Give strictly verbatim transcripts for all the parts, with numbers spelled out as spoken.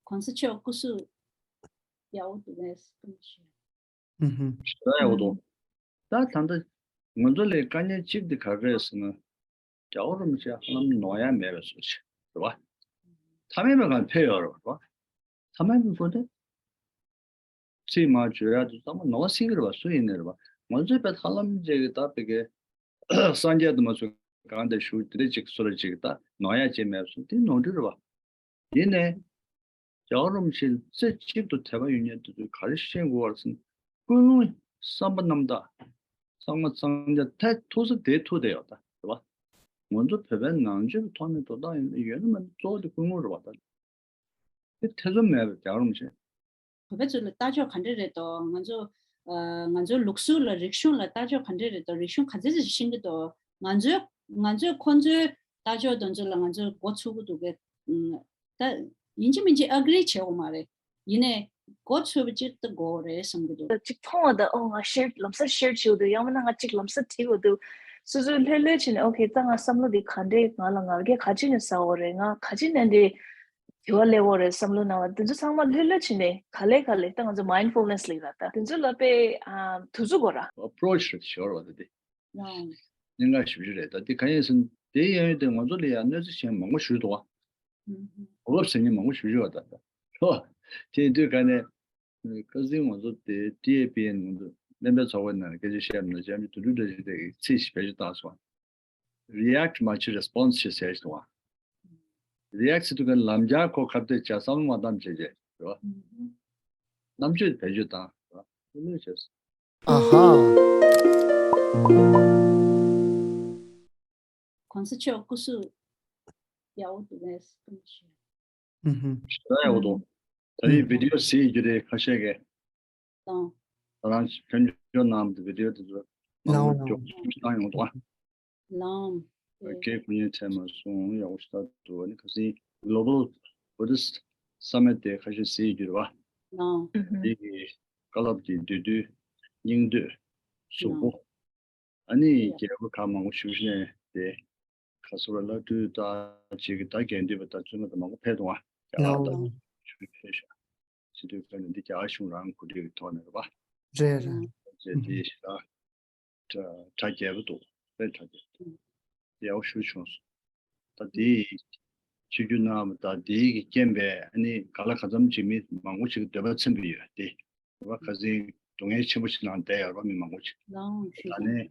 གོང་ས་མཆོག་སྐུ་གཟུགས་ཡག་པོ་འདུག་གས། བཀའ་མོལ་ཞུ། ཧུམ་ཧུམ། ཞེ་དྲག་ཡག་པོ་འདུག་ད་ད་ལྟ་ང་ཚོ་ལ་དཀའ་ངལ་གཅིག་དེ་ག་རེ་རེད་ཟེར་ན། རྒྱལ་བ་རིན་པོ་ཆེ་ཧ་ལམ་ནོར་ཡ་མེད་པའི་བཟོ་ཅིག་རེད་བ། ཐ་མལ་པའི་ངང་ཕེབས་ཡོད་རེད་བ། ཐ་མལ་པའི་སྒོ་ནས་ཚིག་མ་བརྗོད་ཡ་དེ་ཚང་མ་ནོར་སྲིད་ཀྱི་རེད་བ། སུ་ཡིན་ནའི་རེད་བ། ང་ཚོའི་བས་ཧ་ལམ་ཅིག་གི་ད་བི་གའི་སངས་རྒྱས་དུ་མ་ཚོ་གང་དེ་བཞུགས་དེ་འདྲ་ཅིག་སུ་ལ་ཅིག་ད་ནོར་ཡ་ཅིག་མེད་སོང་དེ་ནོར་འཁྲུལ་རེད་བ། ཡིན་ནའི། རྒྱལ་བ་རིན་པོ་ཆེ་རྩེ་གཅིག་ཏུ་དད་པ་ཡོད་མཁན་དེ་ཚོས་ག་རེ་ཤེས་དགོས་པ་རེད་ཟེར་ན། ཀུན་སློང་བསམ་པ་རྣམ་དག་གཙང་མ་གཙང་རྐྱང་ཐད་ཐུག་ས་དེ་ཐུག་བསྡད་ཡོད་ད་རེད་བ། ང་ཚོ་བོད་པའི་ནང་ཆོས་ཀྱི་ཐོག་ནས་དོ་བདག་ཡིན་ཡོད་ན་མེད་ན་གཙོ་བོ་དེ་ཀུན་སློང་རེད་བ་ད། དེ་ཐེ་ཚོམ་མེད་པའི་རྒྱལ་བ་རིན་པོ་ཆེ། བོད་པ་ཚོ་ལ་ལྟ་ཕྱོགས་ག་འདྲ་རེད་དོ། ང་ཚོ་ཨ་ང་ཚོའི་ལུགས་སྲོལ་ལ་རིག་གཞུང་ལ་ལྟ་ཕྱོགས་ག་འདྲ་རེད་དོ། རིག་གཞུང་ག་ཚད་ཅིག་ཤེས་ཀྱི་འདུག་ང་ཚོའི་ང་ཚོས་ཁོ་ཚོའི་ལྟ་ཕྱོགས་དེ་ཚོ་ལ་ང་ཚོས་མགོ་ཚོད་ཀྱི་འདུག་གས། ཨ་ད་ཡིན་གཅིག་མིན་གཅིག་ཨེ་གྷི་རི་བྱེད་དགོས་མ་རེད། ཡིན་ནའི་མགོ་ཚོད་པ་ཅིག་ཏུ་དགོས་རེད་བསམ་གྱི་འདུག་ཅིག་མཐོང་བ་དང་། ཨོ་ང་ཤེར་ལམ་སང་ཤེར་བྱེད་དགོས་འདུག་ཡང་མིན་ན་ང་ཅིག་ལམ་སང་བྲིས་དགོས་འདུག་སོ་སོས་ལྷོད་ལྷོད་བྱས་ནས། ཨོ་ཁེ། ད་ང་བསམ་བློ་འདི་ག་འདྲས། ང་ལ་ང་རྒྱལ་ག་ཅི་ནས་ཟ་འོ་རེད། ང་ག་ཅི་ནས་འདི་དྲི་བ་སླེབས་འོ་རེད་བསམ་བློ་གནང་བ་དེ་ཚོ་ཚང་མ་ལྷོད་ལྷོད་བྱས་ནས། ག་ལེ་ག་ལེ་ད་ང་ཚོ་མའིན་ཌ་ཕུལ་ནེ་སི་ལབ་ཡ་ད་དེ་ཚོ་ལ་དཔེ་ཨ་དུས་ཚོད་དགོས་ར། ཨེ་པྲོ་ཆི་རེད་ཤོར་བ་དེ་དེ། ལའོ། གནད་འགག་ཞེ་པོ་ཅིག་རེད། ད་དེ་གང་ཡིན་ཟེར་ན། དེའི་གཡས་གཡོན་དེ་ང་ཚོ་ལ་ཡང་གནོད་འཚེ་བྱེད་མཁན་མང་པོ་ཞིག་འདུག་བ། ཨུམ། གོ་སྐབས་ཟེར་མཁན་མང་པོ་ཞིག་ཡོད་ད་ལྟ། ཨོ། དེ་ཡིན་དུས་ག་ནས། ཁ་སང་ང་ཚོ་དེ་ཊི་ཨེ་པི་ཨེན་ང་ཚོ་སྨན་པའི་ཚོགས་པའི་ནང་སྐད་ཆ་བཤད་པ་ན། ཅམ་ཅི་དུ་དུ་འདྲ་ཞིག་དེ་གི་ཚིག་ཞིག་བེད་སྤྱོད་བཏང་སོང་། རི་ཨེག་ཊི་མ་བྱེད། རེ་སི་པོན་སི་བྱེད་ཟེར་ཞིག་འདུག་བ། རི་ཨེག་ཊི་ཟེར་དུས་ག་ལམ་རྒྱག་གོ་སྐབས་དེ་བྱ། བསམ་བློ་མ་བཏང་བྱས་བྱས་རེད་བ། ཨུམ། རྣམ་དཔྱོད་བེད་སྤྱོད་བཏང་རེད་བ། དེ་ལོས་བྱས་སོང་། ཨ་ཧ། གོང་ས་མཆོག་སྐུ་གཟུགས་ཡག་པོ་འདུག་གས། བཀའ་མོལ་ཞུ། ཧུམ་ཧུམ། ཞེ་དྲག་ཡག་པོ་འདུག་ད་རེས་ཨུམ་བི་ཌི་ཡོ་གཟིགས་ཡོད་རེད། ཁ་ཤས་ཀྱིས། ལའོ། ད་རང་ཕན་ཆོད་གནང་། བི་ཌི་ཡོ་དེ་ཚོ་ལའོ་ལའོ། མང་པོ་བཏང་ཡོང་འདུག་ཨ། ལའོ། ཨེ། སྐད་ཁུ་ཉན་ཚད་མ་སོང་། ཡག་པོ་ཞེ་དྲག་འདུག་ཨ་ནི་ཁ་སང་གི་གྷོ་ལོ་བལ་བྷུ་དིསྟ་སམ་མིཊ་དེ་ཁ་ཤས་གཟིགས་ཡོད་རེད་བ། ལའོ། ཨུ་ཧུམ། དེ་གི་བཀའ་སློབ་ཀྱི་འདོད་འདུན། སྙིང་འདོད། གཟུགས་པོ། ཨ་ནི་རྒྱལ་པོ་ཁག་མང་པོ་ཞིག་ནས་དེ་ག་ཚོད་ལ་སྤྲུལ་ད་ཅིག་གི་ད་དགེ་འདུན་པ་དང་བཙུན་མ་དང་མང་པོ་ཕེབས་འདུག་ཨ། རྒྱ་གར་དང་ཞུ་ཕེབས་ཤག་ཟེར་དུས་ག་ནས་འདི་རྒྱ་གར་གཞུང་རང་གོ་སྒྲིག་གི་ཐོག་ནས་རེད་པ། རེད་རེད། ཟེར་དེ་ཞེ་དྲག་གྲ་རྒྱས་པོ་འདུག་དཔེ་གྲ་རྒྱས་པོ་འདུག་ཡག་པོ་ཞེ་པོ་བྱུང་སོང་། ད་དེ་ཆིབས་བསྒྱུར་གནང་བ་དང་དེ་གི་རྐྱེན་པས་ཨ་ནི་ག་ལ་གང་འཚམ་ཅིག་མི་མང་པོ་ཞིག་གི་འདོད་པ་ཚིམ་པ་ཡོད་དེ། རེད་པ། ཁ་སང་སྡུག་བསྔལ་ཆེན་པོ་ཞིག་ནང་བསྡད་ཡོད་རེད་པ། མི་མང་པོ་ཞིག་ལའོ། ད་ནས་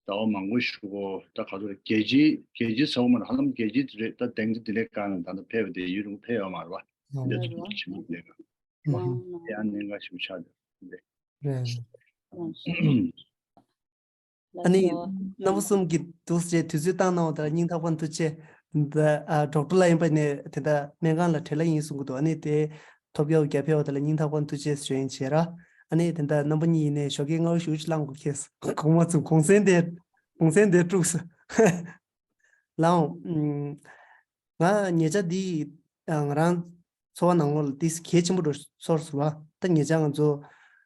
ཟླ་བ་མང་པོ་ཞིག་གོ་ད་ག་ཚོད་རེད། རྒྱལ་སྤྱིའི་རྒྱལ་སྤྱིའི་ས་འོག་མ་རེད། ཧ་ལམ་རྒྱལ་སྤྱི་དེ་རེད། ད་དེང་དེ་ལས་གང་ན་ད་ལྟ་ཕེབས་པ་དེ་ཡུན་རིང་པོ་ཕེབས་ཡོད་མ་རེད་པ། འདི་ཚོ་ཆེན་པོ་ལས་གང་། ཡང་གནད་འགག་ཞིག་ཆགས་འདུག་རེད། ཨ་ནི་རྣམ་པ་གསུམ་གྱིས་འདུག་སེ་དུས་ཚོད་བཏང་གནང་བ་དང་སྙིང་ཐག་པ་ནས་ཐུགས་རྗེ་ཆེ། ད་ཨ་ཌོག་ཊར་ལགས་ཡིན་པ་ནས་དེ་འདྲ་སྨན་ཁང་ལ་བྲེལ་ལ་ཡིན་གསུང་གི་འདུག་ཨ་ནི་དེ་ཐོབ་རྒྱག་རྒྱབ་ཕེབས་པ་དེ་ལ་སྙིང་ཐག་པ་ནས་ཐུགས་རྗེ་ཆེ་ཞུ་ཡིན་བྱས་ར། ཨ་ནི་དེ་འདྲ་རྣམ་པ་གཉིས་ཡིན་ནའི་ཞོགས་ཀས་སྔ་པོ་ཞེ་པོ་ཅིག་ལངས་དགོས་ཁེལ་སོང་། གོང་མ་ཚོ་གུང་སེང་དེ་གུང་སེང་དེ་དཀྲུགས་སོང་། ལའོ། ང་ཉེ་ཆར་འདི་ང་རང་འཚོ་བ་ནང་ལོགས་ལ་ཏིས་གལ་ཆེན་པོ་འགྲོ་ཚོར་སོང་བ། ད་ཉེ་ཆར་ང་ཚོ་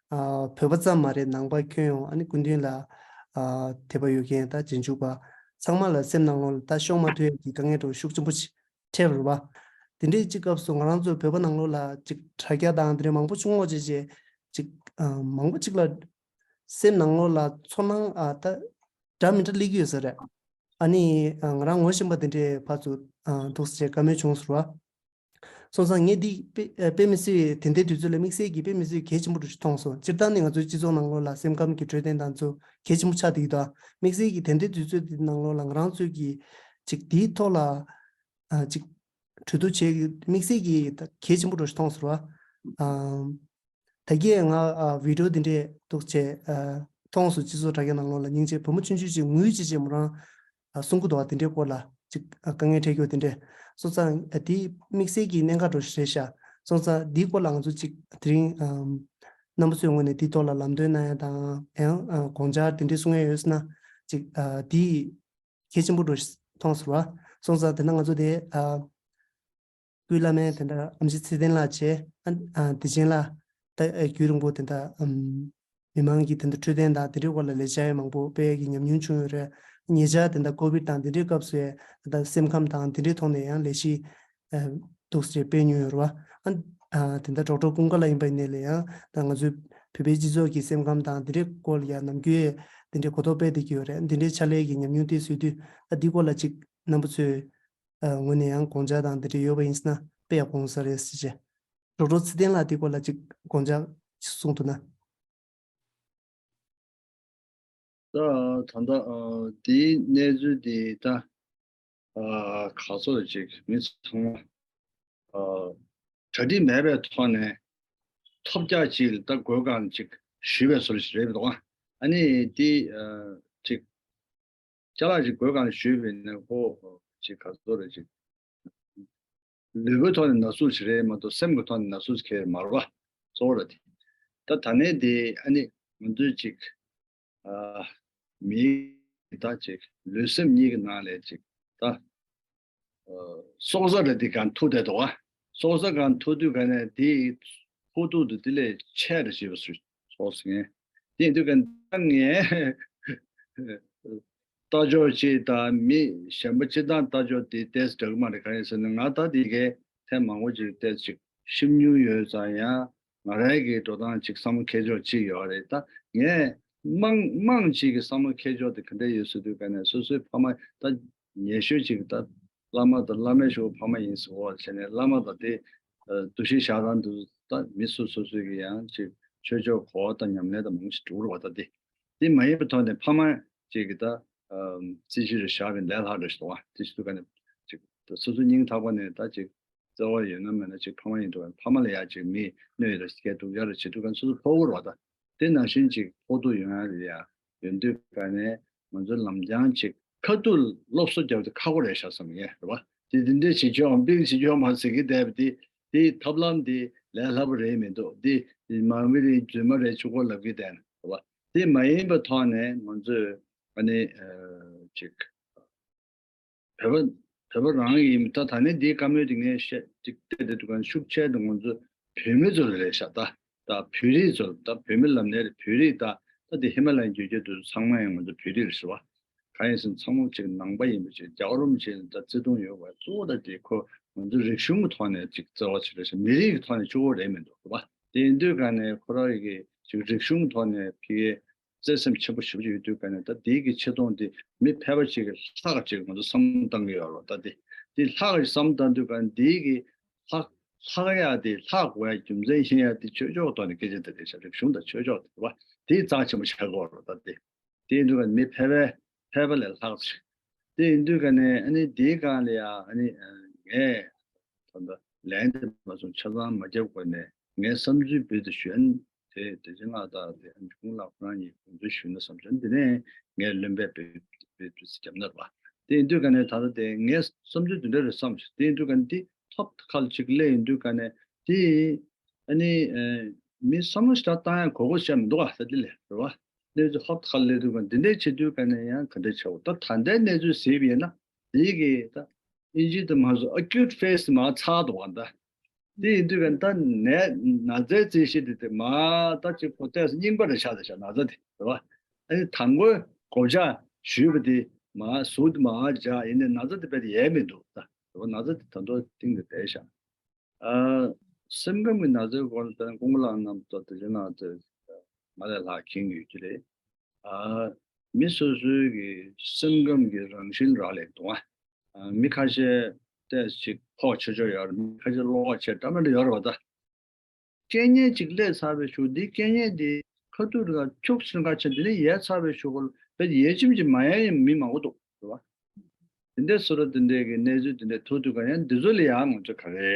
ཨ་བོད་པ་ཙམ་མ་རེད། ནང་པ་ཁྱོན་ཡོངས། ཨ་ནི་སྐུ་མདུན་ལ་ཨ་དད་པ་ཡོད་མཁན་ད་རྗེས་འཇུག་པ་ཚང་མ་ལ་སེམས་ནང་ལོགས་ལ་ད་ཤོང་མ་ཐུབ་ཡས་ཀྱི་དཀའ་ངལ་འདྲ་བོ་ཤུགས་ཆེན་པོ་ཅིག་འཕྲད་པ་རེད་བ། དེ་འདྲའི་ཅིག་སྐབས་སུ་ང་རང་ཚོ་བོད་པ་ནང་ལོགས་ལ་ཅིག་དྲ་རྒྱ་དང་དེ་འདྲའི་མང་པོ་བྱུང་བ་བྱས་བྱས་ཅིག་ཨ་མང་པོ་ཅིག་ལ་སེམས་ནང་ལོགས་ལ་ཚོར་སྣང་ཨ་ད་འདྲ་མི་འདྲ་སླེབས་ཀྱི་ཡོད་ས་རེད། ཨ་ནི་ཨ་ང་རང་ངོ་ཤེས་པ་དེ་འདྲའི་ཕར་ཚུར་ཨ་འདུག་སེ་བཀའ་མོལ་བྱུང་ཟེར་བ། སོང་ཙང་ངས་འདི་དཔེ་ཨ་དཔེ་མི་སྲིད་དེ་འདྲའི་དུས་ཚོད་ལ་དམིགས་བསལ་གྱི་དཔེ་མི་སྲིད་གལ་ཆེན་པོ་འདྲ་ཞིག་མཐོང་སོང་། སྤྱིར་བཏང་ནི་ང་ཚོའི་སྤྱི་ཚོགས་ནང་ལོགས་ལ་སེམས་ཁམས་ཀྱི་འཕྲོད་བསྟེན་དང་ཚོ་གལ་ཆེན་པོ་ཆགས་བསྡད་ཀྱི་འདུག་དམིགས་བསལ་གྱི་དེ་འདྲའི་དུས་ཚོད་འདི་ནང་ལོགས་ལ་ང་རང་ཚོའི་གི་ཅིག་དེའི་ཐོག་ལ་ཨ་ཅིག་གྲོས་བསྡུར་བྱེད་དམིགས་བསལ་གྱི་ད་གལ་ཆེན་པོ་འདྲ་ཞིག་མཐོང་ཟེར་བ། ཨམ། ད་གིན་ང་ཨ་བི་ཌི་ཡོ་འདི་འདྲས་འདུག་བྱས་ཨ་མཐོང་སོང་། སྤྱི་ཚོགས་དྲ་རྒྱ་ནང་ལོགས་ལ་སྙིང་རྗེ་བུ་མོ་ཆུང་ཆུང་ཅིག་ངུས་བྱས་བྱས་མོ་རང་ཨ་གསུང་གི་འདུག་བ། དེ་འདྲའི་སྐོར་ལ་ཅིག་ཨ་དཀའ་ངལ་འཕྲད་རྒྱུ་དེ་འདྲས། སོང་ཙང་ཨ་དེ་དམིགས་བསལ་གྱི་གནད་འགག་འདྲ་ཞིག་རེད་ཤག་སོང་ཙང་དེའི་སྐོར་ལ་ང་ཚོ་ཅིག་དེ་རིང་ཨམ་རྣམ་པ་ཚོའི་ངོས་ནས་དེའི་ཐོག་ལ་ལམ་སྟོན་གནང་ཡ་དང་ཡང་ཨ་དགོངས་འཆར་དེ་འདྲས་གསུང་ཡ་ཡོད་ཟེར་ན་ཅིག་ཨ་དེ་གལ་ཆེན་པོ་འདྲ་ཞིག་མཐོང་ཟེར་བ། སོང་ཙང་དེ་ན་ང་ཚོ་དེ་ཨ་སྐུའི་བླ་སྨན་དེ་འདྲ་ཨེམ་ཆི་ཚེ་བརྟན་ལགས་བྱས། ཨ་ཨ་བདེ་ཆེན་ལགས་ད་ཨ་རྒྱུན་རིང་པོ་དེ་འདྲ་ཨམ་མི་མང་གི་དེ་འདྲ་འཕྲོད་བསྟེན་དང་དེ་འདྲའི་སྐོར་ལ་ལས་བྱ་ཡང་མང་པོ་སྤེལ་ཡ་གི་ཉམས་མྱོང་བྱུང་ཡོད་རེད། ཉེ་ཆར་དེ་འདྲ་ཀོ་བིད་དང་དེ་འདྲའི་སྐབས་སུ་ཡང་ད་སེམས་ཁམས་དང་དེ་འདྲའི་ཐོག་ནས་ཡང་ལས་གཞི་ཨ་འདུག་སེ་སྤེལ་མྱོང་ཡོད་རེད་བ། ཨ་ཨ་དེ་འདྲ་ཌོག་ཊར་ཀུན་དགའ་ལགས་ཡིན་པ་ཡིན་ནའི་ལས་ཡང་ད་ང་ཚོའི་བོད་པའི་སྤྱི་ཚོགས་ཀྱི་སེམས་ཁམས་དང་དེ་འདྲའི་སྐོར་ལ་ཡང་ནམ་རྒྱུན་དེ་འདྲའི་གོ་རྟོགས་སྤེལ་བསྡད་ཀྱི་ཡོད་རེད། འདི་འདྲའི་ཕྱག་ལས་ཀྱི་ཉམས་མྱོང་དེ་བཟོས་དུས་ད་འདི་སྐོར་ལ་ཅིག་རྣམ་པ་ཚོའི་ཨ་ངོས་ནས་ཡང་དགོངས་འཆར་དང་དེ་འདྲ་ཡོད་པ་ཡིན་ན་དཔེ་ཡག་པོ་ཡོང་ས་རེད་ཟེར་བྱས། ཌོག་ཊར་ཚེ་བརྟན་ལགས་འདི་སྐོར་ལ་ཅིག་དགོངས་འཆར་ཅིག་གསུང་ཐུབ་ན། ད་ད་ལྟ་ཨ་དེའི་གནས་ཚུལ་དེ་ད་ཨ་ག་ཚོད་ཅིག་མི་ཚང་མ་ཨ་གྲ་སྒྲིག་མེད་པའི་ཐོག་ནས་ཐོབ་རྒྱག་ཅིག་ད་དགོས་གང་ཅིག་ཞུས་པའི་བཟོ་ཞིག་རེད་འདུག་ཨ་ནི་དེ་ཨ་ཅིག་ཅ་ལག་ཅིག་དགོས་གང་ཞུས་པ་ཡིན་ན་ཁོ་ཅིག་ག་ཚོད་རེད་ཅིག་ལུས་པོའི་ཐོག་ནས་ན་ཟུག་ཞིག་རེད་མ་གཏོགས་སེམས་ཀྱི་ཐོག་ནས་ན་ཟུག་ཞིག་གང་ཡང་མ་རེད་པ། གཙོ་བོ་ར་དེ། ད་ད་ནས་དེ་ཨ་ནི་ང་ཚོས་ཅིག་ཨ་མིའི་ད་ཅིག་ལུས་སེམས་གཉིས་ཀྱི་ནང་ལས་ཅིག་ད་ཨ་སྲོག་རྩ་ར་དེ་གང་ཐུག་བསྡད་འདུག་པ། སྲོག་རྩ་གང་ཐུག་དུས་ག་ནས་དེ་ཕོག་ཐུག་ཏུ་དེ་ལས་ཆད་ར་བྱེད་པ་སོགས་སོགས་ཟེར་མཁན། དེ་ཡིན་དུས་ག་ནས་ད་ངས། ལྟ་ཕྱོགས་གཅིག་དང་མི་གཞན་པ་སྤྱིར་བཏང་ལྟ་ཕྱོགས་དེ་ཏོག་ཙམ་འདྲ་གི་མ་རེད། གང་ཡིན་ཟེར་ན་ང་ད་འདི་གའི་ཐེངས་མང་པོ་ཅིག་ཏོག་ཙམ་ཅིག་ཤེས་མྱོང་ཡོད་ཙང་ཡང་ང་རང་གི་འགྲོ་སྟངས་ཅིག་བསམ་བློ་འཁྱེར་ཕྱོགས་གཅིག་ཡོད་རེད། ད་ངས་དམངས་དམངས་གཅིག་གི་བསམ་བློ་འཁྱེར་ཕྱོགས་དེ་ག་འདྲ་ཡོད་ཟེར་དུས་ག་ནས་སོ་སོའི་ཕ་མ་ད་ཉེ་ཤོས་ཅིག་ད་བླ་མ་དང་བླ་མའི་ཞུ་བ་ཕ་མ་ཡིན་ཟེར་བ་བྱས་ནས་བླ་མ་དང་དེ་འདུ་ཤེས་བཞག་རང་དུ་ད་མི་སོ་སོ་སོ་གི་ཡང་ཅིག་ཆོས་ཕྱོགས་གོ་བ་དང་ཉམས་ལེན་དང་མང་པོ་ཞིག་འགྲོ་གི་རེད་པ། ད་དེ། དེ་མ་ཡིན་པའི་ཐོག་ནས་ཕ་མ་གཅིག་གིས་ད་ཨམ་རྩིས་གཞི་རེ་བཞག་པའི་ལས་སླ་རེད་ཞུ་བ། དེ་ཞུ་དུས་ག་ནས་ཅིག་ད་སོ་སོ་སྙིང་ཐག་པ་ནས་ད་ཅིག་བརྩེ་བ་ཡོད་ན་མེད་ན་ཅིག་ཕ་མ་ཡིན་འགྲོ་བ་ཕ་མ་ལ་ཡ་ཅིག་མི་གནོད་ཡོད་རེད་སྐད་སྡུག་ཡ་རེད་བྱེད་དུས་ག་ནས་སོ་སོ་ཕོག་གི་རེད་པ། ད་དེ་ནང་བཞིན་ཅིག་ཕོག་ཐུག་ཡོང་ཡ་རེད་ཡ། ཡོང་དུས་ག་ནས་ང་ཚོའི་ལམ་རྐྱང་ཅིག་ཁ་ཐུག་སློབ་གསོ་རྒྱབ་དུས་ཁག་པོ་རེད་ཤག་བསམ་ངས་རེད་པ། དེ་འདི་འདྲས་བྱེད་ཆོག་ཨམ་པིག་བྱེད་ཆོག་མ་ཟེར་གི་བསྡད་པ་དེ་དེའི་ཐབས་ལམ་དེ་ལས་སླ་པོ་རེད་མི་འདུག་དེ་མ་མི་རེད་རྫུན་མ་རེད་ཆུ་ཁོལ་ལབ་གི་བསྡད་ན་རེད་པ། དེ་མ་ཡིན་པའི་ཐོག་ནས་ང་ཚོས་ཨ་ནི་ཅིག་བོད་པ་བོད་པ་རང་ཡིན་ད་ད་ནི་འདིའི་བཀའ་མོལ་དེ་ངས་བཤད་ཅིག་བལྟས་དེ་འདུག་ག་ཤུགས་ཆེ་དུ་ང་ཚོ་བོད་མི་ཚོ་ལ་རེད་ཤག་ད་ད་བོད་རིགས་ཚོ་ད་བོད་མི་ལབ་ནས་བོད་རིགས་ད་ད་དེ་ཧི་མ་ལ་ཡའི་རྒྱུད་རྒྱུད་དུ་ཚང་མ་ཡང་ང་ཚོ་བོད་རིགས་རེད་ཟེར་བ། གང་ཡིན་ཟེར་ན་ཚང་མ་ཅིག་ནང་པ་ཡིན་པ་ཅིག་རྒྱལ་བ་རིན་པོ་ཆེ་ལ་ད་བརྩེ་དུང་ཡོད་པ་གཙོ་བོ་ད་དེ་ཁོ་ང་ཚོ་རིག་གཞུང་གི་ཐོག་ནས་ཅིག་བརྩེ་བ་ཆེ་རེད་ཤག་མི་རིགས་ཀྱི་ཐོག་ནས་གཅིག་པོ་རེད་མི་འདུག་རེད་པ། དེ་ཡིན་དུས་ག་ནས་ཁོ་རང་གི་ཅིག་རིག་གཞུང་གི་ཐོག་ནས་ཕ་གིའི་བརྩེ་སེམས་ཆེན་པོ་ཞེ་པོ་ཅིག་ཡོད་དུས་ག་ནས་ད་དེའི་གི་ཆེ་མཐོང་དེ་མི་ཕལ་པ་ཅིག་གི་ལྷག་ཅིག་ང་ཚོ་བསམ་བློ་བཏང་གི་ཡོད་རེད་པ། ད་དེ་དེ་ལྷག་ཅིག་བསམ་བློ་བཏང་དུས་ག་ནས་དེའི་གི་ལྷག་ལྷག་ཡ་དེ་ལྷག་དགོས་ཡ་རྒྱུ་མཚན་ཤེས་ཡ་དེ་ཆོས་ཕྱོགས་ཐོག་ནས་སྐད་ཆ་དེ་རེད་ཤག་རིག་གཞུང་དང་ཆོས་ཕྱོགས་དེ་རེད་པ། དེ་རྩ་ཆེན་པོ་ཆགས་ཀྱི་ཡོད་རེད་པ། ད་དེ་དེ་ཡིན་དུས་ག་ནས་མི་ཕལ་པའི་ཕལ་པ་ལས་ལྷག་ཅིག་དེ་ཡིན་དུས་ག་ནས་ཨ་ནི་དེའི་སྒང་ལ་ཡ་ཨ་ནི་ངས་ད་ལྟ་ལན་དེ་མ་སོང་ཆ་ཚང་མ་རྒྱབ་དགོས་ནས་ངའི་བསམ་ཚུལ་འབུལ་དུ་ཞུ་ཨ་ནི་དེ་དེ་ཅི་ང་ད་དེ་ཨ་ནི་ཁོང་ལ་ཁོ་རང་གཉིས་དགོངས་ཚུལ་ཞུས་ན་བསམ་ཚུལ་འདི་ནས་ངས་བློན་པས་འབུལ་འབུལ་འབུལ་ཚུལ་རྒྱབ་ན་ར་དེ་ཡིན་དུས་ག་ནས་ད་ལྟ་དེ་ངས་བསམ་ཚུལ་འདི་འདྲ་རེད་བསམ་ཞིག་དེ་ཡིན་དུས་ག་ནས་དེ་ཐོབ་ཁ་ལ་ཅིག་སླེབས་ཡིན་དུས་ག་ནས་དེ་ཨ་ནི་མི་བསམ་བློ་ཞིག་བཏང་ཡ་གོ་གོ་བཤད་མི་འདུག་ཨ་ས་དེ་ལས་རེད་བ། གནས་ཚུལ་ཧོབ་ཁ་ལ་སླེབས་དུས་ག་འདི་འདྲའི་བྱེད་དུས་ག་ནས་ཡང་ག་འདྲ་བྱའོ། ད་ད་ལྟའི་གནས་ཚུལ་གཟིགས་པ་ཡིན་ན་དེ་གི་ད་ཨིན་ཇི་དུ་མ་སོ་acute phase དུ་མར་ཚར་འདུག་བ། ད་དེ་ཡིན་དུས་ག་ད་ནད་ན་ཚའི་རྩད་གཞི་དེ་དེ་མ་ད་ཅིག་ཁོ་ཏོག་ཙམ་རྙིང་པ་རེད་ཤག་དེ་ཤག་ན་ཚ་དེ་རེད་བ། ཨ་ནི་དང་པོའི་གོ་ཆ་ཞུས་པ་དེ་མ་ཟུག་དེ་མ་འཇགས་ཡིན་ནའི་ན་ཚ་དེ་རྦད་དེ་ཡལ་མི་འདུག་ད་རེད་བ། ན་ཚ་དེ་ད་དུང་གཏིང་དུ་བསྡད་ཤག་ཨ་སེམས་ཁམས་ཀྱི་ན་ཚའི་སྐོར་ལ་ད་ཀུན་དགའ་ལགས་རྣམ་ཐར་དེ་ཚོའི་ནང་དུ་ང་ལས་ལྷག་མཁྱེན་ཡོད་ཀྱི་རེད། ཨ་མི་སོ་སོའི་གི་སེམས་ཁམས་ཀྱི་རང་བཞིན་རག་ལས་འདུག་ཨ་མི་ཁ་ཤས་ཏོག་ཙམ་ཕོགས་ཆེ་ཆོག་ཡོད་རེད། མི་ཁ་ཤས་བློ་ཁོག་ཆེ་འདྲ་མི་འདྲ་ཡོད་རེད་བ། ད་རྐྱེན་ངན་ཅིག་སླེབས་ཚར་བའི་གཞུག་འདི་རྐྱེན་ངན་འདི་ཁ་ཐུག་རེ་ཁ་ཁྱུག་ཟིན་ཁ་ཆེ་འདི་ནས་ཡལ་ཚར་བའི་གཞུག་གུ་ལ་བས་ཡལ་ཆིམ་གྱིས་མ་ཡལ་ཡང་མི་མང་པོ་འདུག་རེད་བ། དེ་འདྲའི་བཟོ་འདྲ་དེ་འདྲའི་གི་གནས་ཚུལ་དེ་འདྲའི་ཐུག་དུས་ག་ཡང་འདི་ཚོ་ལ་ཡང་ང་ཚོས་ག་རེ་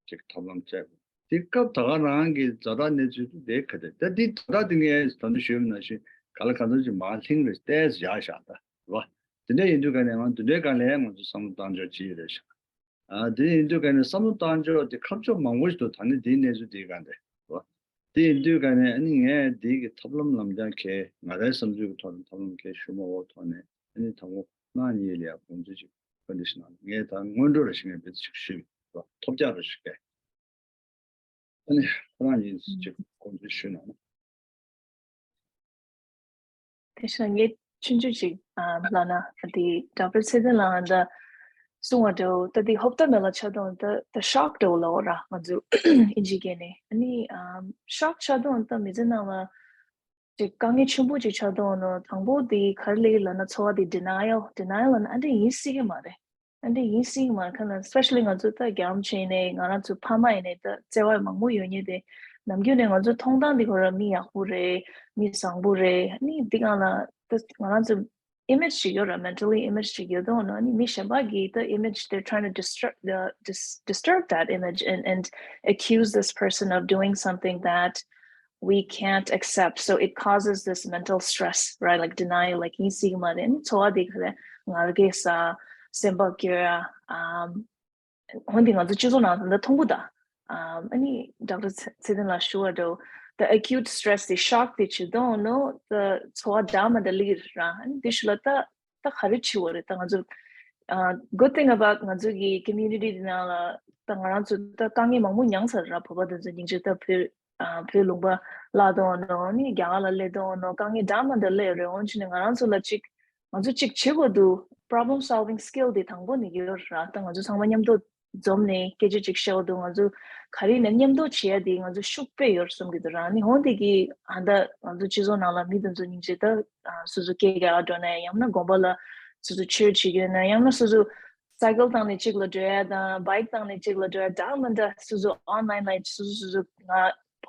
ཅིག་ཐབས་ལམ་བཙལ་དགོས། དེ་སྐབས་ད་ག་རང་གི་ཛ་དྲག་གནས་ཚུལ་དེ་ག་དེ་ད་འདི་ཛ་དྲག་དེ་ངས་ད་དུང་ཞུས་པ་ནང་བཞིན་ག་ལ་ག་ཚོད་ཅིག་མར་ལྷིང་རེ་ཏོག་ཙམ་བཞག་བཞག་ད་རེད་བ། དེ་འདྲ་ཡིན་དུས་ག་ནས་ང་དེ་འདྲའི་སྒང་ལ་ང་ཚོ་བསམ་བློ་བཏང་ཕྱོགས་ཅིག་རེད་ཤག་ཨ་དེ་ཡིན་དུས་ག་ནས་བསམ་བློ་བཏང་ཕྱོགས་དེ་ཁ་ཕྱོགས་མང་པོ་ཞིག་འདུག་ད་ནི་དེའི་གནས་ཚུལ་དེའི་སྒང་དེ་རེད་བ། དེ་ཡིན་དུས་ག་ནས་ཨ་ནི་ངས་དེའི་གི་ཐབས་ལམ་ལམ་སྦྱང་གལ་ང་རའི་བསམ་ཚུལ་གྱི་ཐོག་ནས་ཐབས་ལམ་གལ་ཞུ་མ་འོག་ཐོག་ནས་ཨ་ནི་དང་པོ་ནག་ཉེས་ལ་ཡང་དགོངས་ཚུལ་ཅིག་བཀའ་འདྲི་ཞུ་གནང་། ངས་ད་སྔོན་འགྲོ་རེ་ཞིག་ངས་འབད་ཅིག་ཞུས་པ་ཐོབ་རྒྱག་རེ་ཞིག་གས། ཨ་ནི་ཁོ་རང་ཉིད་ཅིག་དགོངས་ཚུལ་ཞུས་གནང་། དེ་བཞིན་ངས་ཆུང་ཆུང་ཅིག་ཨ་ལབ་ན་དེ་ཌོག་ཊར་ཚེ་བརྟན་ལགས་ད་ གསུང་བ་འདྲ་བོ་ད་དེ་ཧོབ་ཏ་མེ་ལ་ཆ་དོན་ད་ད་ཤོག་འདྲ་བོ་ལ་འོ་ར་ང་ཚོ་ཨིན་ཇི་སྐད་ནས་ཨ་ནི་ཤོག་ཆ་དོན་ད་མི་ཚེ་ནང་ལ་ཅིག་དཀའ་ངལ་ཆེན་པོ་ཅིག་ཆགས་འདུག་ནོ། དང་པོ་དེ་ག་རེ་ལབ་ན་ཚོར་བ་དེ་ཌི་ནའི་ཡལ། ཌི་ནའི་ཡལ་ལབ་ན་ཨ་འདྲ་ཡིན་སྲིད་ཀྱི་མ་རེད། ཨ་འདྲ་ཡིན་སྲིད་ཀྱི་མ་རེད། ཁ་ན་སི་པེ་ཤ་ལི་ང་ཚོ་ད་རྒྱལ་བ་ཆེ་ནས་ང་རང་ཚོ་ཕ་མ་ཡིན་ནས་ད་བརྩེ་བ་མང་པོ་ཡོད་མཁན་དེ་ནམ་རྒྱུན་ནས་ང་ཚོ་མཐོང་སྟངས་དེ་ཁོ་རང་མི་ཡག་པོ་རེད། མི་བཟང་པོ་རེད། ཨ་ནི་འདི་གང་ལ་ད་ང་རང་ཚོ་ཨི་མེཇ་ཅིག་ཡོད་ར། མེན་ཊ་ལི་ཨི་མེཇ་ཅིག་ཡོད་དོ་ནོ། ཨ་ནི་མི་གཞན་པ་གིས་ད་ཨི་མེཇ། they're trying to disturb the dis- disturb that image and and accuse this person of doing something that we can't accept. So it causes this mental stress, right? Like denial, like ཡིན་སྲིད་ཀྱི་མ་རེད། ཨ་ནི་ཚོར་བ་དེ་ག་རེ་ངར་སྐད་ཟ། སེམས་པ་སྐྱོ་ཡ། ཨམ། འོན་ཏེ་ང་ཚོ་སྤྱི་ཚོགས་ནང་ད་ལྟ་མཐོང་གི་ད། ཨམ། ཨ་ནི་ཌོག་ཊར་ཚེ་ཚེ་བརྟན་ལགས་ཞུ་བ་འདྲ་བོ། the acute stress དེ་ཤོག་དེ་བྱེད་དོན་ནོ། ད་ཚོར་བ་འདྲ་མི་འདྲ་སླེབས་ར། ཨ་ནི་དེ་ཤུ་ལ་ད་ད་ག་རེ་བྱེད་དགོས་རེད། ད་ང་ཚོ་ཨ། good thing about ང་ཚོ་གི་ཀོ་མུ་ནི་ཊི་འདི་ནང་ལ་ད་ང་རང་ཚོ་ད་དཀའ་ངལ་མང་པོ་མྱངས་ཚར་ར། བོད་པ་དེ་ཚོ་སྙིང་རྗེ། ད་བོད་ཨ། བོད་ལུང་པ་བརླག་དོན་ནོ། ཨ་ནི་རྒྱ་གར་ལ་སླེབས་དོན་ནོ། དཀའ་ངལ་འདྲ་མི་འདྲ་སླེབས་རེད། འོན་ཀྱང་ནི་ང་རང་ཚོ་ལ་ཅིག་ང་ཚོ་ཅིག་བྱེད་དགོས་འདུག problem solving skill དེ་དང་པོ་ནས་ཡོད་ར། ད་ང་ཚོ་ཚང་མ་མཉམ་དུ་འཛོམས་ནས་སྐད་ཆ་ཅིག་བཤད་དགོས་འདུག་ང་ཚོ་ག་རེ་ནས་མཉམ་དུ་བྱེད་ཡ་དེ་ང་ཚོ་ཤུགས་དཔེ་ཡོད་བསམ་གྱི་འདུག་ར། ཨ་ནི་འོན་ཏེ་གི་ཨ་ད་ང་ཚོ་སྤྱི་ཚོགས་ནང་ལ་མི་དེ་ཚོ་སྙིང་རྗེ། ད་ཨ། སོ་སོ་སྐད་རྒྱག་འགྲོ་ན་ཡང་ན་དགོན་པ་ལ་སོ་སོ་ཆོས་བྱེད་ཀྱི་ཡོད་ན་ཡང་ན་སོ་སོ་སའི་ཀལ་བཏང་ནས་གཅིག་ལ་འགྲོ་ཡ་དང་བྷའིཀ་བཏང་ནས་གཅིག་ལ་འགྲོ་ཡ་འདྲ་མི་འདྲ། སོ་སོ་ཨོན་ལན་ལ་སོ་སོ་སོ་སོ་ང་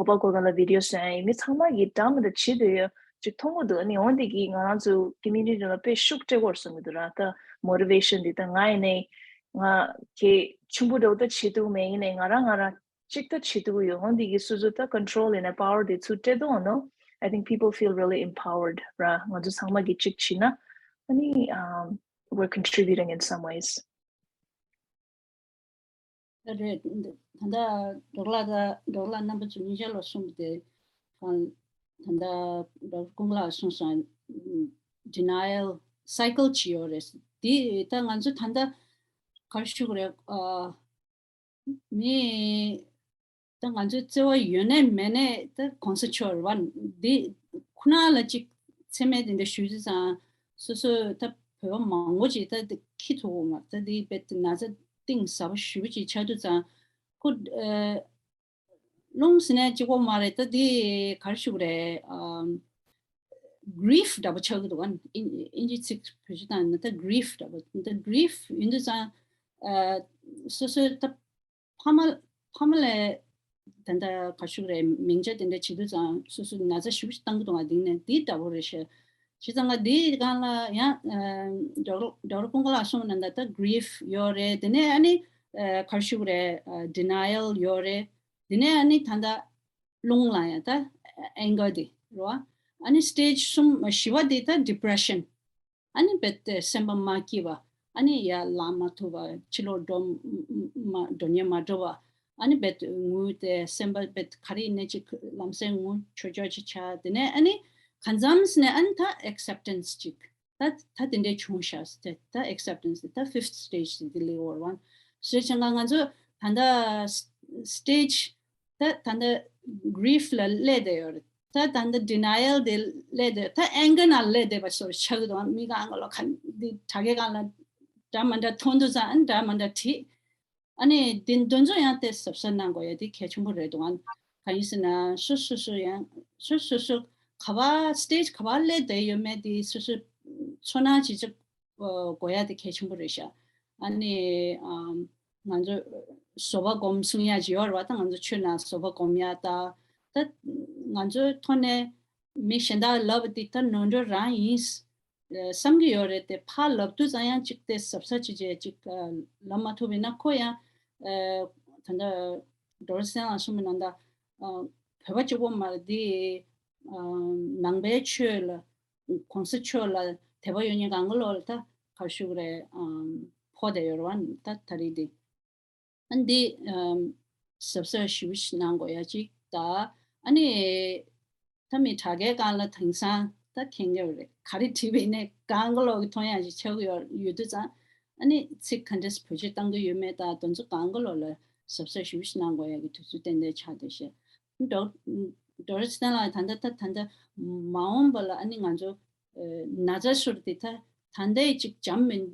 བོད་པ་སྐོར་ག་ལ་བི་ཌི་ཡོ་བཟོ་ཡ་ཡིན། མི་ཚང་མ་གིས་འདྲ་མི་འདྲ་བྱེད་འདོད་ཡོད་ཅིག་མཐོང་གི་འདུག་ཨ་ནི་འོན་ཏེ་གི་ང་རང་ཚོ་ཀོ་མུ་ནི་ཊི་ལ་དཔེ་ཤུགས་སྤྲད་དགོས་བསམ་གྱི་འདུག་ར། ད་མོ་ཊི་ཝེ་ཤན་འདི་ད་ང་ཡིན་ནའི་ང་གི་ཆུང་པོ་འདྲ་བོ་ད་བྱེད་ཐུབ་མེད། ཡིན་ནའི་ང་རང་ང་རང་ཅིག་ད་བྱེད་ཐུབ་ཡོད། འོན་ཏེ་གི་སོ་སོ་ད་ཀོན་ཊོལ་ཡིན་ན་པ་ཝར་དེ་ཚུར་སྤྲད་དོ་ནོ། I think people feel really empowered ར། ང་ཚོ་ཚང་མ་གིས་ཅིག་བྱེད་ན་ཨ་ནི་um, we're contributing in some ways. རེད། ད་ལྟ་ཌོག་ལགས་དང་ཌོག་ལགས་རྣམ་པ་ཚོ་གཉིས་ཆ་ལ་གསུངས་པ་དེ་གང་ད་ལྟ་ཌོག་ཀུན་ལགས་གསུངས་སོང་། ཌི་ནའི་ཡལ་སའི་ཀལ་ཅིག་ཡོད་རེད། དེ་ད་ང་ཚོ་ད་ལྟ་ག་རེ་ཞུ་དགོས་རེད། ཨ། མི་ད་ང་ཚོའི་བརྩེ་བ་ཡོད་ནའི་མེད་ནའི་ད་གོང་ས་མཆོག་རེད་བ། འདི་ཁོ་ན་ལ་ཅིག་མཚན་སྨད་དེ་འདྲ་ཞུ་དུས་ཙང་སོ་སོ་ད་བོད་པ་མང་པོ་ཅིག་ད་འདི་ཁྱི་ཐུག་འོང་མ་ད་འདི་དཔེ་ན་ཚ་གཏིང་ཟབ་པོ་ཞེ་པོ་ཅིག་ཆགས་དུས་ཙང་ཁོ་ཨ། རླུང་ཟིན་ནས་གཅིག་པོ་མ་རེད། ད་འདི་ག་རེ་ཞུ་དགོས་རེད། ཨམ། གྷི་རིཕ་འདྲ་པོ་ཆགས་ཀྱི་འདུག་ག་ཨིན་ཨིན་ཇི་ཚིག་བེད་སྤྱོད་བཏང་ན་ད་གྷི་རིཕ་འདྲ་པོ། ད་གྷི་རིཕ་ཡིན་དུས་ཙང་ཨ། སོ་སོའི་ད་ཕ་མ་ཕ་མ་ལས་ད་ལྟ་ག་རེ་ཞུ་དགོས་རེད། མིང་ཆད་དེ་འདྲ་བྱེད་དུས་ཙང་སོ་སོ་ན་ཚ་ཞེ་པོ་ཅིག་བཏང་གི་འདུག་ག་འདི་ནས་འདི་འདྲ་པོ་རེད་ཤག་བྱས་ཙང་ང་འདིའི་སྒང་ལ་ཡང་ཌོག་ཌོག་ཀུན་དགའ་ལགས་གསུངས་ན་ད་ལྟ་གྷི་རིཕ་ཡོད་རེད། དེ་ནས་ཨ་ནི་ག་རེ་ཞུ་དགོས་རེད། ཌི་ནའི་ཡལ་ཡོད་རེད། དེ་ནས་ཨ་ནི་ད་ལྟ་རླུང་ལ་ཡང་ད་ཨེང་གར་དེ་རེད་བ། ཨ་ནི་སི་ཊེཇ་གསུམ་བཞི་པ་དེ་ད་ཌི་པི་རེ་ཤན། ཨ་ནི་རྦད་དེ་སེམས་པ་མ་སྐྱིད་པ། ཨ་ནི་ཡར་ལངས་མ་ཐུབ་པ། ཕྱི་ལོགས་འགྲོ་མ་འགྲོ་ཉེན་མ་འགྲོ་བ། ཨ་ནི་རྦད་དེ་ངུས་ཏེ་སེམས་པ་རྦད་དེ་ག་རེ་ཡིན་ནའི་ཅིག་ལམ་སེང་ངུ་ཆོག་ཆོག་ཅིག་ཆགས། དེ་ནས་ཨ་ནི་གང་འཚམས་ནས་ཨ་ནི་ད་ཨེག་སེབ་ཊེན་སི་ཅིག་ད་ད་དེ་འདྲའི་བྱུང་ཤག་ཟེར། ད་ཨེག་སེབ་ཊེན་སི་ད་ཕིཕ་ཐི་སི་ཊེཇ་དེ་དེ་ལས་འོར་བ་ཟེར་བྱས་ང་ང་ཚོ་ད་ལྟ་སི་ཊེཇ་ད་ད་ལྟ་གྷི་རིཕ་ལ་སླེབས་བསྡད་ཡོད་རེད། ད་ད་ལྟ་ཌི་ནའི་ཡལ་དེ་སླེབས་བསྡད། ད་ཨེང་གར་ནང་སླེབས་བསྡད་པ་བཟོ་འདྲ་ཆགས་ཀྱི་འདུག་མི་གང་ག་ལོ་ག་འདི་དྲ་རྒྱའི་སྒང་ལ་འདྲ་མི་འདྲ་མཐོང་དུས་ཙང་ཨ་ནི་འདྲ་མི་འདྲ་བྲིས། ཨ་ནི་འདི་འདི་ཚོ་ཡང་དེ་གཟབ་གཟབ་གནང་དགོས་ཡ་དེ་གལ་ཆེན་པོ་རེད་འདུག་ཨ་ནི་གང་ཡིན་ཟེར་ན་སོ་སོ་སོ་ཡང་སོ་སོ་སོ་ག་པར་སི་ཊེཇ་ག་པར་སླེབས་བསྡད་ཡོད་མེད་དེ་སོ་སོ་ཚོར་སྣང་ཅིག་ཅིག་དགོས་ཡ་དེ་གལ་ཆེན་པོ་རེད་ཤག་ཨ་ནི་ཨམ་ང་ཚོ་བཟོད་པ་སྒོམ་གསུང་ཡ་ཅིག་ཡོད་རེད་བ། ད་ང་ཚོ་ཆོས་ནང་བཟོད་པ་སྒོམ་ཡ་ད་ད་ང་ཚོའི་ཐོག་ནས་མི་གཞན་དག་ལབ་པ་དེ་ད་ནོར་འཁྲུལ་རང་ཡིན། ཨ་བསམ་གྱི་ཡོད་རེད་དེ། ཕར་ལབ་དུས་ཙང་ཡང་ཅིག་དེ་གཟབ་གཟབ་ཅིག་བྱས་ཅིག་ཨ་ལབ་མ་ཐུབ་པ་ཡིན་ན་ཁོ་ཡང་ཨ་ད་ལྟ་ཌོ་རི་སི་ལགས་གསུངས་པ་ནང་ལྟར་ཨ་བོད་པ་གཅིག་པོ་མ་རེད་དེ། ཨ་ནང་པའི་ཆོས་ལ་གོང་ས་མཆོག་ལ་དད་པ་ཡོད་མཁན་གང་ག་ལོག་ལ་ད་ག་རེ་ཞུ་དགོས་རེད། ཨ་ཕོག་བསྡད་ཡོད་རེད་བ་ད་ད་རེས་དེ། ཨ་འདི་ཨམ་གཟབ་གཟབ་ཞེ་པོ་ཞིག་གནང་དགོས་ཡ་ཅིག་ད། ཨ་ནི་ད་མི་དྲ་རྒྱའི་སྒང་ལ་དེང་སང་ད་མཁྱེན་གྱི་ཡོད་རེད། ག་རེ་བྲིས་པ་ཡིན་ནའི་གང་ག་ལོག་གི་མཐོང་ཡ་ཞིག་ཆགས་ཀྱི་ཡོད་ཡོད་དུས་ཙང་ཨ་ནི་ཚིག་ག་འདྲས་བེད་སྤྱོད་གཏང་གི་ཡོད་མེད་ད་དེ་ཚོ་གང་ག་ལོག་ལ་གཟབ་གཟབ་ཞེ་པོ་ཞིག་གནང་དགོས་ཡ་གི་དུས་ཚོད་ཏན་ཏན་ཆགས་བསྡད་ཤག་ཌོ་ཌོ་རི་སི་ལགས་ད་ལྟ་ད་ད་ལྟ་མ་འོངས་པ་ལ་ཨ་ནི་ང་ཚོ་ཨ་ན་ཚ་ཟེར་དེ་ད་ད་ལྟའི་ཅིག་འཇམ་མིན།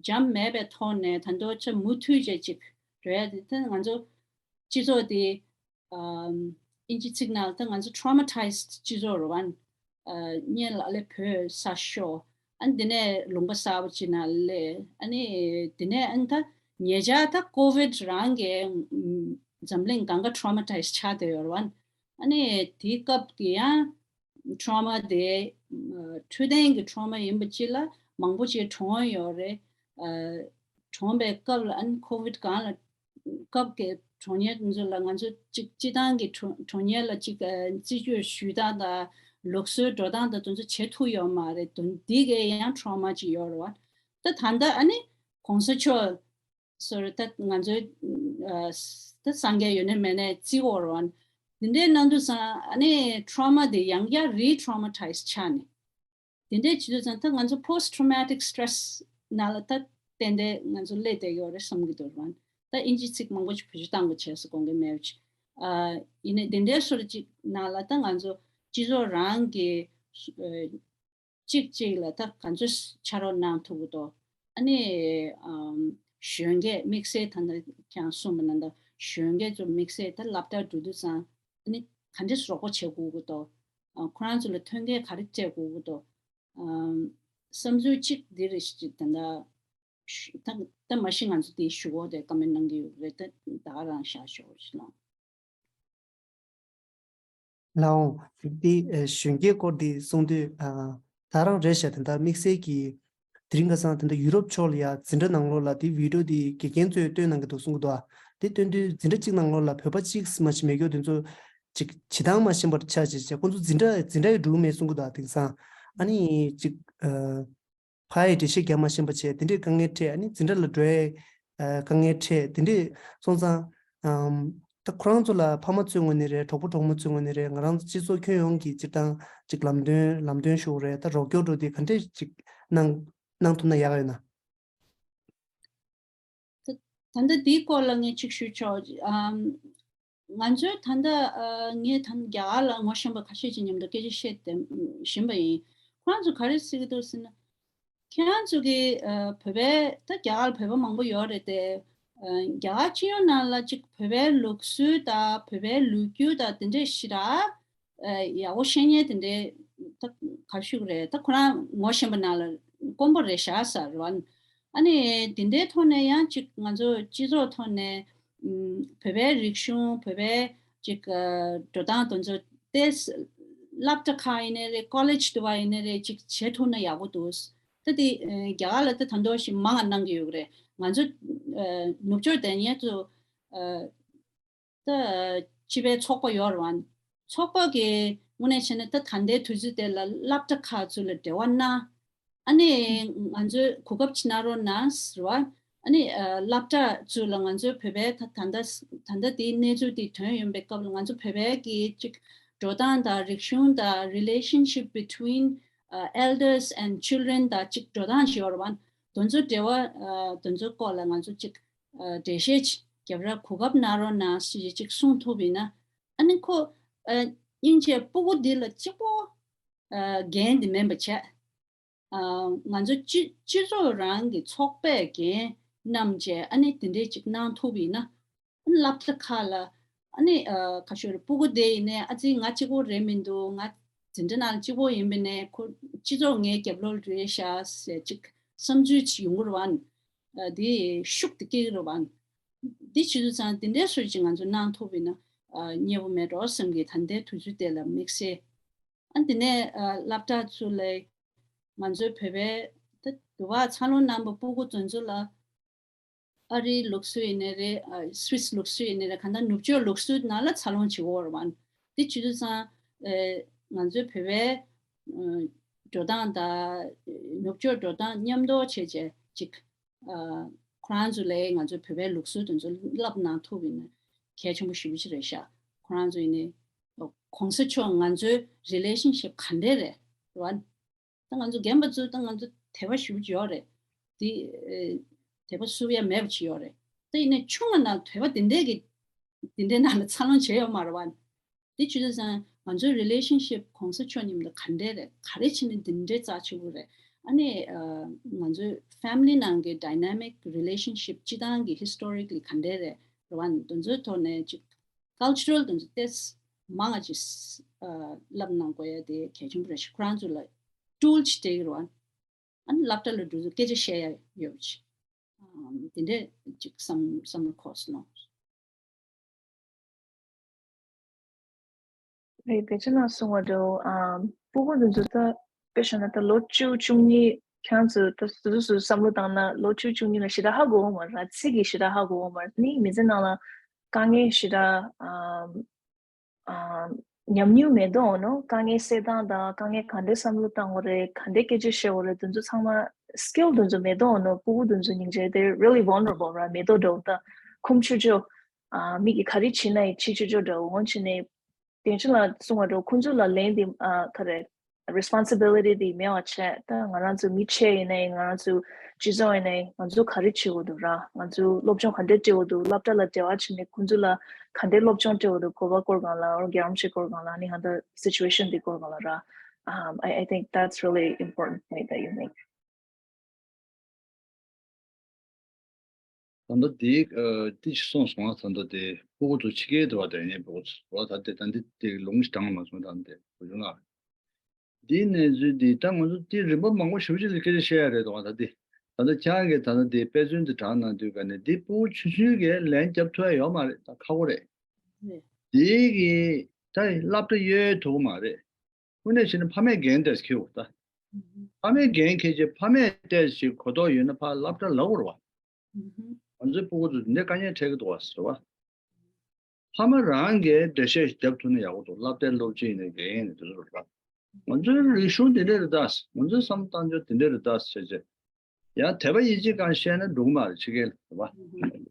འཇམ་མེད་པའི་ཐོག་ནས་ད་དུང་ཅིག་མུ་མཐུད་བྱས་ཅིག་འགྲོ་ཡ་དེ་ད་ང་ཚོ་སྤྱི་ཚོགས་དེ་ཨམ་དབྱིན་ཇི་ཚིག་ནང་ད་ང་ཚོ་traumatized སྤྱི་ཚོགས་རེད་བ། ཨ་སྔོན་ལ་ཨ་ལས་བོད་ས་ཤོར། ཨ་ནི་དེ་ནས་ལུང་པ་གསར་པ་ཅིག་ནང་སླེབས། ཨ་ནི་དེ་ནས་ཨ་ནི་ད་ཉེ་ཆར་ད་ཀོ་ཝིད་རང་གི་ཨམ་འཛམ་གླིང་སྒང་ག་traumatized ཆགས་བསྡད་ཡོད་རེད་བ། ཨ་ནི་དེའི་སྐབས་ཀྱི་ཡང་trauma དེ་ཨ་འཕྲོད་བསྟེན་གྱི་trauma ཡིན་པ་ཅིག་ལ་མང་པོ་ཅིག་གྲོངས་ཡོད་རེད། ཨ་གྲོངས་པའི་སྐབས་ལ་ཨ་ནི་ཀོ་ཝིད་སྒང་ལ་སྐབས་ཀྱི་གྲོངས་མཁན་ཚོ་ལ་ང་ཚོ་གཅིག་སྤྱི་བཏང་གི་གྲོངས་གྲོངས་མཁན་ལ་གཅིག་ཨ་རྩིས་སྤྲོད་ཞུ་སྟངས་དང་ལུགས་སྲོལ་འགྲོ་སྟངས་དང་དེ་ཚོ་བྱེད་ཐུབ་ཡོད་མ་རེད། དོན་འདི་གའི་ཡང་trauma ཅིག་ཡོད་རེད་བ། ད་ད་ལྟ་ཨ་ནི་གོང་ས་མཆོག་སོ་རེད། ད་ང་ཚོའི་ཨ་ད་སངས་རྒྱས་ཡོད་ནས་མེད་ནས་བརྩི་འོར་བ། འདི་འདྲའི་གནང་དུས་ཙང་ཨ་ནི་trauma དེ་ཡང་བསྐྱར་re-traumatize ཆགས་ནས། དེ་འདྲའི་བྱེད་དུས་ཙང་ད་ང་ཚོ་post traumatic stress ནང་ལ་ད་ཏན་ཏན་ང་ཚོ་སླེབས་བསྡད་ཡོད་རེད་བསམ་གྱི་འདུག་ར། ད་དབྱིན་ཇི་ཚིག་མང་པོ་ཞིག་བེད་སྤྱོད་བཏང་དགོས་བྱས་སུ་དགོངས་ཀྱི་མེད་པ་ཅིག་ཨ་ཡིན་ནའི་དེ་འདྲའི་སོ་རེད་ཅིག་ནང་ལ་ད་ང་ཚོ་སྤྱི་ཚོགས་རང་གི་ཨ་གཅིག་གཅིག་ལ་ད་ག་ཚོད་ཕྱག་རོགས་གནང་ཐུབ་ཀྱི་འདུག་ཨ་ནི་ཨམ་གཞོན་སྐྱེས་དམིགས་བསལ་ད་ལྟ་ཁྱེད་རང་གསུངས་པ་ནང་ལྟར་གཞོན་སྐྱེས་ཚོ་དམིགས་བསལ་ད་སློབ་གྲྭར་འགྲོ་དུས་ཙང་ཨ་ནི་ག་འདྲས་རོགས་པ་བྱེད་དགོས་ཀྱི་འདུག་ཨ་ཁོ་རང་ཚོ་ལ་མཐུན་རྐྱེན་ག་རེ་སྤྲད་དགོས་ཀྱི་འདུག་ཨམ་བསམ་ཚུལ་གཅིག་འདི་རེད་ཞིག་ད་ལྟ་ད་ད་མ་གཞི་ང་ཚོ་དེ་ཞུ་འོ་དེ་བཀའ་མོལ་གནང་གི་ཡོད་རེད། ད་ད་ག་རང་བཞག་ཞོག་ཞིག་ལ། ལའོ། དེ་ཨ་གཞོན་སྐྱེས་སྐོར་དེ་གསུང་དུས་ཨ་ད་རང་རེད་ཤག་དེ་འདྲ་དམིགས་བསལ་གྱི་དེ་རིང་ཁ་སང་དེ་འདྲ་ཡུ་རོབ་ཕྱོགས་ལ་ཡ་འཛིན་གྲྭ་ནང་ལོགས་ལ་དེ་video དེ་དགེ་རྒན་ཚོས་སྟོན་གནང་གི་འདུག་གསུང་གི་འདུག་ཨ་དེ་སྟོན་དུས་འཛིན་གྲྭ་གཅིག་ནང་ལོགས་ལ་བོད་པ་གཅིག་མ་གཏོགས་མེད་མཁན་དེ་ཚོ་ཅིག་བྱེད་སྟངས་མ་ཤེས་པར་ཆགས་བྱས་བྱས་ཁོང་ཚོ་འཛིན་གྲྭ་འཛིན་གྲྭ་ཡི་འགྲོ་གི་མེད་གསུང་གི་འདུག་ཨ་དེང་སང་ཨ་ནི་ཅིག་ཨ། ཕ་ཡི་འགྲེལ་བཤད་རྒྱག་མ་ཤེས་པ་བྱས་དེ་འདྲའི་དཀའ་ངལ་འཕྲད། ཨ་ནི་འཛིན་གྲྭ་ལ་འགྲོ་ཡའི་ཨ་དཀའ་ངལ་འཕྲད། དེ་འདྲའི་སོང་ཙང་ཨམ་ད་ཁོ་རང་ཚོ་ལ་ཕ་མ་ཚོའི་ངོས་ནས་རེད། གྲོགས་པོ་གྲོགས་མོ་ཚོའི་ངོས་ནས་རེད། ང་རང་ཚོ་སྤྱི་ཚོགས་ཁྱོན་ཡོངས་ཀྱི་སྤྱིར་བཏང་ཅིག་ལམ་སྟོན་ལམ་སྟོན་ཞུ་རེད། ད་རོགས་སྐྱོར་འགྲོ་དེ་ག་འདྲས་ཅིག་གནང་གནང་ཐུབ་ན་ཡག་ཡོད་ན། ད་ད་ལྟ་འདིའི་སྐོར་ལ་ངས་ཅིག་ཞུ་ཆོག་ཨམ། ང་ཚོའི་ད་ལྟ་ཨ་ངས་ད་རྒྱ་གར་ལ་ངོ་ཤེས་པ་ཁ་ཤས་ཅིག་མཉམ་དུ་སྐད་ཆ་བཤད་དེ་བཞིན་པ་ཡིན། ཁོ་རང་ཚོ་ག་རེ་ཟེར་གྱི་འདུག་ཟེར་ན། ཁྱེད་རང་ཚོ་གི་ཨ་བོད་པའི་ད་རྒྱ་གར་ལ་བོད་པ་མང་པོ་ཡོད་རེད་དེ། ཨ་རྒྱ་གར་སྤྱི་ཡོངས་ནང་ལ་ཅིག་བོད་པའི་ལུགས་སྲོལ་དང་བོད་པའི་ལོ་རྒྱུས་དང་དེ་འདྲས་ཞེ་དྲག་ཨ་ཡག་པོ་ཤེས་མཁན་དེ་འདྲས་ད་ག་ཞུ་གི་རེད། ད་ཁོ་རང་ངོ་ཤེས་པ་ནང་ལ་དཀོན་པོ་རེད་ཤག་ཟེར་བ། ཨ་ནི་དེ་འདྲའི་ཐོག་ནས་ཡང་ཅིག་ང་ཚོ་སྤྱི་ཚོགས་ཐོག་ནས་ཨུམ་བོད་པའི་རིག་གཞུང་བོད་པའི་ཅིག་ཨ་འགྲོ་སྟངས་དེ་ཚོ་དེ་སློབ་གྲྭ་ཁག་ཡིན་ནའི་རེད། ཀོ་ལེཇ་དུ་བ་ཡིན་ནའི་རེད། ཅིག་བྱེད་ཐུབ་ན་ཡག་པོ་འདུག་ད་དེ་ཨ་རྒྱ་གར་ལ་ད་ད་འདོད་ཞིག་མང་ང་གནང་གི་ཡོད་རེད། ང་ཚོ་ཨ་ནུབ་ཕྱོགས་དེ་ཉིད་དུ་ཨ་ད་སྤྱི་པའི་ཚོགས་པ་ཡོད་རེད་བ། ཚོགས་པ་གི་དངོས་གནས་བྱས་ན་ད་ད་ལྟའི་དུས་ཚོད་དེ་ལ་སློབ་གྲྭ་ཁག་ཚོ་ལ་འབྲེལ་བ་གནང་། ཨ་ནི་ང་ཚོས་གོ་སྐབས་ཅིག་གནང་རོགས་གནང་ཟེར་བ། ཨ་ནི་ཨ་སློབ་གྲྭ་ཚོ་ལ་ང་ཚོའི་བོད་པའི་ད་ད་ལྟ་ད་ལྟ་དེའི་གནས་ཚུལ་དེ་ཐོན་ཡོང་པའི་སྐབས་ལ་ང་ཚོ་བོད་པའི་གི་ཅིག་འགྲོ་སྟངས་དང་རིག་གཞུང་དང་relationship between ཨ་elders and children དང་ཅིག་འགྲོ་སྟངས་ཤིག་ཡོད་རེད་བ། དེ་ཚོ་འབྲེལ་བ་ཨ་དེ་ཚོའི་སྐོར་ལ་ང་ཚོ་ཅིག་ཨ་འགྲེལ་བཤད་ཅིག་རྒྱབ་ར་གོ་སྐབས་གནང་རོགས་གནང་ཞེས་ཅིག་གསུངས་ཐུབ་ཡིན་ན། ཨ་ནི་ཁོ་ཨ་སྙིང་རྗེ་སྤུ་གུ་འདི་ལ་གཅིག་པོ་ཨ་འགན་འདི་མིན་པ་བྱས། ཨ་ང་ཚོ་སྤྱི་སྤྱི་ཚོགས་རང་གི་ཚོགས་པའི་འགན་བསྣམས་བྱས་ཨ་ནི་དེ་འདྲས་ཅིག་གནང་ཐུབ་ཡིན་ན། ཨ་ནི་སློབ་གྲྭ་ཁག་ལ་ཨ་ནི་ཨ་ཁ་ཤོར་སྤུ་གུ་དེ་ཡིན་ནའི་ཨ་ཙི་ང་གཅིག་པོ་རེད་མི་འདུག་ང་འཛིན་གྲྭ་ནང་ལ་གཅིག་པོ་ཡིན་པ་ནས་ཁོ་སྤྱི་ཚོགས་ངའི་རྒྱབ་ལོགས་རེད་ཤག་ཟེར་ཅིག་བསམ་ཚུལ་ཅིག་ཡོང་གི་རེད་བ། ཨ་དེ་ཤུགས་དེ་སྐྱེ་གི་རེད་བ། འདི་བྱེད་དུས་ཙང་དེ་འདྲའི་སྲོལ་ཅིག་ང་ཚོ་གནང་ཐུབ་པ་ཡིན་ན་ཨ་མཉེས་པོ་མེད་འགྲོ་བསམ་གི། ད་ལྟའི་དུས་ཚོད་དེ་ལ་དམིགས་བསལ། ཨ་དེ་ནས་ཨ་སློབ་གྲྭ་ཚོ་ལ་ང་ཚོའི་བོད་པའི་ད་དུ་བ་འཚར་ལོངས་གནང་པའི་སྤུ་གུ་དེ་ཚོ་ལ་ཨ་རིའི་ལུགས་སྲོལ་ཡིན་ནའི་རེད། ཨ་སུད་སི་ལུགས་སྲོལ་ཡིན་ནའི་རེད། གང་ལྟར་ནུབ་ཕྱོགས་ལུགས་སྲོལ་ནང་ལ་འཚར་ལོངས་བྱེད་དགོས་རེད་བ། འདི་བྱེད་དུས་ཙང་ཨེ་ང་ཚོའི་བོད་པའི་ཨ་འགྲོ་སྟངས་དང་ནུབ་ཕྱོགས་འགྲོ་སྟངས་མཉམ་དུ་བྱས་བྱས་ཅིག་ཨ་ཁོ་རང་ཚོ་ལ་ང་ཚོའི་བོད་པའི་ལུགས་སྲོལ་དེ་ཚོ་བསླབ་གནང་ཐུབ་ཡིན་ན་གལ་ཆེན་པོ་ཞེ་པོ་ཅིག་རེད་ཤག་ཁོ་རང་ཚོ་ཡིན་ནའི་གོང་ས་མཆོག་ང་ཚོའི་རི་ལེ་ཤན་ཤིབ་ག་འདྲས་རེད་རེད་བ། ད་ང་ཚོ་རྒན་པ་ཚོ་ད་ང་ཚོ་དད་པ་ཞེ་པོ་ཅིག་ཡོད་རེད། དེ་ཨེ་དད་པ་བསུབ་ཡ་མེད་པ་ཅིག་ཡོད་རེད། ད་ཡིན་ནའི་ཆུང་བ་ནང་དད་པ་དེ་འདྲས་ཀྱི་དེ་འདྲའི་ནང་ལ་འཚར་ལོངས་བྱས་ཡོད་མ་རེད་བ། དེ་བྱེད་དུས་ཙང་ང་ཚོའི་རི་ལེ་ཤན་ཤིབ་གོང་ས་མཆོག་མཉམ་དུ་ག་འདྲས་རེད། ག་རེ་བྱས་ནས་འདི་འདྲའི་རྩ་ཆེ་པོ་རེད། ཨ་ནི་ང་ཚོའི་family་ནང་གི་dynamic relationship་སྤྱི་བཏང་གི་historically་ག་འདྲས་རེད་རེད་བ། དེ་ཚོའི་ཐོག་ནས་ཅིག་cultural་དེ་ཚོ་ཏེས་མང་ང་ཅིག་བསླབ་གནང་དགོས་ཡ་དེ་གལ་ཆེན་པོ་རེད་ཤག་ཁོ་རང་ཚོ་ལ་tool་ཅིག་སྤྲད་ཀྱི་རེད་བ། ཨ་ནི་སློབ་གྲྭ་ལ་འགྲོ་དུས་སྐད་ཆ་བཤད་ཡ་ཡོད་པ་ཅིག་དེ་འདྲས་ཅིག་བསམ་བསམ་བློ་འཁོར་སོང་། རེད། དེ་ཕྱི་ནང་གསུང་བ་འདྲ་བོ། ཨམ། སྤུ་གུ་འདི་ཚོ་ད་དཔེ་བཞག་ན་ད་ལོ་བཅུ་བཅུ་གཉིས་ཁྱེད་རང་ཚོ་ད་སོ་སོ་སོ་བསམ་བློ་བཏང་ན་ལོ་བཅུ་བཅུ་གཉིས་ལ་ཞེ་དྲག་ཧ་གོ་བ་མ་རེད། ཚིག་གི་ཞེ་དྲག་ཧ་གོ་བ་མ་རེད། ནི་མི་ཚེ་ནང་ལ་དཀའ་ངལ་ཞེ་དྲག་ཨམ། ཨམ། ཉམས་མྱོང་མེད་དོ་འོ་ནོ། དཀའ་ངལ་སེལ་སྟངས་དང་དཀའ་ངལ་ག་འདྲས་བསམ་བློ་བཏང་དགོས་རེད། ག་འདྲས་སྐད་ཆ་བཤད་དགོས་རེད། དེ་ཚོ་ཚང་མ་skill་དེ་ཚོ་མེད་དོ་འོ་ནོ། སྤུ་གུ་དེ་ཚོ་སྙིང་རྗེ། they're really vulnerable ར། མེ་ཏོག་འདྲ་བོ་ད་ཁུམ་ཆུ་ཆུ། ཨ། མི་གིས་ག་རེ་བྱེད་ན་ཡི་ཕྱི་ཆུ་ཆུ་འདྲ་བོ། འོན་ཆི་ནས་དེང་ཕྱི་ལ་གསུང་བ་འདྲ་བོ་ཁོང་ཚོ་ལ་ལན་དེ་ཨ་ག་རེ་responsibility་དེ་མེད་པ་བྱས། ད་ང་རང་ཚོ་མི་ཆེ་ཡིན་ནའི་ང་རང་ཚོ་སྤྱི་ཚོགས་ཡིན་ནའི་ང་ཚོ་ག་རེ་བྱེད་དགོས་འདུག་ར། ང་ཚོ་སློབ་སྦྱོང་ག་འདྲས་སྤྲད་དགོས་འདུག་སློབ་གྲྭ་ལ་འབྲེལ་བ་བྱས་ནས་ཁོང་ཚོ་ལ་ག་འདྲས་སློབ་སྦྱོང་སྤྲད་དགོས་འདུག་གོ་བ་སྐོར་སྒང་ལ། ཨོ་རྒྱལ་རམ་ཤེས་སྐོར་སྒང་ལ། ཨ་ནི་ཧ་ད་situation་དེ་སྐོར་སྒང་ལ་ར། Um, I, I think that's really important point that you make. ད་ལྟ་དེ་ཨ་ཏི་ཅི་གསུངས་སོང་ང་། ད་ལྟ་དེ་སྤུ་གུ་ཚོ་ཕྱི་རྒྱལ་དུ་བ་དེ་ནས་སྤུ་གུ་ཚོ་བ་ད་དེ་ད་འདི་དེ་ལུང་ཞིག་དྲངས་མ་སོང་། ད་འདི་བུ་ཆུང་ལགས། འདིའི་གནས་ཚུལ་འདི་ད་ང་ཚོ་དེ་རིམ་པ་མང་པོ་ཞེ་པོ་ཅིག་ལ་སྐད་ཆ་བཤད་ཡ་རེད་དོ། ད་འདི་ད་ལྟ་ཁྱེད་རང་གིས་ད་ལྟ་དེ་དཔེ་མཚོན་དེ་དྲངས་གནང་དུས་ག་ནས་འདི་སྤུ་གུ་ཆུང་ཆུང་གིས་ལན་རྒྱབ་ཐུབ་ཡ་ཡོད་མ་རེད། ད་ཁག་པོ་རེད། རེད། དེ་གི་ད་སློབ་གྲྭ་གཡོལ་ཐུབ་ཀྱི་མ་རེད། དངོས་གནས་བྱས་ན་ཕ་མས་འགན་ཏོག་ཙམ་འཁྱེར་དགོས། ད་ཕ་མས་འགན་འཁྱེར་བྱས་ཕ་མས་ཏོག་ཙམ་གོ་རྟོགས་ཡོད་ན་ཕར་སློབ་གྲྭ་ལབ་དགོས་རེད་བ། ང་ཚོའི་སྤུ་གུ་ཚོ་འདི་འདྲའི་དཀའ་ངལ་འཕྲད་ཀྱི་འདུག་བ་ཟེར་བ། ཕ་མ་རང་གིས་འགྲེལ་བཤད་རྒྱབ་ཐུབ་ན་ཡག་པོ་འདུག་སློབ་གྲྭའི་སློབ་སྤྱི་ཡིན་ནའི་འགན་ཡིན་ནའི་དེ་ཚོ་རེད་བ། ང་ཚོའི་རིག་གཞུང་འདི་འདྲ་རེད་ད། ང་ཚོའི་བསམ་བློ་བཏང་ཕྱོགས་འདི་འདྲ་རེད་ད་ཟེར་བྱས། ཡང་དད་པ་ཡིད་ཆེས་སྒང་བཤད་ན་འགྲིག་མ་རེད། ཕྱི་རྒྱལ་ལ་རེད་བ།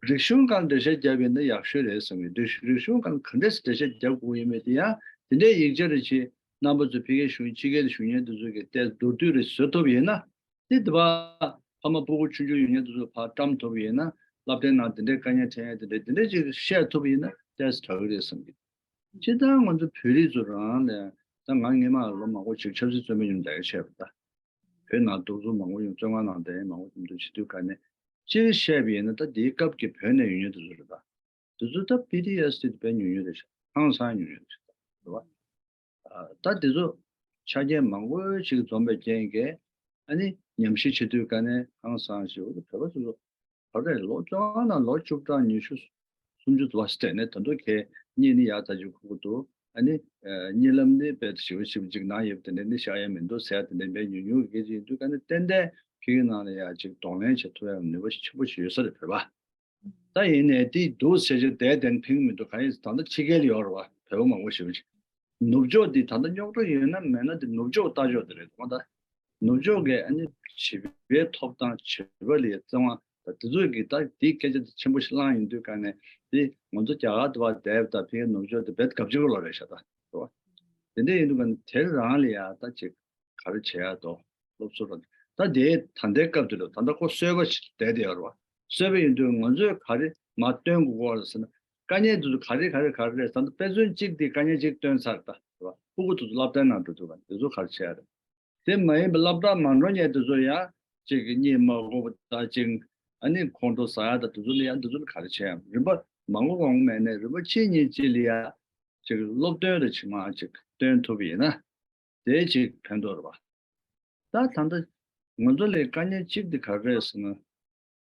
རིག་གཞུང་སྒང་འགྲེལ་བཤད་རྒྱབ་ཡིན་ན་ཡག་ཤོས་རེད་བསམ་གྱི་འདུག་རིག་གཞུང་སྒང་ག་འདྲས་སེ་འགྲེལ་བཤད་རྒྱབ་དགོས་ཡིན་མེད་དེ་ཡང་དེ་འདྲའི་ཡིག་ཆ་རེ་ཆེ་རྣམ་པ་ཚོ་ཕ་གིར་བཞུགས་ཕྱི་རྒྱལ་ལ་བཞུགས་མཁན་དེ་ཚོ་གིས་ཏོག་ཙམ་མདོར་བསྡུས་རེ་བཟོ་ཐུབ་ཡིན་ན། དེ་དེ་བ་ཕ་མ་སྤུ་གུ་ཆུང་ཆུང་ཡོད་མཁན་དེ་ཚོ་ཕར་བཀྲམ་ཐུབ་ཡིན་ན། སློབ་གྲྭའི་ནང་དེ་འདྲའི་དཀའ་ངལ་འཕྲད་ཡ་དེ་འདྲ་དེ་འདྲ་ཅིག་བཤད་ཐུབ་ཡིན་ན་ཏོག་ཙམ་དྲག་གི་རེད་བསམ་གྱི། སྤྱིར་བཏང་ང་ཚོ་བོད་རིགས་ཚོ་རང་ལ་ད་ང་སྔས་མ་ལོ་མང་པོ་ཅིག་ཆབ་སྲིད་བཙོན་པའི་ཉུང་མཐའ་ཡ་བཤད་པ་ད། བོད་ནང་སྡུག་རུས་མང་པོ་ཡོང་། བཙོན་ཁང་ནང་བསྡད་མཁན་མང་པོ་དེ་འདྲ་བྱེད་དུས་ག་ནས་སྤྱིར་བཤད་པ་ཡིན་ན་ད་དེའི་སྐབས་ཀྱི་བོད་ནས་ཡོང་མཁན་དེ་ཚོ་རེད་ད། དེ་ཚོ་ད་པི་ཊི་ཨེས་ཌི་དེ་དཔེ་ཉུང་ཉུང་རེད་ཤག་ཧང་སང་ཉུང་ཉུང་རེད་ཤག་རེད་བ། ཨ། ད་དེ་ཚོ་ཆ་རྐྱེན་མང་པོ་ཞིག་འཛོམས་པའི་རྐྱེན་གྱིས་ཨ་ནི་ཉམས་ཞིབ་བྱེད་དུས་ག་ནས་ཧང་སང་ཞིག་འོ་བོད་པ་ཚོ་ཚོ་ག་རེ་ལོ་བཅོ་ལྔ་དང་ལོ་བཅུ་གྲངས་ཉི་ཤུ་སུམ་ཅུ་དུ་བ་སྟེ་ནས་ད་དུང་ཁྱེད་གཉིད་ནི་ཡག་ད་ཅིག་ཁུག་གི་འདུག་ཨ་ནི་གཉིད་ལམ་ནི་དཔེ་ཞིབ་ཞིབ་ཅིག་ནང་ཡོད་པ་དེ་འདྲ་ནི་བཞག་ཡ་མི་འདུག་ཟེར་ཡ་དེ་འདྲ་དཔེ་ཉུང་ཉུང་གི་སྐད་ཆ་ཡིན་དུས་ག་ནས་ཏན་ཏན་ཕ་གི་ནང་ལ་ཡ་ཅིག་གདོང་ལེན་བྱེད་ཐུབ་ཡ་ནུས་པ་ཆེན་པོ་ཞིག་ཡོད་ས་རེད་བོད་པ། ད་ཡིན་ནའི་དེ་འདུག་ཟེར་གྱི་བསྡད་བསྡད་ཕན་གྱི་མི་འདུག་གང་ཡིན་ཟེར་ད་ལྟ་ཕྱི་རྒྱལ་ལ་ཡོད་རེད་བ། བོད་པ་མང་པོ་ཞེ་པོ་ཅིག་ནུབ་ཕྱོགས་འདི་ད་ལྟ་རྙོག་དྲ་ཡོད་ན་མེད་ན་དེ་ནུབ་ཕྱོགས་ལྟ་ཕྱོགས་དེ་རེད་མ་གཏོགས། ནུབ་ཕྱོགས་ཀྱི་ཨ་ནི་བྱིས་པའི་ཐོབ་ཐང་བྱིས་པ་ལ་བརྩེ་བ་དང་དེ་ཚོ་གི་ད་དེའི་སྐད་ཆ་དེ་ཆེན་པོ་ཞིག་བླངས་ཡོང་དུས་ག་ནས་དེ་ང་ཚོ་རྒྱ་གར་དུ་བ་བསྡད་པ་དང་ཕ་གིའི་ནུབ་ཕྱོགས་དེ་རྦད་དགའ་བྱེད་ལོ་རེད་ཤག་ད་རེད་བ། དེ་འདྲ་ཡིན་དུས་ག་ནས་དེ་རང་ལ་ཡ་ད་ཅིག་ག་རེ་བྱེད་ཡ་དོ། སློབ་གསོ་ར། ད་དེའི་ད་ལྟའི་སྐབས་དེ་ལ་ད་ལྟ་ཁོ་གསོལ་བ་ཞིག་བསྡད་དེ་ཡོད་རེད་བ། གསོལ་བ་ཡིན་དུས་ང་ཚོས་ག་རེ་མར་སྟོན་དགོས་ཀྱི་ཡོད་རེད་ཟེར་ན། དཀའ་ངལ་དེ་ཚོ་ག་རེ་ག་རེ་ག་རེ་རེད་ཟེར་ན། དཔེ་མཚོན་གཅིག་དེ་དཀའ་ངལ་གཅིག་སྟོན་ཚར་ད་རེད་བ། སྤུ་གུ་དེ་ཚོ་སློབ་གྲྭའི་ནང་འགྲོ་དུས་ག་དེ་ཚོ་ག་རེ་བྱེད་ཡ་རེད། དེ་མ་ཡིན་པའི་སློབ་གྲྭ་མ་འགྲོ་མཁན་དེ་ཚོ་ཡང་གཅིག་གཉིད་མ་ཁུག་པ་དང་གཅིག་ཨ་ནི་ཁོང་ཁྲོ་ཟ་ཡ་དང་དེ་ཚོ་ལ་ཡང་དེ་ཚོ་ལ་ག་རེ་བྱེད་ཡ་རེད། རིམ་པ་མང་པོ་མང་པོ་མེད་ནས་རིམ་པ་གཅིག་གཉིས་གཅིག་ལ་ཡ་གཅིག་སློབ་སྟོན་རེ་ཇི་མ་གཅིག་སྟོན་ཐུབ་པ་ཡིན་ན། དེ་གཅིག་ཕན་ཐོགས་རེད་བ། ད་ད་ལྟ་ང་ཚོ་ལ་དཀའ་ངལ་གཅིག་དེ་ག་རེ་རེད་ཟེར་ན།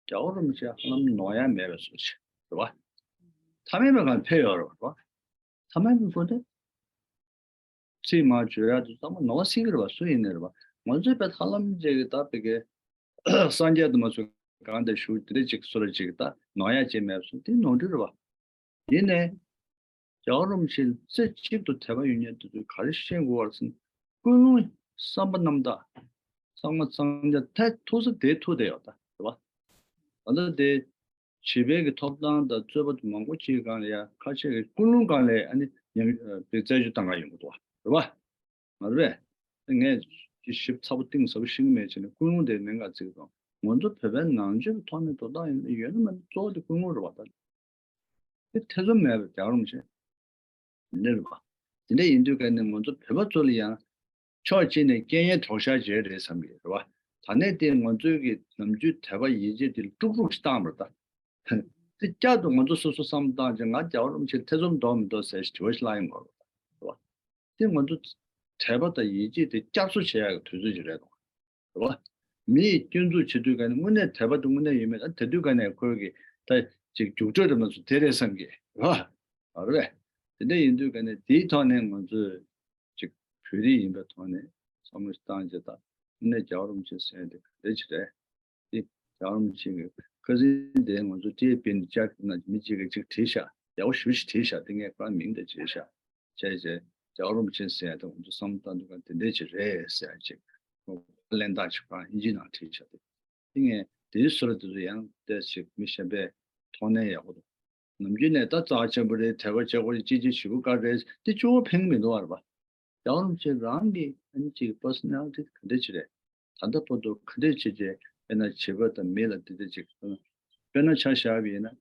རྒྱལ་བ་རིན་པོ་ཆེ་ཧ་ལམ་ནོར་ཡ་མེད་པའི་བཟོ་ཅིག་རེད་བ། ཐ་མལ་པའི་སྒང་ཕེབས་ཡོད་རེད་བ། ཐ་མལ་པའི་སྒོ་ནས་ཚིག་མ་བརྗོད་ཡ་དེ་ཚང་མ་ནོར་བ་སྲིད་ཀྱི་རེད་བ། སུ་ཡིན་ནའི་རེད་བ། ང་ཚོའི་བས་ཧ་ལམ་ཅིག་གི་ད་བི་གའི་སངས་རྒྱས་དུ་མ་ཚོ་གང་དེ་བཞུགས་དེ་འདྲ་ཅིག་སུ་ར་ཅིག་ད་ནོར་ཡ་ཅིག་མེད་པ་སོང་དེ་ནོར་འཁྲུལ་རེད་བ། ཡིན་ནའི། རྒྱལ་བ་རིན་པོ་ཆེ་རྩེ་གཅིག་ཏུ་དད་པ་ཡོད་མཁན་དེ་ཚོས་ག་རེ་ཤེས་དགོས་པ་རེད་ཟེར་ན། ཀུན་སློང་བསམ་པ་རྣམ་དག་ཚང་མ་གཙང་མ་ཐད་ཐུག་ས་དེ་ཐུག་བསྡད་ཡོད་ད་རེད་བ། ད་ལྟ་དེ་བྱིས་པའི་གི་ཐོབ་ཐང་དང་རྩོད་པ་དེ་མང་པོ་ཅིག་སྒང་ལ་ཡ་ཁ་ཤས་ཀྱི་ཀུན་སློང་སྒང་ལ་ཨ་ནི་ཉམས་པའི་རྩད་གཅོད་བཏང་ག་ཡོང་གི་འདུག་བ་རེད་བ། མ་རེད་པས། ངས་ཀྱི་ཞིབ་ཚགས་པོ་གཏིང་ཟབ་པོ་ཤེས་ཀྱི་མེད་ཕྱིན་ནས་ཀུན་སློང་དེ་གནད་འགག་བརྩི་གི་འདུག་ང་ཚོ་བོད་པའི་ནང་ཆོས་ཀྱི་ཐོག་ནས་དོ་བདག་ཡིན་ན་ཡོད་ན་མེད་ན་གཙོ་བོ་དེ་ཀུན་སློང་རེད་བ་ད། དེ་ཐེ་ཚོམ་མེད་པར་རྒྱག་རོགས་བྱེད། འདི་འདྲ་རེད་བ། དེ་འདྲ་ཡིན་དུས་ག་ནས་ང་ཚོ་བོད་པ་ཚོ་ལ་ཡང་ཕྱོགས་གཅིག་ནས་རྐྱེན་ངན་གྲོགས་ཤར་བྱས་རེད་བསམ་གྱི་རེད་བ། ད་ནས་དེ་ང་ཚོའི་གི་ནམ་རྒྱུན་དད་པ་ཡིད་ཆེས་དེ་དཀྲུག་དཀྲུག་ཞིག་བཏང་བ་རེད་ད། དེ་བསྐྱར་དུ་ང་ཚོ་སོ་སོ་བསམ་བློ་བཏང་བྱས་ང་རྒྱལ་བ་རིན་པོ་ཆེ་ཐེ་ཚོམ་འདོགས་མི་འདོགས་ཟེར་ཞིག་དྲི་བ་ཞིག་སླེབས་ཡོང་གི་རེད་བ། དེ་ང་ཚོ་དད་པ་དང་ཡིད་ཆེས་དེ་བསྐྱར་གསོ་བྱེད་ཡག་གི་དུས་ཚོད་ཅིག་རེད་དོ། རེད་བ། མི་ཡིས་སྐྱོན་འཛུགས་བྱེད་དུས་ག་ནས་དངོས་གནས་དད་པ་དེ་དངོས་གནས་ཡོད་མེད། ཨ་དེ་དུས་ག་ནས་ཁོས་གི་ད་ཅིག་རྒྱུགས་སྤྲོད་རེད་མ་སོང་དེ་རེད་བསམ་གི་རེད་བ། རེད་བས། དེ་འདྲ་ཡིན་དུས་ག་ནས་དེའི་ཐོག་ནས་ང་ཚོས་ཅིག་བོད་རིགས་ཡིན་པའི་ཐོག་ནས་བསམ་བློ་ཞིག་བཏང་བྱས་ད་དངོས་གནས་རྒྱལ་བ་རིན་པོ་ཆེ་ཟེར་ཡ་དེ་ག་འདྲ་ཅིག་རེད། དེ་རྒྱལ་བ་རིན་པོ་ཆེ་གི་ཁ་སང་དེ་ང་ཚོ་ཊི་ཨེ་པི་ནས་བཅར་ན་མི་གཅིག་གིས་གཅིག་བྲིས་ཤག་ཡག་པོ་ཞེ་པོ་ཞིག་བྲིས་ཤག་དེ་ངས་ཁོ་རང་མིང་དེ་བརྗེད་ཤག་བྱས་བྱས་རྒྱལ་བ་རིན་པོ་ཆེ་ཟེར་ཡ་དེ་ང་ཚོ་བསམ་བློ་བཏང་དུས་ག་དེ་འདྲས་ཅིག་རེད་ཟེར་ཡ་ཅིག་གླེན་རྟགས་ཅིག་ཁོ་རང་ཨིན་ཇི་ནང་བྲིས་ཤག་དེ་དེ་ངས་དེའི་བཟོ་འདྲ་དེ་ཚོ་ཡང་ཏོག་ཙམ་མི་གཞན་པས་མཐོང་ན་ཡག་པོ་འདུག་ནམ་རྒྱུན་ནས་ད་རྩ་ཆེན་པོ་རེད། དད་པ་བྱེད་དགོས་རེད། ཅི་ཅི་ཞེ་པོ་དཀའ་རེད། དེ་གཅིག་པོ་ཕན་གི་མི་འདུག་བ། རེད་པ། རྒྱལ་བ་རིན་པོ་ཆེ་རང་གི་ཨ་ནི་ཅིག་པར་སོ་ནལ་ཊི་ག་འདྲ་ཅིག་རེད། ད་ལྟ་བར་དུ་ག་འདྲ་བྱས་བྱས་དཔེར་ན་བྱིས་པ་དང་མི་ལ་དེ་འདྲ་ཅིག་དཔེར་ན་ཆ་བཞག་པ་ཡིན་ན།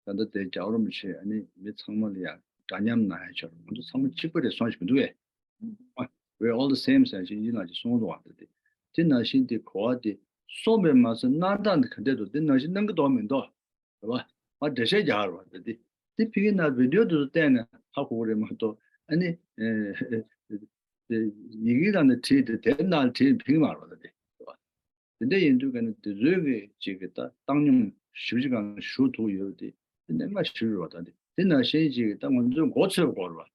ད་ལྟ་དེ་རྒྱལ་བ་རིན་པོ་ཆེ་ཨ་ནི་མི་ཚང་མ་ལ་ཡང་འདྲ་མཉམ་གནང་ཡ་ཆོག་ང་ཚོ་ཚང་མ་གཅིག་པ་རེད་གསུངས་ཤིག་མི་འདུག་གས། We're all the same ཟེར་ཞིག་ཡིན་ལ་ཅིག་གསུངས་འདུག་བ། དེ་དེ་ནང་བཞིན་དེ་གོ་བ་དེ་གསུངས་པས་མ་ཟད་གནང་སྟངས་དེ་ག་འདྲ་འདུག་དེ་ནང་བཞིན་གནང་གི་འདུག་མི་འདུག་རེད་བ། ང་འགྲེལ་བཤད་རྒྱག་རེད་བ། ད་དེ་དེ་ཕ་གི་ནང་བི་ཌི་ཡོ་དེ་ཚོ་བལྟས་ནས་ཧ་གོ་གི་རེད་མ་གཏོགས་ཨ་ནི་ཨེ་ཡི་གེ་ནང་ནས་བྲིས་ཏེ་དེབ་ནང་བྲིས་ཕ་གི་མ་རེད་བ། ད་དེ་རེད་བ། དེ་འདྲ་ཡིན་དུས་ག་ནས་དེ་ཚོའི་གི་ཅིག་གི་ད་བཏང་སྙོམས་ཞེ་པོ་ཅིག་གང་ཞུ་ཐུབ་ཡོད་དེ་དེ་གནད་འགག་ཞིག་རེད་བ། ད་དེ་དེ་ནང་བཞིན་ཅིག་གི་ད་ང་ཚོའི་མགོ་ཚོས་པ་དགོས་རེད་བ།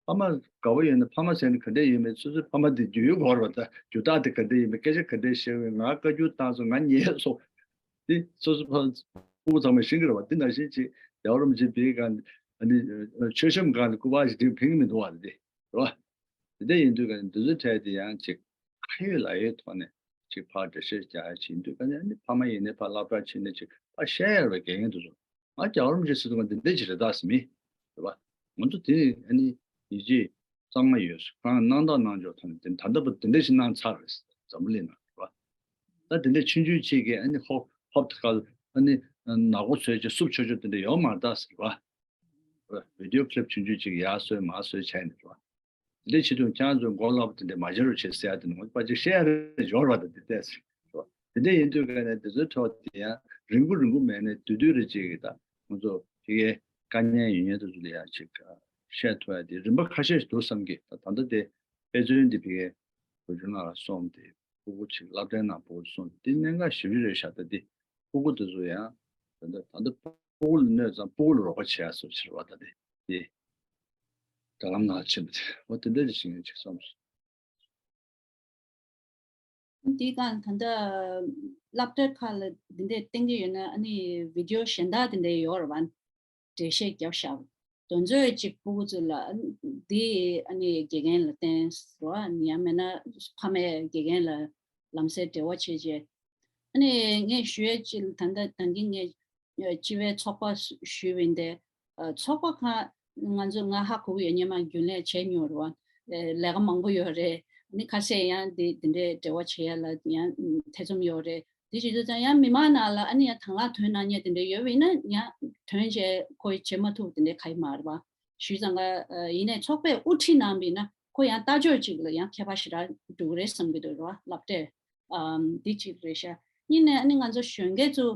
ཕ་མ་དགའ་བོ་ཡོད་ན་ཕ་མ་ཟེར་ན་ག་འདྲ་ཡོད་མེད་སོ་སོའི་ཕ་མ་དེ་རྒྱུས་ཡོད་དགོས་རེད་བ། ད་རྒྱུ་དག་དེ་ག་འདྲ་ཡོད་མེད་སྐད་ཆ་ག་འདྲ་བཤད་ཡོད་ང་བཀའ་བཀྱོན་བཏང་སོང་ང་ཉེས་སོང་། དེ་སོ་སོ་ཕ་ཕྲུ་གུ་ཚང་མས་ཤེས་ཀྱི་རེད་བ། དེ་ནང་བཞིན་ཅིག་རྒྱལ་བ་རིན་པོ་ཆེ་དེའི་སྒང་ཨ་ནི་མཆོད་བཤམས་སྒང་ལ་སྐུ་པར་ཞིག་སྒྲིག་ཕིང་མི་འདུག་བ། དེ་རེད་བ། དེ་འདྲ་ཡིན་དུས་ཀ་འདི་ཚོའི་གྲས་དེ་ཡང་ཅིག་ཁ་ཡོད་ལག་ཡོད་ཐོག་ནས་ཅིག་ཕར་འགྲེལ་བཤད་རྒྱག་ཡ་ཅིག་ཡིན་དུས་ཀ་ནས་ཨ་ནི་ཕ་མ་ཡིན་ནའི་ཕར་སློབ་གྲྭ་ཕྱིན་ནས་ཅིག་ཕར་བཤད་ཡ་རེད་བ། དགེ་རྒན་དེ་ཚོ་ང་རྒྱལ་བ་རིན་པོ་ཆེ་ཟེར་དུས་ང་འདི་འདྲ་ཅིག་རེད་ད་ཟེར་མི་རེད་བ། ང་ཚོ་དེ་ནི་ཨ་ནི་ཡིད་ཆེས་གཙང་མ་ཡོད། ཁོ་རང་གནང་དང་གནང་ཕྱོགས་ཐོག་ནས་དེ་ད་ལྟ་བར་དེ་འདྲ་ཞིག་གནང་ཚར་རེད། འཛམ་བུ་གླིང་ནང་རེད་བ། ད་དེ་འདྲ་ཆུང་ཆུང་ཅིག་གིས་ཨ་ནི་ཧོབ་ཧོབ་ཏེ་ཁ་ལ་ཨ་ནི་ནག་པོ་བཟོས་ཀྱི་སུབ་ཆོག་ཆོག་དེ་འདྲ་ཡོད་མ་རེད་ད་ཟེར་བ། བི་ཌི་ཡོ་ཀི་ལིབ་ཆུང་ཆུང་ཅིག་ཡར་བཟོས་མར་བཟོས་བྱས་ནས་རེད་བ། དེ་འདྲ་བྱེད་དུས་ཁྱེད་རང་ཚོའི་མགོ་ལོག་པ་དེ་འདྲ་མ་བྱེད་རོགས་བྱེད་ཟེར་ཡ་དེ་ནི་ངོ་མ་ཅིག་བཤད་ཡ་རེད་འབྱོར་བ་དང་དེ་ལྟས་སོ། དེ་འདྲ་ཡིན་དུས་ག་ནས་དེ་ཚོའི་ཐོག་དེ་ཡང་རིང་པོ་རིང་པོ་མེད་ནས་བསྡུས་བསྡུས་རེ་ཅིག་གིས་ད་ང་ཚོ་ཕ་གིའི་དཀའ་ངལ་ཡོད་མཁན་དེ་ཚོ་ལ་ཡང་ཅིག་བཤད་ཐུབ་ཡ་དེ་རིམ་པ་ཁ་ཤས་ཤིག་འདུག་བསམ་གི། ད་ད་ལྟ་དེ་དཔེ་མཚོན་དེ་ཕ་གིའི་བུ་ཆུང་ལགས་ལ་སོང་དེ་ཕྲུ་གུ་ཅིག་སློབ་གྲྭའི་ནང་ཕྲུ་གུ་སོང་དེ་གནད་འགག་ཞེ་པོ་རེད་ཤག་ད་དེ་ཕྲུ་གུ་དེ་ཚོ་ཡང་ད་ལྟ་ད་ལྟ་ཕྲུ་གུ་ལ་གནོད་ཙང་ཕྲུ་གུ་ལ་རོགས་པ་བྱེད་ཡ་སོགས་ཕྱིར་བ་ད་དེ་དེ་དྲ་ལམ་ནང་ཕྱིན་པ་དེ་འོ་དེ་འདྲ་ཅིག་བྱེད་ངེས་ཅིག་བསམ་སོང་། འདི་གང་ད་ལྟ་སློབ་གྲྭ་ཁག་ལ་འདི་འདྲ་བསྟན་གྱི་ཡོད་ན་ཨ་ནི་བི་ཌི་ཡོ་གཞན་དག་འདི་འདྲ་ཡོད་རེད་བ། འགྲེལ་བཤད་རྒྱབ་བཞག་དོན་ཚོད་ཅིག་ཕྲུ་གུ་ཚོ་ལ་ཨ་ནི་འདི་ཨ་ནི་དགེ་རྒན་ལ་བསྟན་ཟེར་བ་ཡང་མིན་ན་ཕ་མས་དགེ་རྒན་ལ་ལམ་སེང་འབྲེལ་བ་བྱས་རྗེས་ཨ་ནི་ངས་ཞུ་ཡས་ཅིག་ད་ལྟ་ད་གིན་ངས་སྤྱི་པའི་ཚོགས་པ་ཞུས་པ་ཡིན་ཏེ། ཚོགས་པ་ཁག་ང་ཚོ་ང་ཧ་གོ་གི་ཡོད། སྔོན་མ་རྒྱུན་ལས་བྱས་མྱོང་རེད་བ། ལས་ཀ་མང་པོ་ཡོད་རེད། ནི་ཁ་ཤས་ཡང་འདི་འདི་འདྲའི་འབྲེལ་བ་བྱེད་ཡ་ལ་ཡང་ཐེ་ཚོམ་ཡོད་རེད། འདི་བྱེད་དུས་ཙང་ཡང་མི་མང་ནང་ལ་ཨ་ནི་ཡང་དང་བླངས་ཐོན་གནང་མཁན་དེ་འདྲ་ཡོད་པ་ཡིན་ན་ཡང་ཐོན་བྱས་ཁོ་བྱེད་མ་ཐུབ་དེ་འདྲ་ག་ཡི་མ་རེད་བ། ཞུས་ཙང་ཀ་ཡིན་ནའི་ཚོགས་པས་དབུ་ཁྲིད་གནང་བ་ཡིན་ན་ཁོ་ཡང་ལྟ་ཕྱོགས་གཅིག་ལ་ཡང་ཁྱད་པར་ཞེ་དྲག་འགྲོ་གི་རེད་བསམ་གྱི་འདུག་རེད་བ་སློབ་གྲྭས། ཨམ། འདི་གཅིག་རེད་ཤག་གཉིས་ནས་ཨ་ནི་ང་ཚོ་གཞོན་སྐྱེས་ཚོ་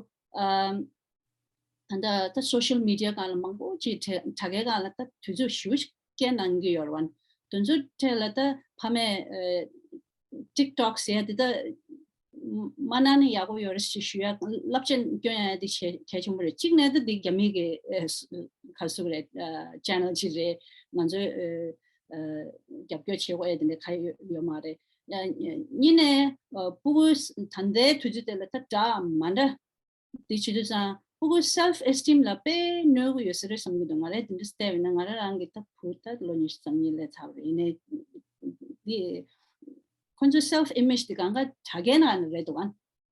ཨམ། ད་ལྟ་ད་སོ་ཤལ་མི་ཌི་ཡ་སྒང་ལ་མང་པོ་ཅིག་དྲ་དྲ་རྒྱའི་སྒང་ལ་ད་དུས་ཚོད་ཞེ་པོ་ཅིག་སྐྱེལ་གནང་གི་ཡོད་རེད་བ། དེ་ཚོའི་གྲས་ལ་ད་ཕ་མས་ཨ། ཊིག་ཊོག་ཟེར་ཡ་དེ་ད་མ་གནང་ན་ཡག་པོ་ཡོད་རེད་ཞེས་ཞུ་ཡ། བསླབ་བྱ་སྐྱོན་ཡ་དེ་གལ་གལ་ཆེན་པོ་རེད། གཅིག་ནས་ད་འདི་རྒྱ་མི་གི་ཨ། ག་རེ་ཟེར་དགོས་རེད། ཨ། ཆེ་ནལ་ཅིག་རེད། ང་ཚོའི་ཨ། ཨ། རྒྱབ་སྐྱོར་བྱེད་དགོས་ཡ་དེ་འདྲ་གང་ཡང་ཡོད་མ་རེད། ཨ། གཉིས་ནས་ཨ། ཕྲུ་གུ་ད་ལྟའི་དུས་ཚོད་དེ་ལ་ད་འདྲ་མ་འདྲ། དེ་བྱེད་དུས་ཙང་ཕྲུ་གུ་སེལ་ཕི་ཨེ་སི་ཊིམ་ལ་དཔེ་གནོད་ཀྱི་ཡོད་ས་རེད་བསམ་གྱི་འདུག་ང་རང་དེ་འདྲ་བལྟས་པ་ཡིན་ན། ང་རང་རང་གི་ད་བུ་ད་ལོ་ཉི་ཤུ་རྩ་གཉིས་སླེབས་ཚར་བ་རེད། ཡིན་ནའི་དེ་ཁོ་ཚོའི་སེལ་ཕི་ཨི་མེཇ་དེ་གང་ག་དྲ་རྒྱའི་ནང་ནས་རེད་འདུག་ག་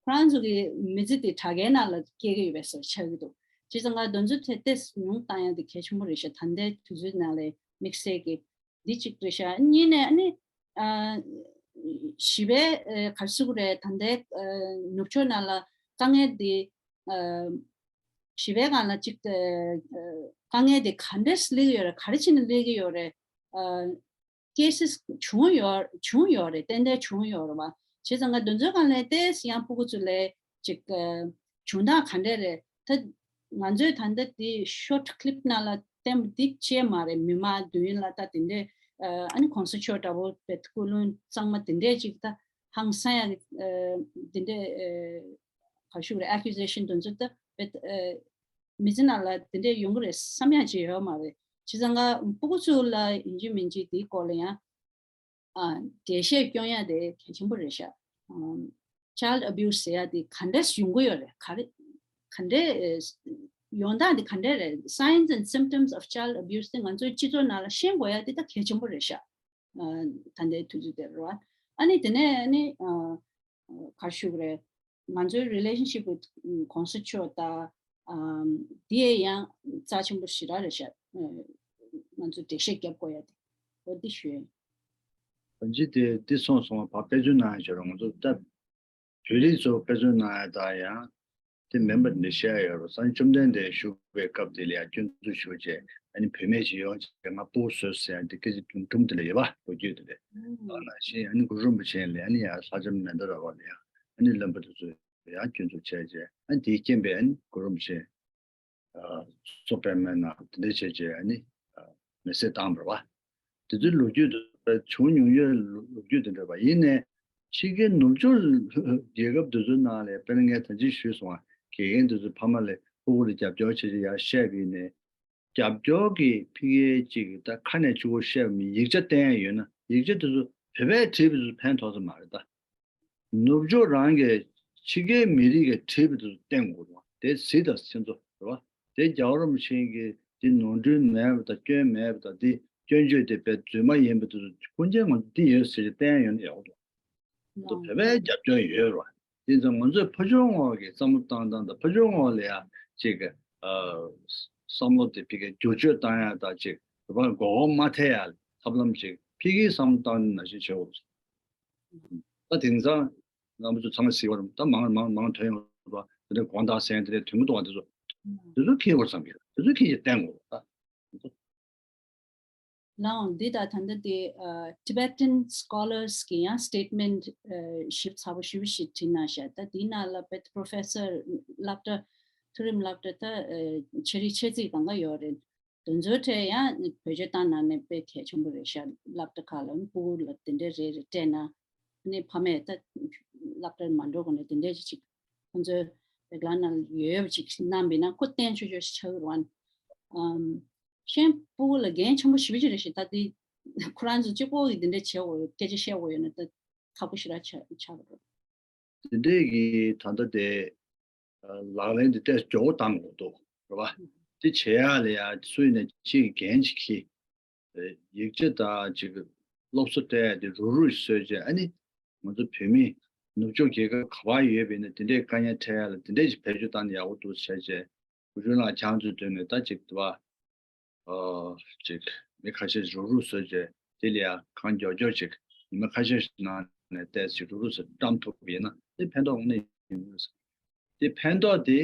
ཁོ་རང་ཚོ་གི་མི་ཚེ་དེ་དྲ་རྒྱའི་ནང་ལ་སྐྱེལ་གྱི་ཡོད་པའི་བཟོ་ཆགས་ཀྱི་འདུག་བྱས་ཙང་ང་དེ་ཚོ་དེ་ཏོག་ཙམ་ཉུང་བཏང་ཡ་དེ་གལ་ཆེན་པོ་རེད་ཤག་ད་ལྟའི་དུས་ཚོད་ནང་ལ་དམིགས་བསལ་གྱི། འདི་གཅིག་རེད་ཤག་གཉིས་ནས་ཨ་ནི་ཨ། བྱིས་པའི་ཨ། ག་རེ་ཟེར་དགོས་རེད། ད་ལྟའི་ཨ། ནུབ་ཕྱོགས་ནང་ལ་དཀའ་ངལ་འདི་ཨ། བྱིས་པའི་སྒང་ལ་གཅིག་ཨ། དཀའ་ངལ་འདི་ག་འདྲས་སླེབས་ཀྱི་ཡོད་རེད། ག་རེ་བྱས་ནས་སླེབས་ཀྱི་ཡོད་རེད། ཨ། ཀེ་སི་བྱུང་ཡོད་བྱུང་ཡོད་རེད། ཏན་ཏན་བྱུང་ཡོད་རེད་བ། བྱས་ཙང་ང་དེ་ཚོའི་སྒང་ལ་ཏོག་ཙམ་ཡང་ཕྲུ་གུ་ཚོ་ལ་ཅིག་ཨ་བྱུང་སྟངས་ག་འདྲས་རེད། ད་ང་ཚོས་ད་ལྟ་དེ་ཤོཊ་ཀི་ལིབ་ནང་ལ་བསྟན་པ་འདི་བྱས་མ་རེད། མི་མང་མདུན་ལ་ད་དེ་འདྲས་ཨ་ཨ་ནི་གོང་ས་མཆོག་འདྲ་བོ་བེད་སྐུ་རླུང་གཙང་མ་དེ་འདྲས་ཅིག་ད་ཧང་སང་ཡ་གི་ཨ་དེ་འདྲས་ཨ་ག་ཞུ་རེད། ཨེ་ཀུ་ཟེ་ཤན་དེ་ཚོ་ད་བེད་ཨ་མི་ཚེ་ནང་ལ་དེ་འདྲས་ཡོང་གི་རེད་བསམ་ཡ་ཅིག་ཡོད་མ་རེད། བྱས་ཙང་ང་ཕྲུ་གུ་ཚོ་ལ་ཡིན་གཅིག་མིན་གཅིག་དེའི་སྐོར་ལ་ཡང་ཨ་འགྲེལ་བཤད་སྐྱོན་ཡ་དེ་གལ་ཆེན་པོ་རེད་ཤག་ཨམ། child abuse ཟེར་ཡ་དེ་ག་འདྲས་ཡོང་གི་ཡོད་རེད། ག་རེ་ག་འདྲས་ཨེ་ཡོང་སྟངས་དེ་ག་འདྲས་རེད། Signs and symptoms of child abuse དེ་ང་ཚོའི་སྤྱི་ཚོགས་ནང་ལ་ཤེས་དགོས་ཡ་དེ་ད་གལ་ཆེན་པོ་རེད་ཤག་ཨ་ད་ལྟའི་དུས་ཚོད་དེར་རེད་བ། ཨ་ནི་དེ་ནས་ཨ་ནི་ཨ་ག་རེ་ཞུ་དགོས་རེད། ང་ཚོའི་རི་ལེ་ཤན་ཤིབ་གི་གོང་ས་མཆོག་དང་ཨམ་དེ་ཡང་རྩ་ཆེན་པོ་ཞེ་དྲག་རེད་ཤག་ཨ་ང་ཚོས་འགྲེལ་བཤད་རྒྱབ་དགོས་ཡ་དེ་འོ་འདི་ཞུ་ཡ་ཡིན། ད་ཅི་དེ་འདི་སོང་སོང་བ་ཕར་དཔེ་མཚོན་གནང་ཡ་བྱས་རོགས། ང་ཚོ་ད་བོད་རིགས་ཚོ་དཔེ་མཚོན་གནང་ཡ་དང་ཡང་དེ་མིན་པ་འདི་བཤད་ཡ་ཡོད་རོགས། སངས་རྒྱས་བཅོམ་ལྡན་འདས་བཞུགས་པའི་སྐབས་དེ་ལ་ཡང་སྐྱོན་འཛུགས་ཞུ་བྱས་ཨ་ནི་བུད་མེད་ཅིག་ཡོང་བྱས་ང་ཕྲུ་གུ་བཟོས་ཟེར་ཡ་འདི་སྐད་ཆ་དུམ་དུམ་དེ་ལ་ཡོད་པ་ལོ་རྒྱུས་དེ་ལས། ཨ་ནང་བཞིན་ཨ་ནི་གུ་རུ་རིན་པོ་ཆེ་ལ་ཨ་ནི་ཡང་ལྷ་ལྕམ་ནན་ད་ར་བ་ལ་ཡང་ཨ་ནི་བློན་པོ་དེ་ཚོ་ཡང་སྐྱོན་འཛུགས་བྱས་བྱས་ཨ་ནི་དེའི་རྐྱེན་པས་ཨ་ནི་གུ་རུ་རིན་པོ་ཆེ་གཙོ་པད་མའི་ནང་དེ་འདྲ་བྱས་བྱས་ཨ་ནི་མེ་བསྲེགས་བཏང་བ་རེད་བ། དེ་ཚོའི་ལོ་རྒྱུས་དེ་བྱུང་མྱོང་ཡོད་ལོ་རྒྱུས་དེ་འདྲ་བ་ཡིན་ནའི་ཕྱི་རྒྱལ་ནུབ་ཕྱོགས་རྒྱལ་ཁབ་དེ་ཚོའི་ནང་ལ་དཔེར་ན་ངས་ད་ཅི་ཞུས་སོང་བ་དགེ་རྒན་དེ་ཚོའི་ཕ་མ་ལ་ཕྲུ་གུ་ལ་རྒྱབ་སྐྱོར་བྱེད་ཀྱི་ཡར་བཤད་པ་ཡིན་ནའི་རྒྱབ་སྐྱོར་གྱི་ཕ་གི་ཅིག་ད་ཁ་ནས་གཅིག་པོ་བཤད་པ་མིན། ཡིག་ཆ་བསྟན་ཡ་ཡོད་ན་ཡིག་ཆ་དེ་ཚོ་བོད་པས་བྲིས་པ་དེ་ཚོ་ཕན་ཐོགས་ས་མ་རེད་ད། ནུབ་ཕྱོགས་རང་གི་ཕྱི་རྒྱལ་མི་རིགས་ཀྱིས་བྲིས་པ་དེ་ཚོ་བསྟན་དགོས་རེད་བ། དེ་གཟིགས་དང་ཁྱེད་ཚོ་རེད་བ། དེ་རྒྱལ་བ་རིན་པོ་ཆེ་གིས་དེ་ནོར་འཁྲུལ་མེད་པ་དང་སྐྱོན་མེད་པ་དང་དེ་སྐྱོན་བརྗོད་དེ་བས་རྫུན་མ་ཡིན་པ་དེ་ཚོ་ཀུན་མཁྱེན་ང་ཚོ་འདི་ཡོད་ཟེར་ཏེ་བསྟན་ཡ་ཡོད་ན་ཡག་པོ་འདུག་ང་ཚོ་བོད་པའི་རྒྱབ་སྐྱོར་ཡོད་རེད་བ། དེ་ཚོ་ང་ཚོས་ཕ་ཆུང་ངོ་གི་བསམ་བློ་བཏང་སྟངས་དང་ཕ་ཆུང་ངོ་ལ་ཡ་ཅིག་གི་ཨ་བསམ་བློ་དེ་ཕ་གི་བསྒྱུར་བཅོས་བཏང་ཡ་དང་ཅིག་རེད་བ། མགོ་སྐོར་མ་ཐེབས་ཡ་ཐབས་ལམ་ཅིག་ཕ་གིའི་བསམ་བློ་བཏང་ནང་བཞིན་བྱེད་དགོས། ད་དེང་སང་རྣམ་པ་ཚོ་ཚང་མ་གཟིགས་པ་རེད། ད་མང་མང་མང་ཐོན་ཡོང་བ་དེ་འདྲ་དགོང་དག་གསན་དེ་འདྲ་དོན་གྱི་གཏོང་བ་དེ་ཚོ་དེ་ཚོ་ཁྱེད་དགོས་བསམ་གྱི་རེད། དེ་ཚོ་ཁྱེད་ཀྱིས་བསྟན་དགོས་ད། ལའང་འདི་ད་ད་ལྟ་དེ་ཨ་Tibetan scholars གི་ཡང་statement ཨ་ཞིབ་ཚགས་པོ་ཞེ་པོ་ཞིག་བྲིས་གནང་ཤག་ད་དེའི་ནང་ལ་བེད་professor སློབ་གྲྭ་མཐོ་རིམ་སློབ་གྲྭ་ད་ཨ་ཆེ་རིགས་ཆེ་ཚིག་གང་ག་ཡོད་རེད། དེ་ཚོའི་གྲས་ཡང་བེད་སྤྱོད་བཏང་གནང་ནས་དཔེ་གལ་ཆེན་པོ་རེད་ཤག་སློབ་གྲྭ་ཁག་ལ་ཕྲུ་གུ་ལ་དེ་འདྲས་རེ་རེ་སྤྲད་ན་ནི་ཕ་མས་ད་སློབ་གྲྭར་མ་འགྲོ་གོང་ནས་དེ་འདྲས་ཅིག་ཁོང་ཚོའི་བེག་ལན་ནང་ཡོད་ཡོད་ཅིག་གནང་བས་ན་ཁོ་བསྟན་ཆོག་ཆོག་ཆགས་ཀྱི་རེད་བ། ཨམ། གཞན་ཕྲུ་གུ་ལ་འགན་ཆེན་པོ་ཞེ་པོ་ཅིག་རེད་ཤག་ད་དེ་ཁོ་རང་ཚོ་གཅིག་པོ་གིས་དེ་འདྲས་བྱེད་དགོས་ཡོད་སྐད་ཆ་བཤད་དགོས་ཡོད་ན་ད་ཁག་པོ་ཞེ་དྲག་ཆགས་ཆགས་ཀྱི་རེད། དེ་འདྲས་ཀྱི་ད་ལྟ་དེ་ལག་ལེན་དེ་ཏོག་ཙམ་མགྱོགས་པོ་བཏང་དགོས་འདུག་རེད་བ། དེ་བྱེད་ཡག་ལ་ཡང་སུ་ཡིན་ན་གཅིག་གིས་འགན་ཅིག་འཁྱེར། ཡིག་ཆ་དང་ཅིག་སློབ་གསོ་སྤྲད་ཡག་དེ་རུག་རུག་བཟོས་བྱས་ཨ་ནི་ང་ཚོ་བོད་མི་ནུབ་ཕྱོགས་རྒྱལ་ཁབ་ག་པར་ཡོད་པ་ཡིན་ན་དེ་འདྲས་དཀའ་ངལ་འཕྲད་ཡག་ལ་དེ་འདྲས་ཅིག་བེད་སྤྱོད་བཏང་ན་ཡག་པོ་འདུག་བྱས་བྱས་བུ་ཆུང་ལགས་ཁྱེད་ཚོའི་དོན་ནས་ད་ཅིག་འདུག་བ། ཨ་ཅིག་མི་ཁ་ཤས་ཤིག་རུག་རུག་བཟོས་བྱས་དེ་ལ་ཡང་གང་མགྱོགས་མགྱོགས་ཅིག་ཉི་མ་ཁ་ཤས་ཤིག་ནང་ནས་ཏོག་ཙམ་ཅིག་རུག་རུག་བཟོས་བཀྲམ་ཐུབ་པ་ཡིན་ན་དེ་ཕན་ཐོགས་དངོས་གནས་ཡོང་གི་རེད། དེ་ཕན་ཐོགས་དེ་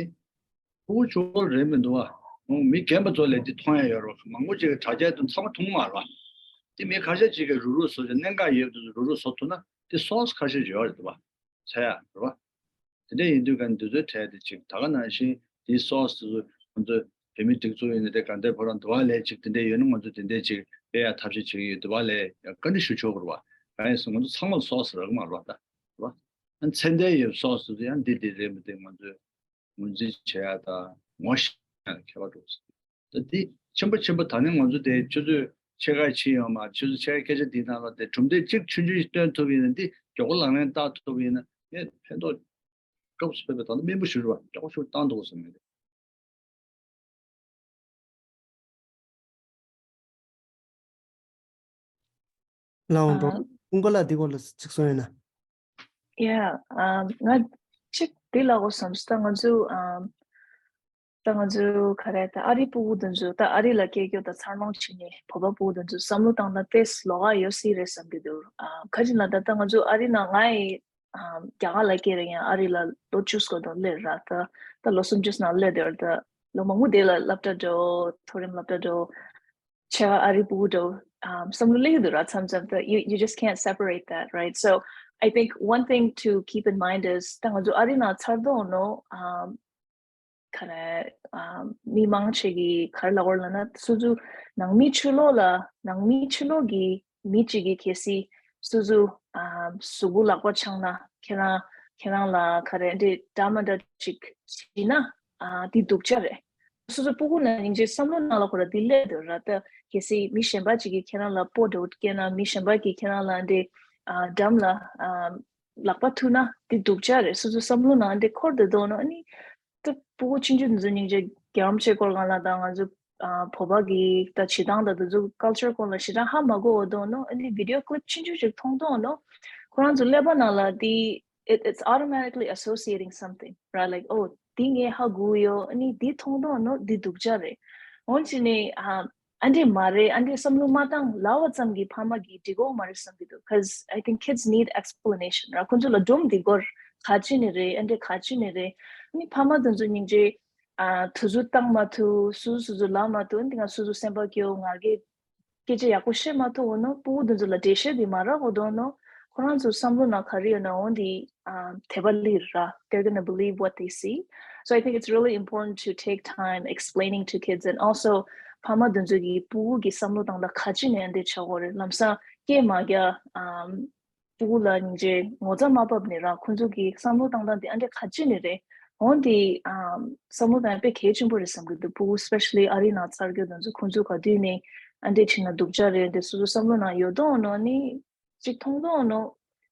ཕྲུ་གུ་ཆུང་ཆུང་རེད་མི་འདུག་བ། མི་རྒན་པ་ཚོ་ལས་དེ་མཐོང་ཡ་ཡོད་རེད་བ། མང་པོ་ཅིག་གིས་དྲ་རྒྱའི་དུ་ཚང་མ་མཐོང་མ་རེད་བ། དེ་མི་ཁ་ཤས་ཅིག་གིས་རུག་རུག་བཟོས་བྱས་གནད་འགག་ཡོད་པ་དེ་ཚོ་རུག་རུག་བཟོ་ཐུབ་ན་དེ་སོགས་ཁ་ཤས་ཡོད་རེད་འདུག་བ། ཚད་ཡག་རེད་བ། དེ་འདྲ་ཡིན་དུས་ཀ་འདི་ཚོའི་གྲས་དེ་ཅིག་ད་ག་ནང་བཞིན་དེའི་སོགས་དེ་ཚོ་ང་ཚོ་བོད་མི་སྒྲིག་འཛུགས་ཡིན་ན་དེ་ག་འདྲའི་ཕོ་བྲང་འདི་བ་ལས་ཅིག་དེ་འདྲ་ཡོད་ན་ང་ཚོ་དེ་འདྲའི་ཅིག་སྤེལ་ཡག་ཐབས་ཤེས་བྱེད་ཀྱི་ཡོད་འདི་བ་ལས་ཡང་བཀའ་འདྲི་ཞུ་ཆོག་གི་རེད་བ། གང་ཡིན་ཟེར་ང་ཚོ་ཚང་མ་ལ་སོགས་རག་གི་མ་རེད་བ་ད་རེད་བ། ཨ་ཚད་ལྡན་ཡོད་སོགས་དེ་ཚོ་ཡང་འདི་འདི་རེད་མི་འདུག་ང་ཚོས་ངོས་འཛིན་བྱེད་ཡག་དང་ངོ་ཤེས་ཡག་ལ་ཁྱད་པར་འགྲོ་ཟེར། ད་འདི་ཆེན་པོ་ཆེན་པོ་ད་ནི་ང་ཚོ་དེ་ཆུ་ཚོད་ཕྱེད་ཀ་ཕྱིན་ཡོད་མ་རེད། ཆུ་ཚོད་ཕྱེད་ཀ་སྐད་ཆ་འདིའི་ནང་ལ་དེ་གྲུབ་འབྲས་གཅིག་ཆུང་ཆུང་ཞིག་སྟོན་ཐུབ་ཡིན་ན་འདི་མགྱོགས་པོ་ལག་ལེན་བསྟར་ཐུབ་ཡིན་ན་ངས་ཕན་ཐོགས་སྐབས་སུ་ཕེབས་པའི་ཐོག་ནས་སྨན་པ་ཞུ་རུ་བ་མགྱོགས་པོ་ཞུ་བཏང་འདུག་ཟེར་ནས་རེད། ལའོ་འགྲོ། ཨ། ཀུན་དགའ་ལགས་འདི་སྐོར་ལ་ཅིག་གསུང་ཡོད་ན། Yeah, um, ང་གཅིག་འདི་ལབ་དགོས་བསམ་སོང་། ད་ང་ཚོ་um, ད་ང་ཚོ་ག་རེ་ད་ཨ་རི་ཕྲུ་གུ་དེ་ཚོ་ད་ཨ་རི་ལ་སྐྱེས་རྒྱུ་ད་འཚར་ལོངས་བྱེད་མཁན་བོད་པ་ཕྲུ་གུ་དེ་ཚོ་བསམ་བློ་བཏང་ན་དཔེ་ལོགས་ཀ་ཡོད་སྲིད་རེད་བསམ་གྱི་འདུག་ཨ། ག་ཅི་ལབ་ན་ད་ད་ང་ཚོ་ཨ་རི་ནང་ང་ཡི་ཨ་རྒྱ་གར་ལ་སྐྱེས་རེད། ཡང་ཨ་རི་ལ་ལོ་བཅུ་སྐོར་དུ་སླེབས་ར། ད་ད་ལོ་སུམ་ཅུ་ནང་སླེབས་དེར་ད་ལོ་མང་པོ་དེ་ལ་སློབ་གྲྭ་འགྲོ། མཐོ་རིམ་སློབ་གྲྭ་འགྲོ། ཆེ་བ་ཨ་རི་ཕྲུ་གུ་འགྲོ། ཨམ། བསམ་བློ་སླེབས་ཀྱི་འདུག་ར། མཚམས་མཚམས་ད་you, you just can't separate that, right? So I think one thing to keep in mind is ད་ང་ཚོ་ཨ་རི་ནང་ཚར་དོ་ནོ། ཨམ། ག་རེ། ཨམ། མི་མང་ཆེ་གི་ག་རེ་ལབ་དགོས་ལབ་ན་སོ་སོ་ནང་མི་ཕྱི་ལོགས་ལ་ནང་མི་ཕྱི་ལོགས་ཀྱི་མི་གཅིག་གིས་གལ་སྲིད་སོ་སོ་ཨམ། གཟུགས་པོ་ལག་པ་འཆང་ན་ཁྱེད་རང་ཁྱེད་རང་ལ་ག་རེ་འདི་འདྲ་མ་འདྲ་ཅིག་བྱིན་ན་ཨ་འདི་སྡུག་ཅག་རེད། སོ་སོ་སྤུ་གུ་ནང་སྙིང་རྗེ་བསམ་བློ་ནང་ལ་ཁོ་ར་འདི་སླེབས་འདུག་ར། ད་གལ་སྲིད་མི་གཞན་པ་ཅིག་གིས་ཁྱེད་རང་ལ་སྤོ་འདྲ་བོ་སྐྱེས་ན་མི་གཞན་པ་གིས་ཁྱེད་རང་ལ་འདི་ཨ་འགྲམ་ལ་ཨ་ལག་པ་ཐུག་ན་འདི་སྡུག་ཅག་རེད། སོ་སོ་བསམ་བློ་ནང་འདི་འཁོར་དུ་འདུག་ནོ། ཨ་ནི་ད་སྤུ་གུ་ཆུང་ཆུང་འདི་ཚོ་སྙིང་རྗེ་རྒྱ་རམ་ཆེ་སྐོར་གང་ལ་ད་ང་ཚོ་ཨ་བོད་པ་གི་ད་བྱེད་སྟངས་ད་དེ་ཚོ་ཀལ་ཅར་སྐོར་ལ་ཞེ་དྲག་ཧ་མ་གོ་འོ་འདུག་ནོ། ཨ་ནི་video clip ཆུང་ཆུང་ཞིག་མཐོང་འདུག་ནོ། ཁོ་རང་ཚོ་ཀླད་པ་ནང་ལ་འདི it, it's automatically associating something, right? Like, oh, འདི་ངས་ཧ་གོ་ཡོད། ཨ་ནི་འདི་མཐོང་དོ་ནོ་འདི་སྡུག་ཅག་རེད། འོན་ཅི་ནི་ཨ་ཨ་འདྲས་མ་རེད། ཨ་འདྲས་བསམ་བློ་མ་བཏང་ལབ་པ་ཙམ་གྱིས་ཕ་མ་གིས་འགྲིག་གོ་མ་རེད་བསམ་གྱི་འདུག Because I think kids need explanation, right? ཁོ་ཚོ་ལ་སྒྲོམ་འདི་སྐོར་ག་ཅི་ནི་རེད། ཨ་འདྲས་ག་ཅི་ནི་རེད། ཨ་ནི་ཕ་མ་དེ་ཚོ་སྙིང་རྗེ་ཨ་དུ་ཚོད་བཏང་མ་ཐུབ། སུ་སུ་ཚོ་ལབ་མ་ཐུབ། ཨ་ནི་ང་སུ་སུ་སེམས་པ་སྐྱོ་ང་གི་སྐད་ཆ་ཡག་པོ་བཤད་མ་ཐུབ་འོ་ནོ། སྤུ་གུ་དེ་ཚོ་ལ་འགྲེལ་བཤད་དེ་མ་རག་འོ་དོ་ནོ། ཁོ་རང་ཚོ་བསམ་བློ་ནང་ག་རེ་ཡོད་ན་འོ་དེ་ཨ་དད་པ་ལིར་ར། They're gonna believe what they see. So I think it's really important to take time explaining to kids and also ཕ་མ་དེ་ཚོ་གི་སྤུ་གུ་གི་བསམ་བློ་སྟངས་ལ་ག་ཅི་ནས་འདི་ཆགས་འོ་རེད། ལམ་སང་སྐད་མ་རྒྱག་ཨམ། སྤུ་གུ་ལ་སྙིང་རྗེ་ངོ་ཚ་མ་བབས་ནས་ར་ཁོ་ཚོ་གི་བསམ་བློ་བཏང་སྟངས་དེ་ཨ་འདྲས་ག་ཅི་ནས་རེད། འོན་ཏེ་ཨམ་བསམ་བློ་བཏང་ཡ་དཔེ་གལ་ཆེན་པོ་རེད་བསམ་གི་འདུག་སྤུ་གུ་especially ཨ་རི་ནང་འཚར་རྒྱུ་དེ་ཚོ་ཁོ་ཚོ་ག་དུས་ནས་ཨ་འདྲས་བྱས་ན་སྡུག་ཅག་རེད་དེ་སོ་སོ་བསམ་བློ་ནང་ཡོད་དོ་ནོ་ནི་གཅིག་མཐོང་དོ་ནོ།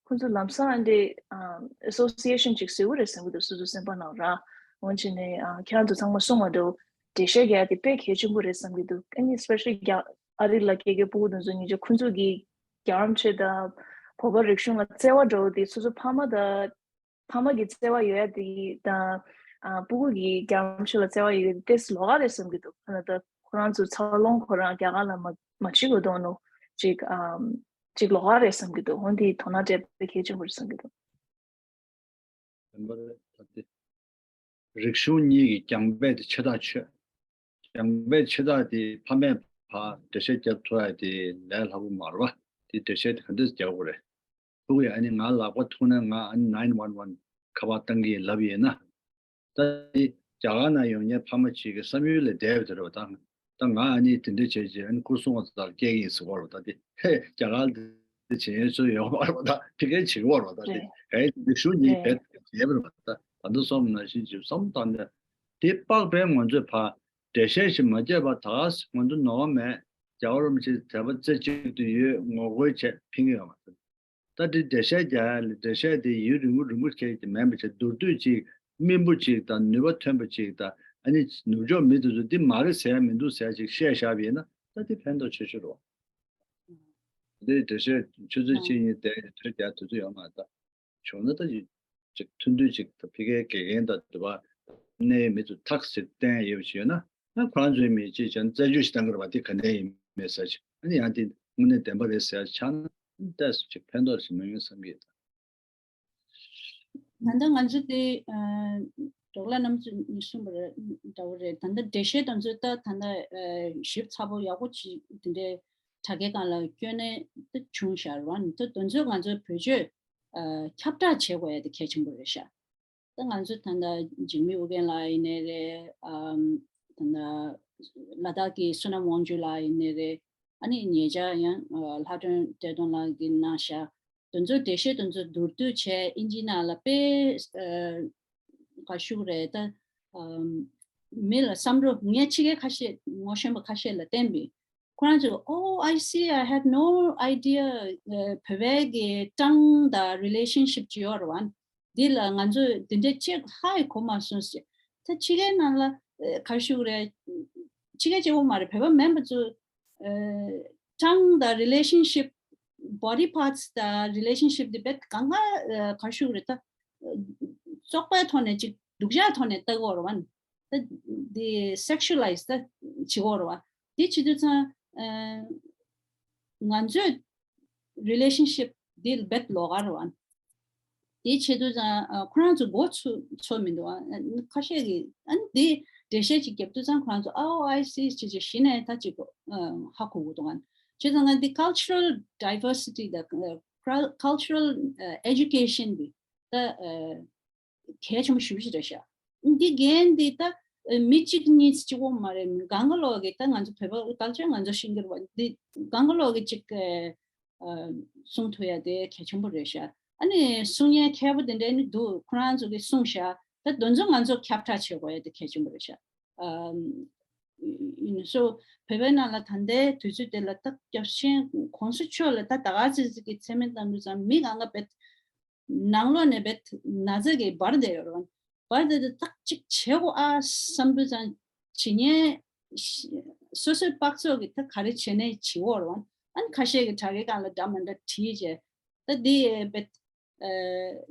ཁོ་ཚོ་ལམ་སང་ཨ་འདྲས་ཨམ་association གཅིག་བཟོས་པ་རེད་བསམ་གི་འདུག་སོ་སོ་སེམས་པ་ནང་ར། འོན་ཅི་ནས་ཨ་ཁྱེད་རང་ཚོ་ཚང་མ་གསུང་བ་འདྲ་བོ་འགྲེལ་བཤད་རྒྱག་ཡ་དེ་དཔེ་གལ་ཆེན་པོ་རེད་བསམ་གི་འདུག་ཨ་ནི་especially རྒྱ་ཨ་རི་ལ་སྐྱེ་རྒྱུ་སྤུ་གུ་དེ་ཚོ་སྙིང་རྗེ་ཁོ་ཚོ་གི་རྒྱལ་རམ་ཆེ་དང་བོད་པ་རིག་གཞུང་ལ་བརྩེ་བ་འདྲ་བོ་དེ་སོ་སོ་ཕ་མ་དང་ཕ་མ་གི་བརྩེ་བ་ཡོད་ཡ་དེ་དང་ཨ་སྤུ་གུ་གི་རྒྱལ་རམ་ཆེ་ལ་བརྩེ་བ་ཡོད་ཡ་དེ་ཏོག་ཙམ་ལོགས་ཀ་རེད་བསམ་གི་འདུག་ཁོ་ན་ད་ཁོ་རང་ཚོ་འཚར་ལོངས་ཁོ་རང་རྒྱ་གར་ལ་མ་མ་བྱེད་དགོས་དོ་ནོ་ཅིག་ཨམ་ཅིག་ལོགས་ཀ་རེད་བསམ་གི་འདུག་འོན་ཏེ་དོ་སྣང་སྤྲད་པ་གལ་ཆེན་པོ་རེད་བསམ་གི་འདུག་བདེན་པ་རེད་ད་དེ། རིག་གཞུང་གཉིས་ཀྱི་རྒྱང་འབད་དེ་ཆེ་ཐག་ཆོད། རྒྱང་འབད་ཆེ་ཐག་དེ་ཕ་མས་ཕར་འགྲེལ་བཤད་རྒྱབ་ཐུབ་ཡ་དེ་ལས་སླ་པོ་མ་རེད་པ། དེ་འགྲེལ་བཤད་དེ་ག་འདྲས་རྒྱག་དགོས་རེད། ཕྲུ་གུ་ཡ་ཨ་ནི་ང་ལག་པ་ཐུག་ན་ང་ཨ་ནི་nine one one ཁ་པར་བཏང་གི་ཡིན་ལབ་ཡིན་ན། ད་དེ་རྒྱ་གར་ནང་ཡོད་མཁན་ཕ་མ་གཅིག་གི་བསམ་ཡུལ་ལས་འདས་པ་དེ་རེད་པ། ད་ད་ང་ཨ་ནི་དེ་འདྲ་བྱས་རྗེས་ཨ་ནི་ཁུ་སྲུང་བ་ཚོ་ལ་སྐྱེལ་གི་ཡིན་ཟེར་བ་རེད་པ། ད་དེ་ཧེ་རྒྱ་གར་དེ་བྱེད་ཡས་ཚོ་ཡོད་མ་རེད་པ། ད་ཕ་གིར་བྱེད་ཀྱི་ཡོད་རེད་པ། ད་དེ་རེད། གའི་རིག་གཞུང་གཉིས་རེད། རྦད་དེ་བྱས་པ་རེད་པ། ད་ད་ལྟ་སོང་ན་ཤིན་ཅིག་བསམ་བཏང་ནས་དེ་དཔག་པའི་ང་ཚོས་ཕར་འགྲེལ་བཤད་ཞིག་མ་བརྒྱབ་པ་ད་ག་ང་ཚོ་ནོར་བ་མེད། རྒྱལ་བ་རིན་པོ་ཆེ་དད་པ་རྩེ་གཅིག་ཏུ་ཡོད་ངོ་རྒོལ་བྱས་ཕིང་གི་ཡོད་མ་རེད། ད་དེ་འགྲེལ་བཤད་རྒྱག་ཡ་ལ་འགྲེལ་བཤད་དེ་ཡུན་རིང་པོ་རིང་པོ་ཁྱེར་གྱི་མིན་པ་བྱས་མདོར་བསྡུས་ཅིག་སྨིན་པོ་ཅིག་དང་ནུས་པ་ཐོན་པ་ཅིག་དང་ཨ་ནི་ནུབ་ཕྱོགས་མི་དེ་ཚོ་འདི་མ་རེད་ཟེར་ཡ་མི་འདུག་ཟེར་ཡ་ཅིག་བཤད་བཞག་པ་ཡིན་ན་ད་དེ་ཕན་ཐོགས་ཆེ་ཤོས་རེད། འདི་འགྲེལ་བཤད་ཆུ་ཚོད་གཅིག་གཉིས་བསྡད་ཡོད་དུས་རྒྱག་དུས་ཚོད་ཡོད་མ་རེད། ད་བྱུང་ན་ད་ཅིག་ཐུང་ཐུང་ཅིག་ད་ཕ་གིའི་དགེ་རྒན་དང་དུ་བ་གནས་ཡོད་མི་ཚོ་ཐག་ཟིག་བསྟན་ཡོད་པ་ཞིག་ཡོད་ན། ང་ཁོ་རང་ཚོའི་མི་གཅིག་བྱས་ན་རྩད་གཅོད་ཞིག་བཏང་གི་རེད་པ། དེ་ག་ནས་ཡིན་མིན་ཟེར་ཅིག་ཨ་ནི་ཡང་དེ་དངོས་གནས་བདེན་པ་རེད་ཟེར་ཆགས་ན་ཏོག་ཙམ་ཅིག་ཕན་ཐོགས་ཞིག་མ་ཡོང་བསམ་གྱི་ཡོད། ད་ལྟ་ང་ཚོ་དེ་ཨ་ཌོག་ལ་རྣམ་ཚོ་གསུངས་པ་རེད་འདྲ་བོ་རེད། ད་ལྟ་འགྲེལ་བཤད་དང་ཚོ་ད་ད་ལྟ་ཨ་ཞིབ་ཚགས་པོ་ཡག་པོ་ཅིག་དེ་འདྲའི་དྲ་རྒྱའི་སྒང་ལ་བསྐྱོན་ནས་ད་བྱུང་ཤག་རེད་པ། ད་དེ་ཚོ་ང་ཚོ་བེད་སྤྱོད་ཨ་ཁྱབ་བསྒྲགས་བྱེད་དགོས་ཡ་དེ་གལ་ཆེན་པོ་རེད་ཤག་ད་ང་ཚོ་ད་ལྟ་འཇིགས་མེད་ཨོ་རྒྱན་ལགས་ཡིན་ནའི་རེད། ཨམ་ད་ལྟ་ལ་དྭགས་ཀྱི་བསོད་ནམས་དབང་ཕྱུག་ལགས་ཡིན་ནའི་རེད། ཨ་ནི་ཉེ་ཆར་ཡང་ཨ་ལྷ་སྒྲོན་བཀྲས་མཐོང་ལགས་ཀྱིས་གནང་ཤག་དེ་ཚོ་འགྲེལ་བཤད་དེ་ཚོ་མདོར་བསྡུས་བྱས་ཨིན་ཇི་ནང་ལ་དཔེ་ཨ་ག་ཞུ་རེད་ད། ཨམ་མི་ལ་བསམ་བློ་ངས་ཕྱི་རྒྱལ་ཁ་ཤས་ངོ་ཤེས་པ་ཁ་ཤས་ལ་བསྟན་པས། ཁོ་རང་ཚོས། Oh, I see, I had no idea. བོད་པའི་གི་ཀྲང་དང་relationship ཅིག་ཡོད་རེད་པ། འདི་ལ་ང་ཚོས་འདི་འདྲ་ཅིག་ཧ་ཡང་གོ་མ་སོང་ཟེར། ད་ཕྱི་རྒྱལ་ནང་ལ་ག་རེ་ཞུ་དགོས་རེད། ཕྱི་རྒྱལ་གཅིག་པོ་མ་རེད། བོད་པ་མིན་པ་ཚོས་ཀྲང་དང་relationship, body parts དང་relationship འདི་དཔེ་གང་ག་ག་རེ་ཞུ་དགོས་རེད་ད། བཙོག་པའི་ཐོག་ནས་ཅིག་སྡུག་ཅག་ཐོག་ནས་ལྟ་གི་ཡོད་རེད་པ། ད་འདི་sexualize ད་བྱེད་ཀྱི་ཡོད་རེད་པ། དེ་བྱེད་དུས་ཙང་ཨ་ང་ཚོས་relationship འདི་རྦད་ལོགས་ཀ་རེད་པ། དེ་བྱེད་དུས་ཙང་ཨ་ཁོ་རང་ཚོ་མགོ་ཚོ་ཚོད་མི་འདུག་ཨ་ཁ་ཤས་ཀྱིས་ཨ་ནི་འདི་འགྲེལ་བཤད་ཅིག་རྒྱབ་དུས་ཙང་ཁོ་རང་ཚོ། Oh, I see ཅེས་བྱས་གཞི་ནས་ད་ཅིག་ཨ་ཧ་གོ་གི་འདུག་ཨ་བྱས་ཙང་ང་འདི་cultural diversity དང་ cul- cultural education འདི་ད་གལ་ཆེན་པོ་ཞེ་པོ་ཅིག་རེད་ཤག་འདི་འགན་འདི་ད་མི་གཅིག་གཉིས་གཅིག་པོ་མ་རེད། གང་ག་ལོག་གི་ད་ང་ཚོ་བོད་པ་ད་ལྟ་ང་ཚོ་ཤེས་ཀྱི་རེད་པ། འདི་གང་ག་ལོག་གི་གཅིག་གསུང་ཐུབ་ཡ་དེ་གལ་ཆེན་པོ་རེད་ཤག་ཨ་ནི་གསུང་མཁན་མཁས་པོ་དེ་འདྲ་ནི་འདུག་ཁོ་རང་ཚོ་གིས་གསུངས་ཤག་ད་དེ་ཚོ་ང་ཚོ་ཁྱབ་བསྒྲགས་བྱེད་དགོས་ཡ་དེ་གལ་ཆེན་པོ་རེད་ཤག་ཨམ། ཡིན་སོ། བོད་པའི་ནང་ལ་ད་ལྟའི་དུས་ཚོད་དེ་ལ་ད་སྐྱབས་ཆེན་གོང་ས་མཆོག་ལ་ད་ད་ག་ཙི་ཙི་གི་མཚན་སྨད་བཏང་དུས་ཙང་མི་གང་ག་བེད་ནང་ལོགས་ནས་བེད་ན་ཚ་གི་འབར་བསྡད་ཡོད་རེད། འབར་བསྡད་དུས་ད་གཅིག་བྱེད་དགོས་ཨ་བསམ་དུས་ཙང་བྱེད་མཁན་སོ་སོའི་པགས་ཚོགས་ཀྱི་ད་ག་རེ་བྱེད་ནས་བྱེད་འོར་བ། ཨ་ནི་ཁ་ཤས་ཀྱི་དྲ་རྒྱའི་སྒང་ལ་འདྲ་མི་འདྲ་བྲིས་བྱས་ད་འདི་བེད།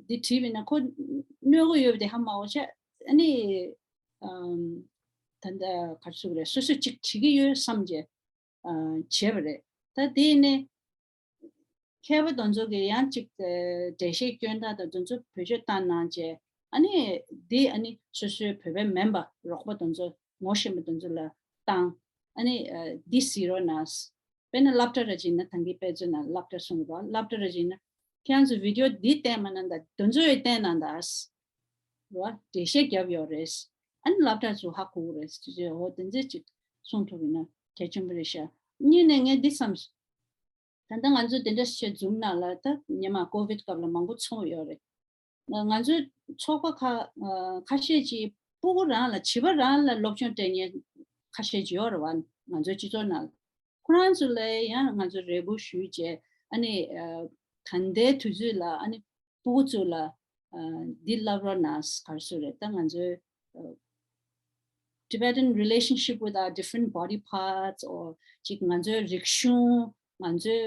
འདི་བྲིས་པས་ན་ཁོ་གནོད་གི་ཡོད་པ་དེ་ཧ་མ་གོ་བྱས། ཨ་ནི་ད་ལྟ་ག་རེ་ཟེར་དགོས་རེད། སོ་སོས་གཅིག་བྲིས་ཀྱི་ཡོད་བསམ་བྱས་བྱས་པ་རེད། ད་དེ་ནས་མཁས་པ་དེ་ཚོ་གིས་ཡང་གཅིག་འགྲེལ་བཤད་སྐྱོན་སྟངས་དང་དེ་ཚོ་བེད་སྤྱོད་བཏང་གནང་བྱས། ཨ་ནི་དེ་ཨ་ནི་སོ་སོའི་བོད་པའི་མིན་པ་རོགས་པ་དེ་ཚོ་ངོ་ཤེས་པ་དེ་ཚོ་ལ་བཏང་། ཨ་ནི་འདི་གཟིགས་རོགས་གནང་། དཔེར་ན་སློབ་གྲྭ་ར་ཅིག་ན་ད་གིན་དཔེ་མཚོན་ན་སློབ་གྲྭ་གསུངས་པ་སློབ་གྲྭ་ར་ཅིག་ན་ཁྱེད་རང་ཚོ་བི་ཌི་ཡོ་འདི་བསྟན་མ་གནང་ད་དེ་ཚོ་ཡི་བསྟན་གནང་ད། རེད་བ། འགྲེལ་བཤད་བརྒྱབ་ཡོད་རེད། ཨ་ནི་སློབ་གྲྭ་ཚོ་ཧ་གོ་གི་རེད་ཟེར་བྱས། འོ་དེ་འདྲ་ཅིག་གསུང་ཐུབ་ཡིན་ན་གལ་ཆེན་པོ་རེད་ཤག་གཉིས་ནས་ངས་འདི་བསམ། ད་ལྟ་ང་ཚོ་དེ་འདྲ་བྱས་འཛུམ་ནང་ལ་ད་སྔོན་མ་ཀོ་ཝིད་སྐབས་ལ་མང་པོ་ཚོར་ཡོད་རེད། ང་ཚོའི་ཚོགས་པ་ཁ་ཁ་ཤས་ཀྱིས་སྤུ་གུ་རང་ལ་བྱིས་པ་རང་ལ་སློབ་སྦྱོང་སྤྲད་མཁན་ཁ་ཤས་ཀྱི་ཡོད་རེད་བ། ང་ཚོའི་སྤྱི་ཚོགས་ནང་ཁོ་རང་ཚོ་ལ་ཡང་ང་ཚོ་རེ་སྐུལ་ཞུས་བྱས། ཨ་ནི་ད་ལྟའི་དུས་ཚོད་ལ་ཨ་ནི་སྤུ་གུ་ཚོ་ལ་འདི་བསླབ་རོགས་གནང་། ག་རེ་ཟེར་དགོས་རེད། ད་ང་ཚོའི་Tibetan relationship with our different body parts or ཅིག་ང་ཚོའི་རིག་གཞུང་ང་ཚོའི་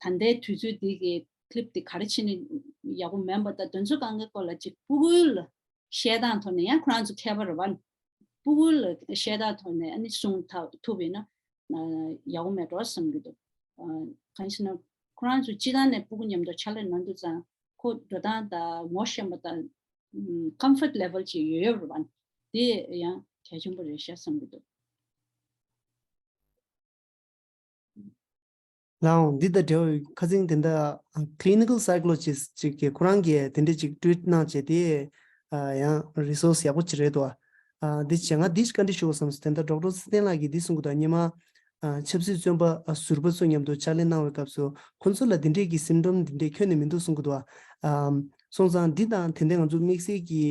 ད་ལྟའི་དུས་ཚོད་འདི་གི་ཀི་ལིབ་འདི་ག་རེ་བྱས་ནས་ཡག་པོ་མིན་པ་དང་དེ་ཚོ་གང་གའི་སྐོར་ལ་ཅིག་སྤུ་གུ་ལ་བཤད་སྟངས་ཐོག་ནས། ཡང་ཁོ་རང་ཚོ་མཁས་པ་རེད་བ། སྤུ་གུ་ལ་བཤད་སྟངས་ཐོག་ནས་ཨ་ནི་གསུང་ཐུབ་ཐུབ་ཡིན་ན་ཡག་པོ་མེད་འགྲོ་བསམ་གྱི་འདུག་གང་ཡིན་ཟེར་ན་ཁོ་རང་ཚོ་སྤྱི་བཏང་ནས་སྤུ་གུ་མཉམ་དུ་ཕྱག་ལས་གནང་དུས་ཙང་ཁོ་འགྲོ་སྟངས་དང་ངོ་ཤེས་པ་དང་comfort level ཅིག་ཡོད་ཡོད་རེད་བ། དེ་ཡང་གལ་ཆེན་པོ་རེད་ཤག་བསམ་གྱི་འདུག་ལའང་འདི་དང་འབྲེལ་བའི་ཁ་སང་དེ་འདྲ་clinical psychologist ཅིག་གིས་ཁོ་རང་གིས་དེ་འདྲ་ཅིག་ཊུ་ཝིཊ་གནང་བྱས། དེ་ཡང་རི་སོར་སི་ཡག་པོ་ཅིག་རེད་འདུག་ཨ་འདི་བྱས་ང་འདི་བཀའ་འདྲི་ཞུ་དགོས་བསམ་སོང་། དེ་འདྲ་ཌོག་ཊར་ཚེ་བརྟན་ལགས་ཀྱིས་འདི་གསུང་གི་འདུག་སྔོན་མ་ཆབ་སྲིད་བཙོན་པ་ཟུར་པ་ཚོ་མཉམ་དུ་ཕྱག་ལས་གནང་བའི་སྐབས་སུ་ཁོང་ཚོ་ལ་འདི་འདྲས་ཀྱི་སིམ་ཊོམ་འདི་འདྲས་ཁྱོན་ནས་མི་འདུག་གསུང་གི་འདུག་ཨ་སོང་ཙང་འདི་དང་དེ་འདྲས་ང་ཚོ་དམིགས་བསལ་གྱི་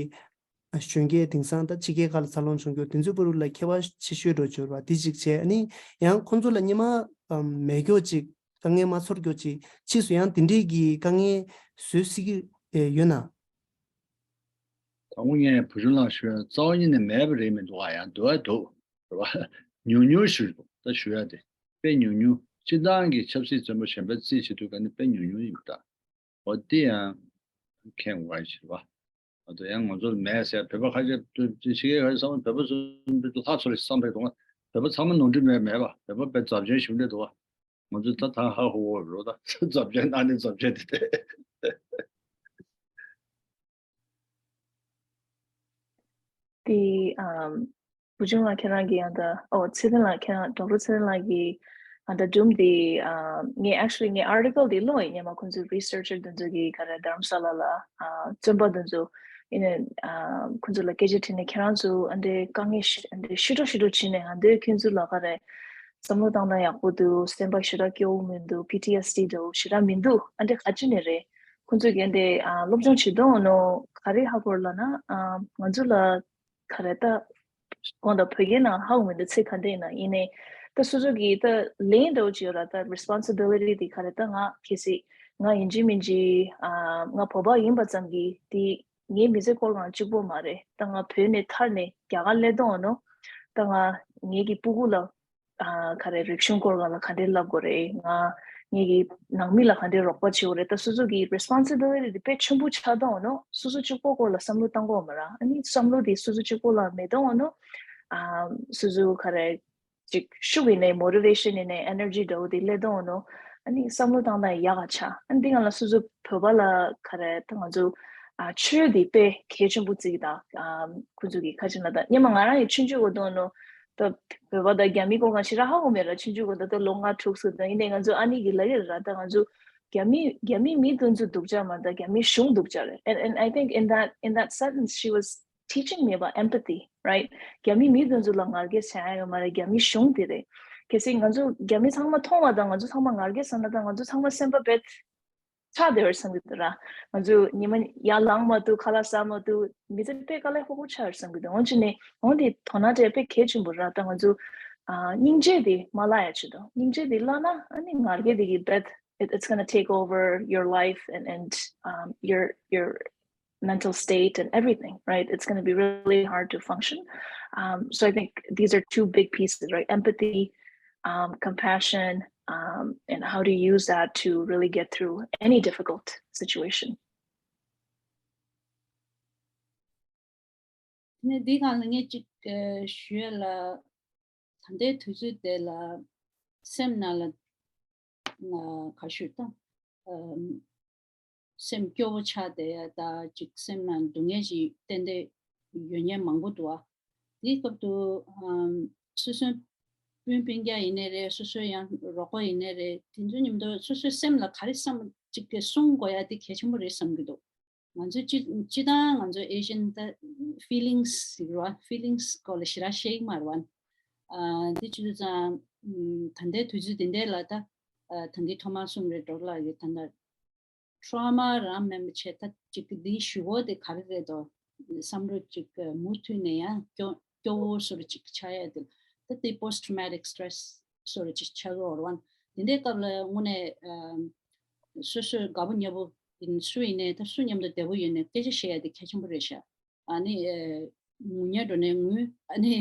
གཞོན་སྐྱེས་དེང་སང་ད་ཕྱི་རྒྱལ་ཁག་ལ་འཚར་ལོངས་བྱུང་རྒྱུ་དེ་ཚོའི་བར་ལ་ཁྱད་པར་ཆེ་ཤོས་འགྲོ་འབྱོར་བ་དེ་གཅིག་བྱས། ཨ་ནི་ཡང་ཁོང་ཚོ་ལ་སྔོན་མ་མེད་རྒྱུ་ཅིག་དཀའ་ངལ་མ་ཚོར་རྒྱུ་ཅིག་ཕྱིས་སུ་ཡང་དེ་འདྲས་ཀྱི་དཀའ་ངལ་བཟོ་སྲིད་ཀྱི་ཡོད་ན། དང་པོ་ངས་བུ་ཆུང་ལགས་ཞུ་ཡ་རྩ་བ་ཉིད་ནས་མེད་པ་རེད་མི་འདུག་ཨ་ཡང་འདུག་ཨ་འདུག་རེད་བ། ཉུང་ཉུང་ཞིག་རེད་ད་ཞུ་ཡ་དེ་དཔེ་ཉུང་ཉུང་། སྤྱིར་བཏང་གི་ཆབ་སྲིད་བཙོན་པ་གཞན་པ་རྩིས་བྱེད་དུས་ག་ནི་དཔེ་ཉུང་ཉུང་ཡིན་པ་འདྲ། འོ་དེ་ཡང་མཁྱེན་དགོས་ཀྱི་རེད་བ། འོ་དེ་ཡང་ང་ཚོར་མེད་ཟེར། བོད་པ་ཁ་ཤས་ཕྱི་རྒྱལ་ཁ་ཤས་བསམ་བློ་བོད་པ་ཚོ་ལྷ་ཚོ་རེད་བསམ་པའི་དུས་བོད་པ་ཚང་མ་ནོར་འཁྲུལ་མེད་མེད་པ། བོད་པ་དཔེ་རྫབ་ཆེན་ཞིག་རེད་འདུག་བ། ང་ཚོ་ད་ད་ཧ་ཧུ་འོ་རོ་ད་རྫབ་ཆེན་ཨ་ནི་རྫབ་ཆེན་དེ་དེ། དེ་ཨམ། བུ་ཆུང་ལགས་ཁྱེད་རང་གིས་ཡང་ད། ཨོ་ཚེ་བརྟན་ལགས་ཁྱེད་རང་ཌོག་ཊར་ཚེ་བརྟན་ལགས་ཀྱིས་ཨ་ད་སྒྲུང་དེ་ཨ་ངས་actually ངས་article དེ་ཀློག་ཡིན། སྔོན་མ་ཁོང་ཚོའི་researcher དེ་ཚོ་གིས་ག་རེ་དྷ་རམ་ས་ལ་ལ་ཨ་བཙོན་པ་དེ་ཚོ་ཡིན་ནས་ཨ་ཁོང་ཚོ་ལ་སྐད་ཆ་དྲིས་ནས་ཁྱེད་རང་ཚོ་ཨ་འདྲའི་དཀའ་ངལ་ཞི་ཨ་འདྲའི་ཞི་དྲག་ཞི་དྲག་བྱས་ནས་ཨ་འདྲའི་ཁྱེད་ཚོ་ལ་ག་རེ་བསམ་བློ་བཏང་སྟངས་ཡག་པོ་འདུག་སེམས་པ་ཞེ་དྲག་སྐྱོ་བོ་མི་འདུག P T S D འདྲ་བོ་ཞེ་དྲག་མི་འདུག་ཨ་འདྲ་ག་ཅི་ནས་རེད། ཁོང་ཚོས་གན་དེ་ཨ་སློབ་སྦྱོང་བྱེད་དོན་ནོ་ག་རེ་ཧ་གོ་ར་ལབ་ན་ཨ་ང་ཚོ་ལ་ག་རེ་ད་དགོངས་དག་བོད་སྐད་ནང་ཧ་གོ་མི་འདུག་ཚིག་ག་འདྲ་ཡིན་ན་ཡིན་ནའི་ད་སོ་སོ་གི་ད་ལན་འདྲ་བོ་ཅིག་ཡོད་ར། ད་responsibility དེ་ག་རེ་ད་ང་གལ་སྲིད་ང་ཡིན་གཅིག་མིན་གཅིག་ཨ་ང་བོད་པ་ཡིན་པ་ཙམ་གྱིས་དེ་ངའི་མི་ཚེ་སྐོར་གང་གཅིག་པོ་མ་རེད། ད་ང་བོད་ནས་ཐར་ནས་རྒྱ་གར་སླེབས་དོན་ནོ་ད་ང་ངེད་ཀྱི་སྤུ་གུ་ལ་ཨ་ག་རེ་རིག་གཞུང་སྐོར་ག་ལ་ག་འདྲས་བསླབ་དགོས་རེད། ང་ངེད་ཀྱི་ནང་མི་ལ་ག་འདྲས་རོགས་པ་བྱེད་དགོས་རེད། ད་སོ་སོ་གི་responsibility དེ་དཔེ་ཆེན་པོ་ཆགས་བསྡད་འོང་ནོ། སོ་སོ་གཅིག་པོ་སྐོར་ལ་བསམ་བློ་བཏང་དགོས་མ་ར། ཨ་ནི་བསམ་བློ་དེ་སོ་སོ་གཅིག་པོ་ལ་མེད་བསྡད་འོང་ནོ། ཨ་སོ་སོ་ག་རེ་ཅིག་ཤུགས་ཡིན་ནའི་motivation ཡིན་ནའི་energy འདྲ་བོ་དེ་སླེབས་བསྡད་འོང་ནོ། ཨ་ནི་བསམ་བློ་བཏང་སྟངས་ཡག་ག་ཆགས། ཨ་ནི་འདི་སྒང་ལ་སོ་སོ་བོད་པ་ལ་ག་རེ་ད་ང་ཚོ་ཨ་ཆོས་དེ་དཔེ་གལ་ཆེན་པོ་བརྩི་གི་ད་ཨ་ཁོ་ཚོ་གི་ཁ་ཆེ་ན་ད་སྔོན་མ་ང་རང་ཡི་ཆུང་ཆུང་འོ་བསྡད་འོང་ནོ། ད་བོད་པ་དང་རྒྱ་མི་གོ་གང་ཞིག་ར་ཧ་གོ་མེད་ར། ཆུང་ཆུང་གོ་ད་ད་ལོ་ལྔ་དྲུག་ཙམ་ད་ཡིན་ནའི་ང་ཚོ་ཨ་ནི་གི་ལ་ཡོད་ར། ད་ང་ཚོ་རྒྱ་མི་རྒྱ་མི་མི་དེ་ཚོ་སྡུག་ཅག་མ་ད་རྒྱ་མི་གཞུང་སྡུག་ཅག་རེད། and and I think in that in that sentence she was teaching me about empathy, right? རྒྱ་མི་མི་དེ་ཚོ་ལ་ང་རྒྱལ་བྱ་ཡ་ཡོད་མ་རེད། རྒྱ་མི་གཞུང་དེ་རེད། གལ་སྲིད་ང་ཚོ་རྒྱ་མི་ཚང་མ་མཐོང་བ་དང་ང་ཚོ་ཚང་མ་ང་རྒྱལ་བྱས་ན་ད་ང་ཚོ་ཚང་མ་སེམས་པ་རྦད་ཆགས་བསྡད་པར་བསམ་གྱི་འདུག་ར། ང་ཚོ་ཉི་མ་ཡར་ལངས་མ་ཐུབ། ཁ་ལག་ཟ་མ་ཐུབ། མི་ཚེ་དཔེ་དཀའ་ལས་ཁག་པོ་ཆགས་པར་བསམ་གྱི་འདུག་འོན་ཀྱང་ནི་འོན་ཏེ་དོ་སྣང་སྤྲད་དཔེ་གལ་ཆེན་པོ་ར། ད་ང་ཚོ་ཨ་སྙིང་རྗེ་དེ་མ་བརླག་ཡ་ཆེད་དུ། སྙིང་རྗེ་དེ་བརླག་ན་ཨ་ནི་ང་རྒྱལ་དེ་གི་རྦད it, it's gonna take over your life and and um, your your mental state and everything, right? It's going to be really hard to function. Um, so I think these are two big pieces, right? Empathy, um, compassion, um, and how to use that to really get through any difficult situation. ནས་འདི་སྒང་ལ་ངས་ཅིག་ཞུ་ཡ་ལ། ད་ལྟའི་དུས་ཚོད་དེ་ལ་སེམས་ནང་ལ་ང་ག་ཞུ་དང་སེམས་སྐྱོ་བོ་ཆགས་བསྡད་ཡ་ད་ཅིག་སེམས་ནང་སྡུག་བསྔལ་ཞིག་ཏན་ཏན་ཡོད་མཁན་མང་པོ་འདུག་ཨ། དེའི་སྐབས་དུ་སོ་སོའི་སྤུན་སྤུན་ཀྱག་ཡིན་ནའི་རེད། སོ་སོའི་ཡང་རོགས་པ་ཡིན་ནའི་རེད། དེ་ཚོ་མཉམ་དུ་སོ་སོའི་སེམས་ལ་ག་རེ་བསམ་ཅིག་གི་གསུང་དགོས་ཡ་དེ་གལ་ཆེན་པོ་རེད་བསམ་གྱི་འདུག་ང་ཚོ་སྤྱི་སྤྱི་བཏང་ང་ཚོ་ཨེ་ཤན་ད་ཕི་ལིང་སི་ཟེར་བ། ཕི་ལིང་སི་སྐོར་ལ་ཞེ་དྲག་བཤད་ཀྱི་མ་རེད་བ། ཨ་འདི་བྱེད་དུས་ཙང་ད་ལྟའི་དུས་ཚོད་འདི་འདྲ་ལ་ད་ད་གིན་ཐོག་མར་གསུངས་རེད། ཌོག་ལགས་ཀྱིས་ད་ལྟ་ཊོ་ར་མ་རང་མིན་པ་བྱས་ད་ཅིག་འདིའི་ཞུ་སྒོ་དེ་ག་རེ་རེད་དོ། བསམ་བློ་ཅིག་མུ་མཐུད་ནས་ཡང་སྐྱོ་སྐྱོ་བོ་བཟོ་འདྲ་ཅིག་ཆགས་ཡ་དེ་ད་དེ་post traumatic stress བཟོ་འདྲ་ཅིག་ཆགས་ཀྱི་ཡོད་རེད་བ། འདི་འདྲའི་སྐབས་ལ་དངོས་གནས་སོ་སོའི་དགའ་པོ་ཉེ་པོ་ཡིན་སུ་ཡིན་ནའི་ད་སུ་མཉམ་དུ་བདེ་པོ་ཡོད་ནའི་སྐད་ཆ་བཤད་ཡ་དེ་གལ་ཆེན་པོ་རེད་ཤག་ཨ་ནི་ངུ་ཉལ་འགྲོ་ནའི་ངུ། ཨ་ནི་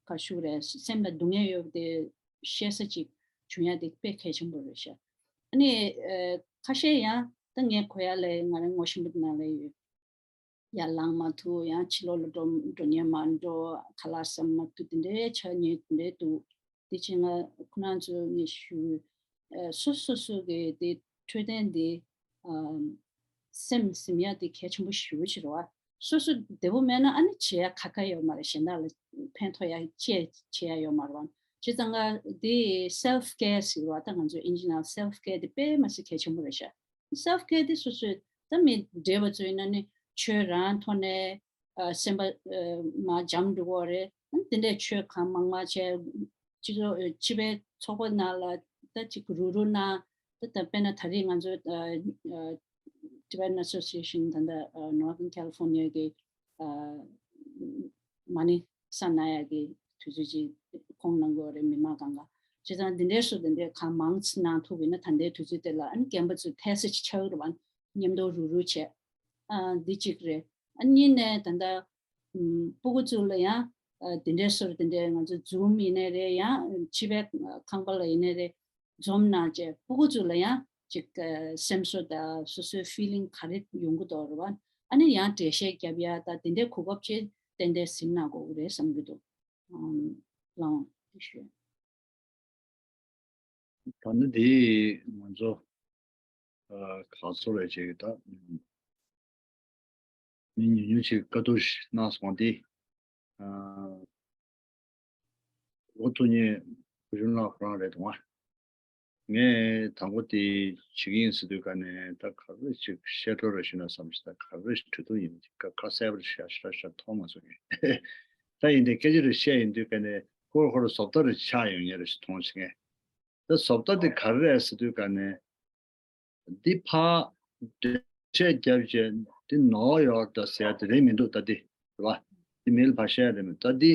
ག་ཞུ་རེད། སེམས་ལ་སྡུག་བསྔལ་ཡོད་པ་དེ་བཤད་ས་ཅིག་བྱུང་ཡ་དེ་དཔེ་གལ་ཆེན་པོ་རེད་ཤག་ཨ་ནི་ཁ་ཤས་ཡང་ད་ངས་གོ་ཡ་ལས་ང་རང་ངོ་ཤེས་པ་དེ་ནང་ལ་ཡོད། ཡར་ལངས་མ་ཐུབ། ཡང་ཕྱི་ལོགས་ལ་འགྲོ་འགྲོ་ཉན་མ་འགྲོ། ཁ་ལག་ཟ་མ་ཐུབ། དེ་འདྲའི་ཆ་ཉེ་དེ་འདྲའི་འདུག་དེ་ཕྱིར་ང་ཁོ་རང་ཚོ་ངས་ཞུ། སོ་སོ་སོ་གི་དེ་འཕྲོད་བསྟེན་དེ་སེམས་ཟིན་ཡ་དེ་གལ་ཆེན་པོ་ཞེ་པོ་ཅིག་རེད་བ། སོ་སོ་བདེ་པོ་མེད་ན་ཨ་ནི་བྱེད་ཡ་ཁ་ཁ་ཡོད་མ་རེད། གཞན་དག་ལ་ཕན་ཐོགས་ཡ་ཅི་བྱེད་ཡ་ཡོད་མ་རེད་བ། བྱས་ཙང་ང་དེ་self care ཟེར་བ་ད་ང་ཚོ་ཨིན་ཇི་ནང་self care དེ་དཔེ་མ་སྲིད་གལ་ཆེན་པོ་རེད་ཤག self care དེ་སོ་སོས་ད་མི་བགྲེས་པ་ཚོ་ཡིན་ན་ནི་ཆོས་རང་ཐོག་ནས་སེམས་པ་མར་འཇམ་འགྲོ་གི་རེད། དེ་འདྲའི་ཆོས་གང་མང་མང་བྱས། སྤྱི་ཚོགས་སྤྱི་པའི་ཚོགས་པ་ནང་ལ་ད་ཅིག་རུག་རུག་གནང་། ད་ད་དཔེར་ན་ད་རེས་ང་ཚོ་Tibetan Association ད་ལྟ་Northern California གི་མ་ཎི་བསགས་གནང་ཡག་གི་དུས་ཚོད་ཅིག་ཁོང་གནང་གི་ཡོད་རེད། མི་མང་སྒང་ག་བྱས་ཙང་འདི་འདྲའི་སུ་འདི་འདྲའི་གང་མང་ཙམ་གནང་ཐུབ་པ་ཡིན་ན་ད་ལྟའི་དུས་ཚོད་དེ་ལ་ཨ་ནི་རྒན་པ་ཚོས་ཐལ་ས་ཅིག་ཆགས་ཀྱི་རེད་བ། མཉམ་དུ་རུག་རུག་བྱས། ཨ་འདི་གཅིག་རེད། ཨ་གཉིས་ནས་ད་ལྟ་ཕྲུ་གུ་ཚོ་ལ་ཡང་འདི་འདྲའི་སུ་འདི་འདྲའི་ང་ཚོ་Zoom ཡིན་ནའི་རེད། ཡང་སྤྱི་པའི་ཁང་པ་ལ་ཡིན་ནའི་རེད། འཛོམས་གནང་བྱས་ཕྲུ་གུ་ཚོ་ལ་ཡང་ཅིག་སེམས་གསོ་དང་སོ་སོའི་ཕི་ལིང་ག་རེ་ཡོང་གི་འདུག་རེད་བ། ཨ་ནི་ཡང་འགྲེལ་བཤད་རྒྱབ་ཡ་དང་དེ་འདྲའི་གོ་སྐབས་ཅིག་ཏན་ཏན་ཟིན་གནང་དགོས་ཀྱི་རེད་བསམ་གྱི་འདུག་ཨམ། ལགས་འོང་། ཐུགས་རྗེ་ཆེ། ད་ནི་དེ་ང་ཚོ་ག་ཚོད་རེད་ཅེས་ད་མི་ཉུང་ཉུང་ཅིག་བཀའ་བསྡུར་ཞིག་གནང་སོང་། དེ་ཨ་ལོ་ཐུག་ཉེ་བུ་ཆུང་ལགས་ཁོ་རང་རེད་འདུག་ཨ། ངས་དང་པོ་དེ་བྱེད་ཀྱི་ཡིན་ཟེར་དུས་ག་ནས་ད་ག་རེ་ཅིག་བཤད་འགྲོ་རེ་ཞུས་ན་བསམ་ཞིག་ད་ག་རེ་གྲོས་བསྡུར་ཡིན་ཅིག་ཁ་གསལ་པོ་ཞེ་དྲག་ཞེ་དྲག་མཐོང་མ་སོང་ངས། ད་ཡིན་དེ་སྐད་ཆ་རེ་བཤད་ཡིན་དུས་ག་ནས་ཧོར་ཧོར་བཟོ་ལྟ་རེ་ཆགས་ཡོང་ངེས་རེ་ཞིག་མཐོང་ཞིག་ངས། ད་བཟོ་ལྟ་དེ་ག་རེ་རེད་ཟེར་དུས་ག་ནས། འདི་ཕར་འགྲེལ་བཤད་རྒྱབ་བྱས་འདི་ནོར་ཡོད་ད་ཟེར་ཡ་དེ་རེད་མི་འདུག་ད་འདི་རེད་བ། འདི་མི་ལ་ཕར་བཤད་ཡ་རེད་མི་འདུག་ད་འདི་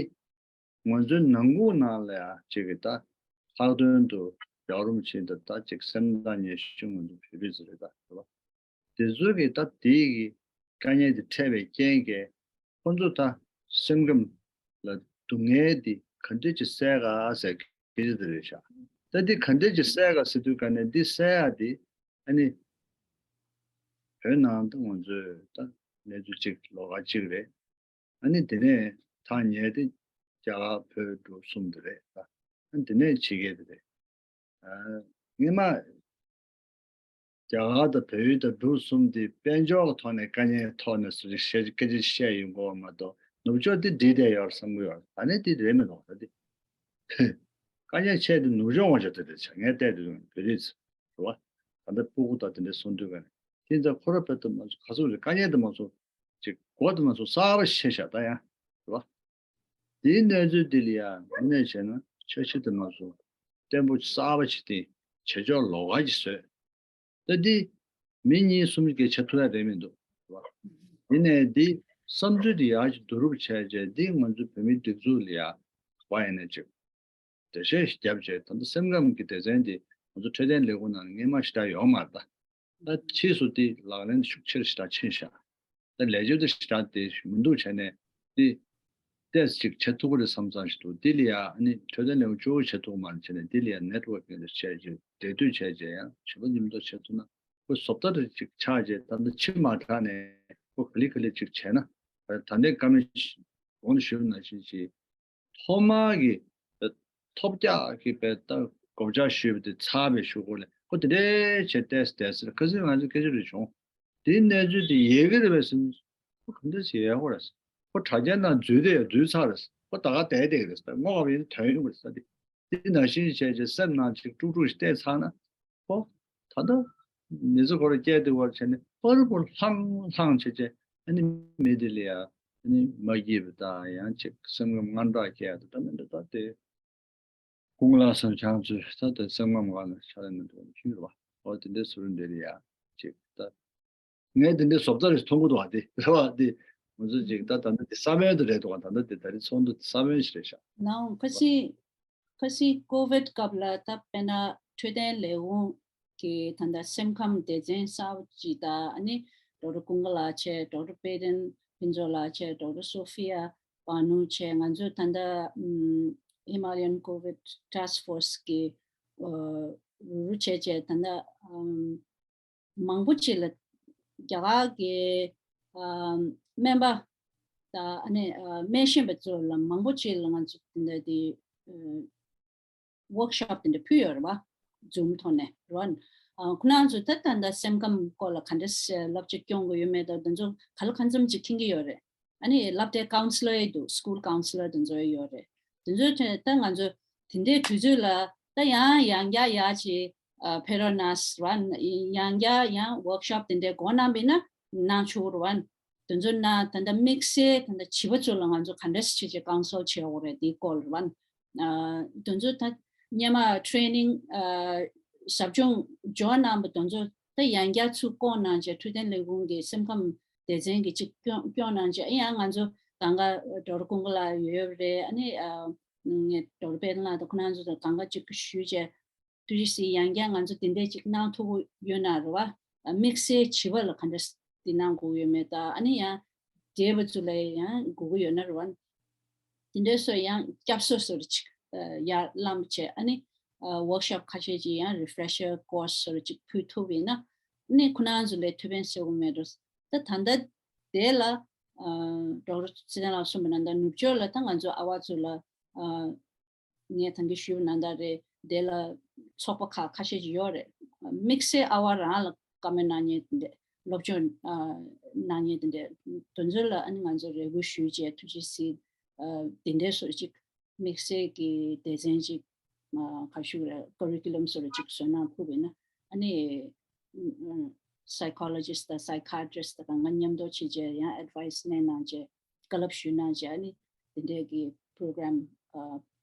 ང་ཚོའི་ནང་ཁུལ་ནང་ལ་ཡ་ཅིག་གི་ད་ལྷག་དོན་དུ་རྒྱལ་བ་རིན་པོ་ཆེ་འདི་ད་ཅིག་སེམས་ཐག་ཉེ་ཤོས་ང་ཚོ་བོད་རིགས་ཚོ་རེད་ད་རེད་བ། དེ་ཚོ་གི་ད་དེ་གི་དཀའ་ངལ་དེ་འཕྲད་པའི་རྐྱེན་གྱིས་ཁོ་ཚོ་ད་སེམས་ཁམས་ལ་སྡུག་བསྔལ་དེ་ག་འདྲས་ཅིག་སེལ་ག་ཟེར་སྐད་ཆ་དེ་རེད་ཤག་ད་འདི་ག་འདྲས་ཅིག་སེལ་ག་ཟེར་དུས་ག་ནས་འདི་སེལ་ཡ་དེ་ཨ་ནི་བོད་ནང་དུ་ང་ཚོས་ད་གནས་ཚུལ་གཅིག་ལོགས་ཀ་གཅིག་རེད། ཨ་ནི་དེ་ནས་ཐག་ཉེ་དེ་རྒྱ་གར་བོད་འབྲུག་གསུམ་དེ་རེད་ད། ཨ་ནི་དེ་ནས་ཕྱི་རྒྱལ་དེ་རེད། ཨ་སྔོན་མ་རྒྱ་གར་དང་བལ་ཡུལ་དང་འབྲུག་གསུམ་དེ་དཔལ་འབྱོར་གྱི་ཐོག་ནས་དཀའ་ངལ་ཐོག་ནས་སུ་ཞིག་བཤད་སྐད་ཆ་བཤད་ཡོང་གི་ཡོད་མ་གཏོགས་ ནུབ་ཕྱོགས་དེ་འགྲིག་བསྡད་ཡོད་བསམ་གི་ཡོད། ད་ནི་དེ་རེད་མི་འདུག་ད་དེ་དཀའ་ངལ་ཆེ་དེ་ནུབ་ཕྱོགས་ངོ་ཆ་དེ་རེད་ཆ་ངས་བལྟས་དུས་བོད་རིགས་རེད་བ། ད་ལྟ་སྤུ་གུ་དང་དེ་འདྲ་སོང་དུས་ག་ནས་དེ་ཚོ་ཁོ་ར་བོད་དུ་མ་སོང་ག་སོང་རེད། དཀའ་ངལ་དུ་མ་སོང་ཅིག་གོ་དུ་མ་སོང་གསར་པ་ཤེས་བཞག་ད་ཡང་རེད་བ། དེའི་གནས་ཚུལ་འདི་ལ་ཡང་ངོས་ནས་བྱས་ན་འཆར་གཞི་དུ་མ་སོང་བརྟན་པོ་གསར་པ་ཞིག་དེ་བྱེད་ཕྱོགས་ལོགས་ཀ་ཞིག་བཟོས། ད་འདི་མི་གཉིས་གསུམ་གྱིས་བྱེད་ཐུབ་ཡ་རེད་མི་འདུག་རེད་བ། ཡིན་ནའི་འདི་བསམ་ཚུལ་འདི་ཡར་ཅིག་བསྡུ་རུབ་བྱས་རྗེས་འདི་ང་ཚོ་བོད་མིའི་སྒྲིག་འཛུགས་ལ་ཡ་བ་ཡིན་ན་ཅིག་འགྲེལ་བཤད་ཞིག་བརྒྱབ་རྗེས་ད་ལྟ་སེམས་ཁམས་ཀྱི་སྡེ་ཚན་འདི་ང་ཚོ་འཕྲོད་བསྟེན་ལས་ཁུངས་ནང་ལ་སྔོན་མ་ཞེ་དྲག་ཡོད་མ་རེད་ད། ད་ཕྱིས་སུ་འདི་ལག་ལེན་ཤུགས་ཆེར་ཞེ་དྲག་ཕྱིན་ཤག་ད་ལས་བྱེད་དེ་ཞེ་དྲག་དེ་མི་འདུག་བྱས་ནས་འདི་ཏོག་ཙམ་ཅིག་བྱེད་ཐུབ་ཀྱི་རེད་བསམ་བསམ་ཞིག་འདུག་འདི་ལ་ཡ་ཨ་ནི་འཕྲོད་བསྟེན་ལས་ཁུངས་གཙོ་བོ་བྱེད་ཐུབ་མ་རེད་བྱས་ནས་འདི་ལ་ཡ་ནེཊ་ཝོར་ཀིང་དེ་བྱས་རྗེས་འབྲེལ་མཐུད་བྱས་རྗེས་ཡང་བྱེད་པོ་མཉམ་དུ་བྱེད་ཐུབ་ན་ཁོ་བཟོ་ལྟ་རེ་ཅིག་ཆགས་རྗེས་ད་ལྟ་ཕྱི་མ་དྲག་ནས་ཁོ་ག་ལེ་ག་ལེ་ཅིག་བྱས་ན་ད་ལྟའི་བཀའ་མོལ་གོང་དུ་ཞུས་པ་ནང་བཞིན་ཅིག་ཐོག་མར་གྱི་ཐོབ་རྒྱག་གི་བའི་ད་གོ་བཅག་ཞུས་པ་དེ་ཚར་བའི་གཞུག་གུ་ལ་ཁོ་དེ་འདྲའི་བྱས་ཏེ་དེ་ཟེར་ཁ་སང་ང་ཚོ་སྐད་ཆ་རེ་བྱུང་། དེའི་གནས་ཚུལ་དེ་ཡོད་ཀྱི་རེད་པས་ཟེར། ཁོ་ག་འདྲ་ཞིག་ཡོད་ཁོ་རེད། ཁོ་དྲ་རྒྱའི་ནང་འཛུལ་དེ་ཡང་འཛུལ་ཚར་རེད། ཁོ་ད་ག་བསྡད་བསྡད་ཀྱི་རེད། ད་སྔོ་བ་ཡིན་དོན་ཡོང་གི་རེད་ཟེར་ཏེ། དེ་ནང་བཞིན་བྱས་རྗེས་སེམས་ནང་ཅིག་དཀྲུག་དཀྲུག་ཞིག་བལྟས་ཚར་ན། ཨོ། ད་ལྟ་མི་ཚེ་ཁོ་ར་སྐྱེལ་བསྡད་པར་བྱས་ནས་པར་པོ་ལྷང་ལྷང་བྱས་བྱས་ཨ་ནི་མི་དེ་ལ་ཡ་ཨ་ནི་མ་སྐྱིད་པ་དང་ཡང་ཅིག་སེམས་ཁམས་དངངས་སྐྲག་སྐྱེ་ཡ་དང་ད་མི་འདྲ་ད་དེ་ཀུན་གླ་སེམས་ཆང་ཚོས་ད་དེ་སེམས་ཁམས་སྒང་ལ་ཕྱག་ལས་མི་འདུག་ཤུལ་བ་ཨོ་དེ་འདྲའི་ཟུར་འདི་ལ་ཡ་ཅིག་ད་ངས་དེ་འདྲའི་བཟོ་ལྟ་རེ་མཐོང་གི་འདུག་བ་དེ་རེད་བ་དེ་ང་ཚོ་ཅིག་ད་ད་ལྟ་དེ་ས་བོན་དུ་རེད་འདུག་བ་ད་ལྟ་དེ་ད་རེས་ཚོགས་འདུ་དེ་ས་བོན་ཞིག་རེད་ཤག་ནའོ་ཁ་སང་ཁ་སང་ཀོ་ཝིད་སྐབས་ལ་ད་དཔེར་ན་འཕྲོད་བསྟེན་ལས་ཁུངས་ཀྱི་ད་ལྟ་སེམས་ཁམས་སྡེ་ཚན་གསར་པ་ཅིག་དང་ཨ་ནི་ཌོག་ཊར་ཀུན་དགའ་ལགས་བྱས། ཌོག་ཊར་པེ་ཏན་ཕུན་ཚོགས་ལགས་བྱས། ཌོག་ཊར་སོ་ཧྥི་ཡ་བྷ་ནུ་བྱས། ང་ཚོ་ད་ལྟ་ཨམ་Himalayan COVID Task Force གི་ཨ་རུ་རུ་བྱས་བྱས་ད་ལྟ་ཨམ་མང་པོ་ཅིག་ལ་རྒྱ་གར་གྱི་ཨ་སྨན་པ་དང་ཨ་ནི་ཨ་སྨན་ཞབས་པ་ཚོ་ལ་མང་པོ་ཅིག་ལ་ང་ཚོ་དེ་འདྲ་དེ་ཨ་ཝོག་ཤོབ་དེ་འདྲ་ཕུལ་ཡོད་རེད་བ། ཛུམ་ཐོག་ནས་རེད་བ། ཨ་ཁོ་རང་ཚོ་ད་ད་ལྟ་སེམས་ཁམས་སྐོར་ལ་ག་འདྲ་བསླབ་བྱ་སྐྱོང་དགོས་ཡོད་མེད་དང་དེ་ཚོ་ག་ལ་གང་འཚམ་ཅིག་མཁྱེན་གྱི་ཡོད་རེད། ཨ་ནི་སློབ་གྲྭའི་ཀའུན་སི་ལར་འདུག་སི་ཀུལ་ཀའུན་སི་ལར་དེ་ཚོ་ཡོད་རེད། དེ་ཚོའི་ཐད་ད་ང་ཚོ་དེ་འདྲའི་དུས་ཚོད་ལ་ད་ཡང་ཡང་བསྐྱར་ཡར་ཅིག་ཨ་ཕེབས་རོགས་གནང་ཟེར་བ། ཡང་བསྐྱར་ཡང་ཝོག་ཤོབ་དེ་འདྲའི་འགོ་གནང་བ་ཡིན་ན་གནང་ཆོག་རེད་བ། དེ་ཚོ་ན་ད་ལྟ་དམིགས་བསལ་ད་ལྟ་བྱིས་པ་ཚོ་ལ་ང་ཚོ་ག་འདྲ་སེ་བྱས་བྱས་ཀའུན་སིལ་བྱེད་དགོས་རེད་དེའི་སྐོར་རེད་བ། ཨ་དེ་ཚོ་ད་སྔོན་མ་ཊེ་རེ་ནིང་ཨ་ཟབ་སྦྱོང་འཇོག་གནང་བ་དེ་ཚོ་ད་ཡང་བསྐྱར་ཚུར་བསྐོང་གནང་བྱས་འཕྲོད་བསྟེན་ལས་ཁུངས་ཀྱི་སེམས་ཁམས་སྡེ་ཚན་གྱིས་ཅིག་སྐྱོང་སྐྱོང་གནང་བྱས་ཡང་ང་ཚོ་གང་ག་ཌོག་ཊར་ཀུན་དགའ་ལགས་ཡོད་རེད། ཨ་ནི་ཨ་ངས་ཌོག་ཊར་པེ་ཏན་ལགས་དང་ཁོ་རང་ཚོ་དང་གང་ག་ཅིག་ཞུས་བྱས། ཐུགས་རྗེ་གཟིགས། ཡང་བསྐྱར་ང་ཚོ་དེ་འདྲས་ཅིག་གནང་ཐུབ་ཀྱི་ཡོད་ན་རེད་བ། དམིགས་བསལ་བྱིས་པ་ལ་ག་འདྲས་དེ་གནང་དགོས་ཡོད་མེད་དང་ཨ་ནི་ཡང་བགྲེས་པ་ཚོ་ལ་ཡང་དགོས་ཀྱི་ཡོད་ན་རེད་བ། དེ་འདྲས་སོགས་ཡང་སྐྱབས་གསོ་སོགས་ཅིག་ཡར་བླངས་བྱས་ཨ་ནི་ཝོག་ཤོབ་ཁ་ཤས་ཅིག་ཡང་རི་ཕེ་རེ་ཤར་ཀོར་སི་སོགས་ཅིག་ཕུལ་ཐུབ་པ་ཡིན་ན་ཨ་ནི་ཁོ་རང་ཚོ་ལ་ཐུགས་ཕན་གསོས་ཀྱི་མེད་འགྲོ། ད་ད་ལྟ་དེ་ལ་ཌོག་ཊར་ཚེ་བརྟན་ལགས་གསུངས་པ་ནང་ལྟར་ནུབ་ཕྱོགས་ལ་ད་ང་ཚོ་ཨ་བ་ཚོ་ལ་ངས་ད་གིན་ཞུས་པ་ནང་ལྟར་རེད། དེ་ལ་ཚོགས་པ་ཁག་ཁ་ཤས་ཅིག་ཡོད་རེད། དམིགས་བསལ་ཨ་བ་རང་ལ་བཀའ་མོལ་གནང་མཁན་དེ་འདྲས་སློབ་སྦྱོང་ཨ་གནང་མཁན་དེ་འདྲས་དེ་ཚོ་ལ་ཨ་ནི་ང་ཚོ་རེ་སྐུལ་ཞུས་བྱས་ཐུགས་རྗེ་གཟིགས། ཨ་དེ་འདྲས་སོགས་ཅིག་དམིགས་བསལ་གྱི་སྡེ་ཚན་ཅིག་ཨ་ག་ཞུ་རེད། ཀ་རི་ཀུ་ལམ་སོགས་ཅིག་བཟོས་གནང་ཐུབ་པ་ཡིན་ན་ཨ་ནི་ཨ་སའི་ཀོ་ལོ་ཇི་སི་ཊི་དང་སའི་ཀ་ཡ་ཊི་རི་སི་ཊི་དང་གང་ག་མཉམ་དུ་བྱས་བྱས་ཡང་ཨེཌ་ཝའི་སི་གནང་གནང་བྱས། བཀའ་སློབ་ཞུས་གནང་བྱས་ཨ་ནི་དེ་འདྲའི་གི་པོ་རོ་གྷ་རམ་ཨ་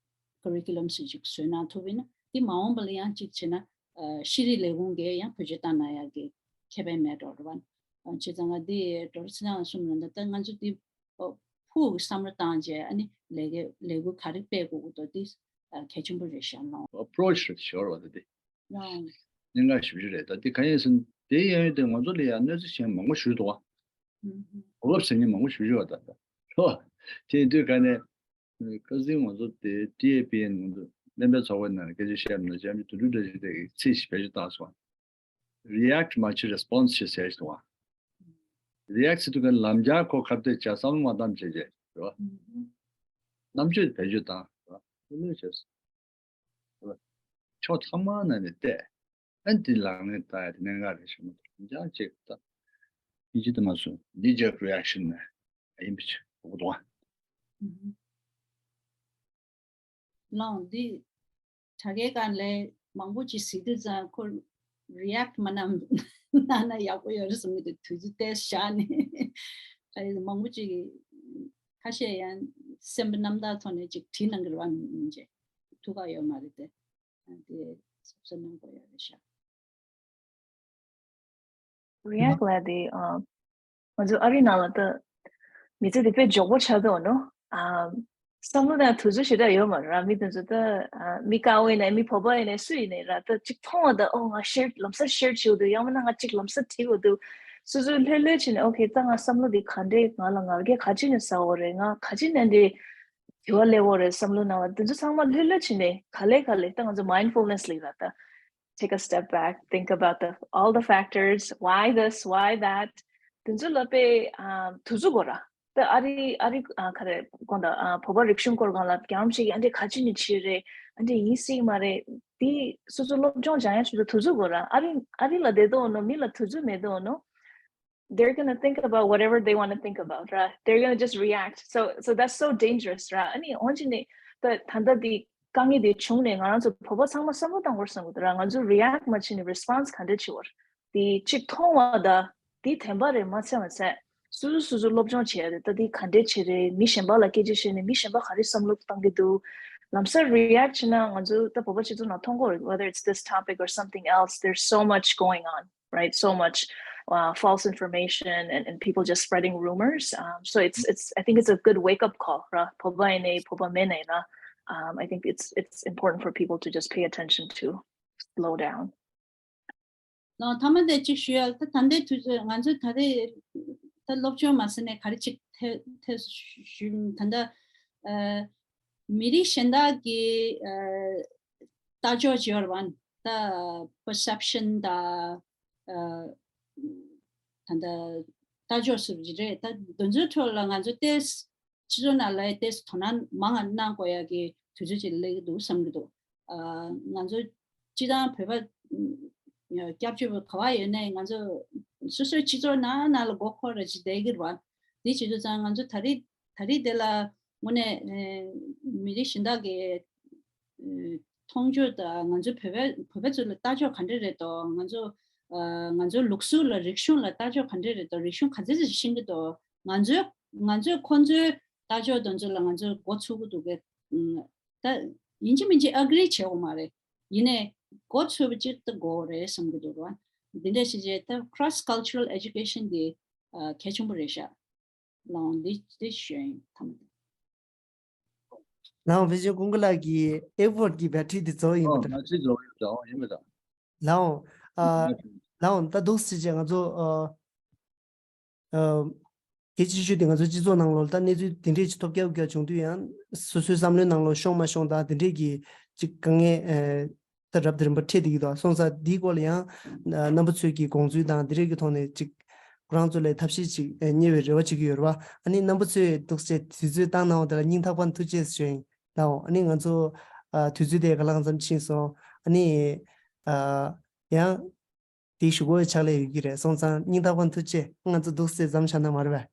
ཀ་རི་ཀུ་ལམ་སོགས་ཅིག་བཟོས་གནང་ཐུབ་པ་ཡིན་ན་དེ་མ་འོངས་པ་ལ་ཡང་གཅིག་བྱས་ན་ཨ་ཤེས་རིག་ལས་ཁུངས་ཀྱིས་ཡང་བེད་སྤྱོད་བཏང་གནང་ཡག་གི་ཁེ་ཕན་མེད་འགྲོ་རེད་བ། ཨ་བྱས་ཙང་ང་འདི་ཌོག་ཊར་ཚེ་རིང་ལགས་གསུངས་ནང་ད་ལྟ་ང་ཚོ་འདི་ཨ་ཕུགས་ཀྱི་བསམ་བློ་བཏང་བྱས་ཨ་ནི་ལས་ཀའི་ལས་འགུལ་ག་རེ་སྤེལ་དགོས་ཀྱི་འདུག་འདི་ཨ་གལ་ཆེན་པོ་རེད་ཤག་ལོ། ཨེ་པོ་རོ་ཆི་རེད་ཤོར་བ་ད་དེ། ཨང་། གནད་འགག་ཞེ་པོ་ཅིག་རེད། ད་དེ་གང་ཡིན་ཟེར་ན་དེའི་གཡས་གཡོན་དེ་ང་ཚོ་ལ་ཡང་གནོད་འཚེ་བྱེད་མཁན་མང་པོ་ཞིག་འདུག་བ། ཨུམ་ཧུམ། གོ་སྐབས་ཟེར་མཁན་མང་པོ་ཞེ་པོ་ཅིག་ཡོད་པ་ད་ལྟ་རེད་བ། དེ་ཡིན་དུས་ག་ནས་ཁ་སང་ང་ཚོ་དེ་ཊི་ཨེ་པི་ཨེན་ང་ཚོ་སྨན་པའི་ཚོགས་པའི་ནང་ལ་སྐད་ཆ་བཤད་པ་ན་ཅམ་ཅིག་དུ་དུ་འདྲ་ཞིག་དེ་གི་ཚིག་ཞིག་བེད་སྤྱོད་བཏང་སོང་། རི་ཨེག་ཊི་མ་བྱེད་རེ་སི་པོན་སི་བྱེད་ཟེར་ཞིག་འདུག་བ། རི་ཨེག་ཊི་ཟེར་དུས་ག་ལམ་སྦྱར་ཁོ་ཁ་གཏད་བྱས་བསམ་བློ་མ་བཏང་བྱས་བྱས་རེད་བ། ཨུམ་ཧུམ། རྣམ་དཔྱོད་བེད་སྤྱོད་བཏང་རེད་བ། ཨུ་ལུ་བྱས་སོང་། ཕྱོགས་ཚང་མ་ནང་ནས་བལྟས། ཨ་ནི་དེ་ལག་ལེན་བསྟར་ཡ་དེ་གནད་འགག་རེད་ཤག་མ་གཏོགས་ཡང་ཅིག་ད་ཡིན་གཅིག་ཏུ་མ་སོང་ནི་ཇར་ཀི་རི་ཨེག་ཤན་ནས་ཡིན་པ་ཅིག་གོ་གི་འདུག་ཨ། ལོང་འདི་དྲ་རྒྱའི་སྒང་ལས་མང་པོ་ཅིག་གཟིགས་དུས་ཙང་ཁོ་རི་ཨེག་མ་གནང་གནང་ན་ཡག་པོ་ཡོད་རེད་བསམ་གི་འདུག་དུས་ཚོད་ཏོག་ཙམ་བཞག་ནས་ཨ་ནི་མང་པོ་ཅིག་གིས་ཁ་ཤས་ཡང་སེམས་པ་རྣམ་དག་ཐོག་ནས་ཅིག་བྲིས་གནང་གི་རེད་བ། མིན་ཅེ་ཐུགས་ཁག་ཡོད་མ་རེད་དེ། ཨ་དེ་གཟབ་གཟབ་གནང་དགོས་ཡོད་རེད་ཤག་རི་ཨེག་ལ་དེ་ཨ། ང་ཚོ་ཨ་རི་ནང་ལ་ད་མི་ཚེ་དེ་དཔེ་མགྱོགས་པོ་ཆགས་འདུག་ནོ། ཨ། བསམ་བློ་དང་དུས་ཚོད་ཞེ་དྲག་ཡོད་མ་རེད་ར། མི་དེ་ཚོ་ད་ཨ། མི་དཀར་པོ་ཡིན་ནའི་མི་བོད་པ་ཡིན་ནའི་སུ་ཡིན་ནའི་ར། ད་གཅིག་མཐོང་བ་ད་ཨོ་ང་ཤེར་ལམ་སང་ཤེར་བྱེད་དགོས་འདུག་ཡང་མིན་ན་ང་གཅིག་ལམ་སང་བྲིས་དགོས་འདུག་སོ་སོས་ལྷོད་ལྷོད་བྱས་ནས་ཨོ་ཁེ་ད་ང་བསམ་བློ་འདི་ག་འདྲས། ང་ལ་ང་རྒྱལ་ག་ཅི་ནས་ཟ་འོ་རེད། ང་ག་ཅི་ནས་འདི་དྲི་བ་སླེབས་འོ་རེད། བསམ་བློ་ནང་ལ་དེ་ཚོ་ཚང་མ་ལྷོད་ལྷོད་བྱས་ནས་ག་ལེ་ག་ལེ་ད་ང་ཚོ་མའིན་ཌ་ཕུལ་ནེ་སི་ལབ་ར། ད་take a step back, think about the all the factors, why this, why that. དེ་ཚོ་ལ་དཔེ་ཨ། དུས་ཚོད་དགོས་ར། ད་ཨ་རི་ཨ་རི་ཨ། ག་རེ་དགོངས་དག་ཨ། བོད་པ་རིག་གཞུང་སྐོར་སྒང་ལ་རྒྱ་རམ་ཞིག་ཨ་འདྲས་ག་ཅི་ནས་བྱེད་རེད། ཨ་འདྲས་ཡིན་སྲིད་མ་རེད། དེ་སོ་སོ་སློབ་སྦྱོང་སྦྱང་ཡ་ཆེད་དུ་དུས་ཚོད་དགོས་ར། ཨ་རི་ཨ་རི་ལ་བསྡད་འདུག་ནོ་མི་ལ་དུས་ཚོད་མེད་འདུག་ནོ། They're gonna think about whatever they want to think about, right? They're gonna just react. So, so that's so dangerous, right? ཨ་ནི་འོན་ཅི་ནི་ད་ད་ལྟ་འདི་དཀའ་ངལ་འདི་བྱུང་ནས་ང་རང་ཚོ་བོད་པ་ཚང་མ་བསམ་བློ་བཏང་དགོས་བསམ་གི་འདུག་ར། ང་ཚོ་རི་ཨེག་མ་བྱས་ནས་རི་སི་པོན་སི་ག་འདྲས་བྱེད་དགོས་ར། འདི་གཅིག་མཐོང་བ་ད་འདི་བདེན་པ་རེད་མ་ཚད་མ་ཚད་སོ་སོ་སོ་སོ་སློབ་སྦྱོང་བྱེད་ཡ་རེད། ད་འདི་ག་འདྲས་བྱེད་རེད། མི་གཞན་པ་ལ་སྐད་ཆ་བཤད་ནས་མི་གཞན་པ་ག་རེ་བསམ་བློ་བཏང་གི་འདུག་ལམ་སང་རི་ཨེག་བྱེད་ན་ང་ཚོ་ད་བོད་པ་སྤྱི་ཚོགས་ནང་མཐོང་གི་རེད། Whether it's this topic or something else, there's so much going on, right? So much uh, false information and, and people just spreading rumors. Um, so it's it's I think it's a good wake up call, right? བོད་པ་ཡིན་ནའི་བོད་པ་མིན་ནའི་ར། Um, I think it's it's important for people to just pay attention to, slow down. ལོ་ཐ་མ་དེ་གཅིག་ཞུ་ཡ། ད་ད་ལྟའི་དུས་ཚོད་ང་ཚོས་ད་རེས་ད་སློབ་སྦྱོང་མ་ཟིན་ནས་ག་རེ་གཅིག་ཐེ་ཐེ་ཞུ་ད་ལྟ་ཨ། མི་རིགས་གཞན་དག་གི་ཨ། ལྟ་ཕྱོགས་ཅིག་ཡོད་རེད་བ། ད་པར་སེབ་ཤན་དང་ཨ། ད་ལྟ་ལྟ་ཕྱོགས་སུ་ཅིག་རེད། ད་དེ་ཚོའི་ཁྲོད་ལ་ང་ཚོ་ཏོག་ཙམ་སྤྱི་ཚོགས་ནང་ལ་ཏོག་ཙམ་དོ་སྣང་མང་ང་གནང་དགོས་ཡ་གི་དུས་ཚོད་ཅིག་སླེབས་ཀྱི་འདུག་བསམ་གྱི་འདུག་ཨ། ང་ཚོ་སྤྱི་བཏང་བོད་པ་སྐྱབས་བཅོལ་བ་ག་བ་ཡོད་ནའི་ང་ཚོ་སོ་སོའི་སྤྱི་ཚོགས་ནང་ནང་ལ་མགོ་འཁོར་རེ་ཅིག་བསྡད་ཀྱི་རེད་བ། དེ་བྱེད་དུས་ཙང་ང་ཚོ་ད་རེས་ད་རེས་དེ་ལ་དངོས་གནས་ཨ། མི་རིགས་གཞན་དག་གི་ཨ། མཐོང་ཕྱོགས་དང་ང་ཚོ་བོད་པ་བོད་པ་ཚོ་ལ་ལྟ་ཕྱོགས་ག་འདྲ་རེད་དོ། ང་ཚོ་ཨ། ང་ཚོའི་ལུགས་སྲོལ་ལ་རིག་གཞུང་ལ་ལྟ་ཕྱོགས་ག་འདྲ་རེད་དོ། རིག་གཞུང་ག་ཚོད་ཅིག་ཤེས་ཀྱི་འདུག་ང་ཚོས་ང་ཚོས་ཁོང་ཚོའི་ལྟ་ཕྱོགས་དེ་ཚོ་ལ་ང་ཚོས་མགོ་ཚོད་ཀྱི་འདུག་གས། ད་ཡིན་གཅིག་མིན་གཅིག་ཨེ་གྷི་རི་བྱེད་དགོས་མ་རེད། ཡིན་ནའི་མགོ་ཚོད་པ་ཅིག་ད་དགོས་རེད་བསམ་གྱི་འདུག་ར། འདི་འདྲ་བྱས་རྗེས་ད་cross cultural education འདི་ཨ། གལ་ཆེན་པོ་རེད་ཤག་ལོང་འདི་འདི་ཞུ་ཡིན་ཐམ། ལོང་བི་ཇོན་ཀུན་དགའ་ལགས་ཀྱི་ཨེ་ཕོར་གྱི་བེ་ཊི་རི་འདི་རྫོགས་ཡིན་པ་ཨོ་ང་ཚོའི་རྫོགས་ཡོད་འདྲ་ཨོ་ཡིན་པ་འདྲ། ལོང་ཨ། ལོང་ད་འདུག་སེ་བྱས་ང་ཚོ་ཨ། ཨ། གལ་ཆེ་ཤོས་དེ་ང་ཚོའི་སྤྱི་ཚོགས་ནང་ལོགས་ལ་ད་གནས་ཚུལ་དེ་འདྲས་ཅིག་ཐོལ་རྒྱག་རྒྱག་བྱུང་དུས་ཡང་སོ་སོའི་བསམ་བློའི་ནང་ལོགས་ཤོང་མ་ཤོང་དང་དེ་འདྲས་ཀྱི་ཅིག་དཀའ་ངལ་ཨ། ད་རབ་དང་རིམ་པ་འཕྲད་བསྡད་ཀྱི་འདུག་སོང་ཙང་འདིའི་སྐོར་ལ་ཡང་ཨ། རྣམ་པ་ཚོས་ཀྱི་དགོངས་ཚུལ་དང་དེ་འདྲས་ཀྱི་ཐོག་ནས་ཅིག་ཁོ་རང་ཚོ་ལ་ཐབས་ཤེས་ཅིག་ཨ། གཉེར་བའི་རེ་བ་བྱེད་ཀྱི་ཡོད་རེད་བ། ཨ་ནི་རྣམ་པ་ཚོས་འདུག་སེ་དུས་ཚོད་བཏང་གནང་བ་དེ་ལ་སྙིང་ཐག་པ་ནས་ཐུགས་རྗེ་ཆེ་ཞུ་ཡིན། ལགས་འོ། ཨ་ནི་ང་ཚོ་ཨ། དུས་ཚོད་དེ་ག་ལ་གང་འཚམ་ཕྱིན་སོང་། ཨ་ནི་ཨ། ཡང་དེ་ཞུ་དགོས་ཡ་ཆགས་ལེ་ཡོད་ཀྱི་རེད། སོང་ཙང་སྙིང་ཐག་པ་ནས་ཐུགས་རྗེ་ཆེ། ང་ཚོ་འདུག་སེ་མཚམས་བཞག་ན་མ་རེད་པས།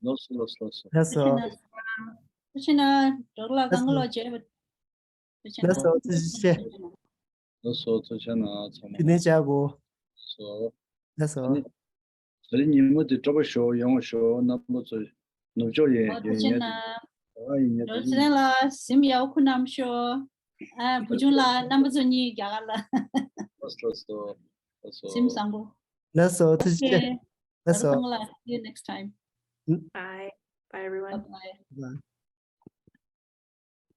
ལགས་སོ་ལགས་སོ་ལགས་སོ། ལགས་སོ། ཐུགས་རྗེ་ཆེ་གནང་། ཐུགས་རྗེ་ཆེ་གནང་། འགྲོ་ལ་གང་ག་ལོ་བྱས་པ། ཐུགས་རྗེ་ཆེ་གནང་། ལགས་སོ་ཐུགས་རྗེ་ཆེ། ལགས་སོ་ཐུགས་རྗེ་ཆེ་གནང་ཚང་མ། དེ་ནས་བྱ་དགོས། ལགས་སོ། ལགས་སོ། ཨ་ནི། ད་རིང་ཉིན་མོ་དེ་སྤྲོ་པོ་ཞོག་ཡོང་བ་ཞོག་རྣམ་པ་ཚོ་ནུབ་ཕྱོགས་ཡིན་ཨོ་ཐུགས་ཡོད་རྒྱུ་ཡིན་ན། ཨ་ཡིན་ཡ་ད་རིང་ཚེ་རིང་ལགས་གཟིམ་ཡག་པོ་ཁུ་ནམ་ཤོག་ཨ་བུ་ཆུང་ལགས་རྣམ་པ་ཚོ་གཉིས་རྒྱ་གར་ལ། ལགས་སོ་ལགས་སོ་ལགས་སོ། གཟིམ་བཟང་པོ། ལགས་སོ་ཐུགས་རྗེ་ཆེ། ལགས་སོ། ལགས་སོ། See you next time. Bye. Bye everyone. Bye bye.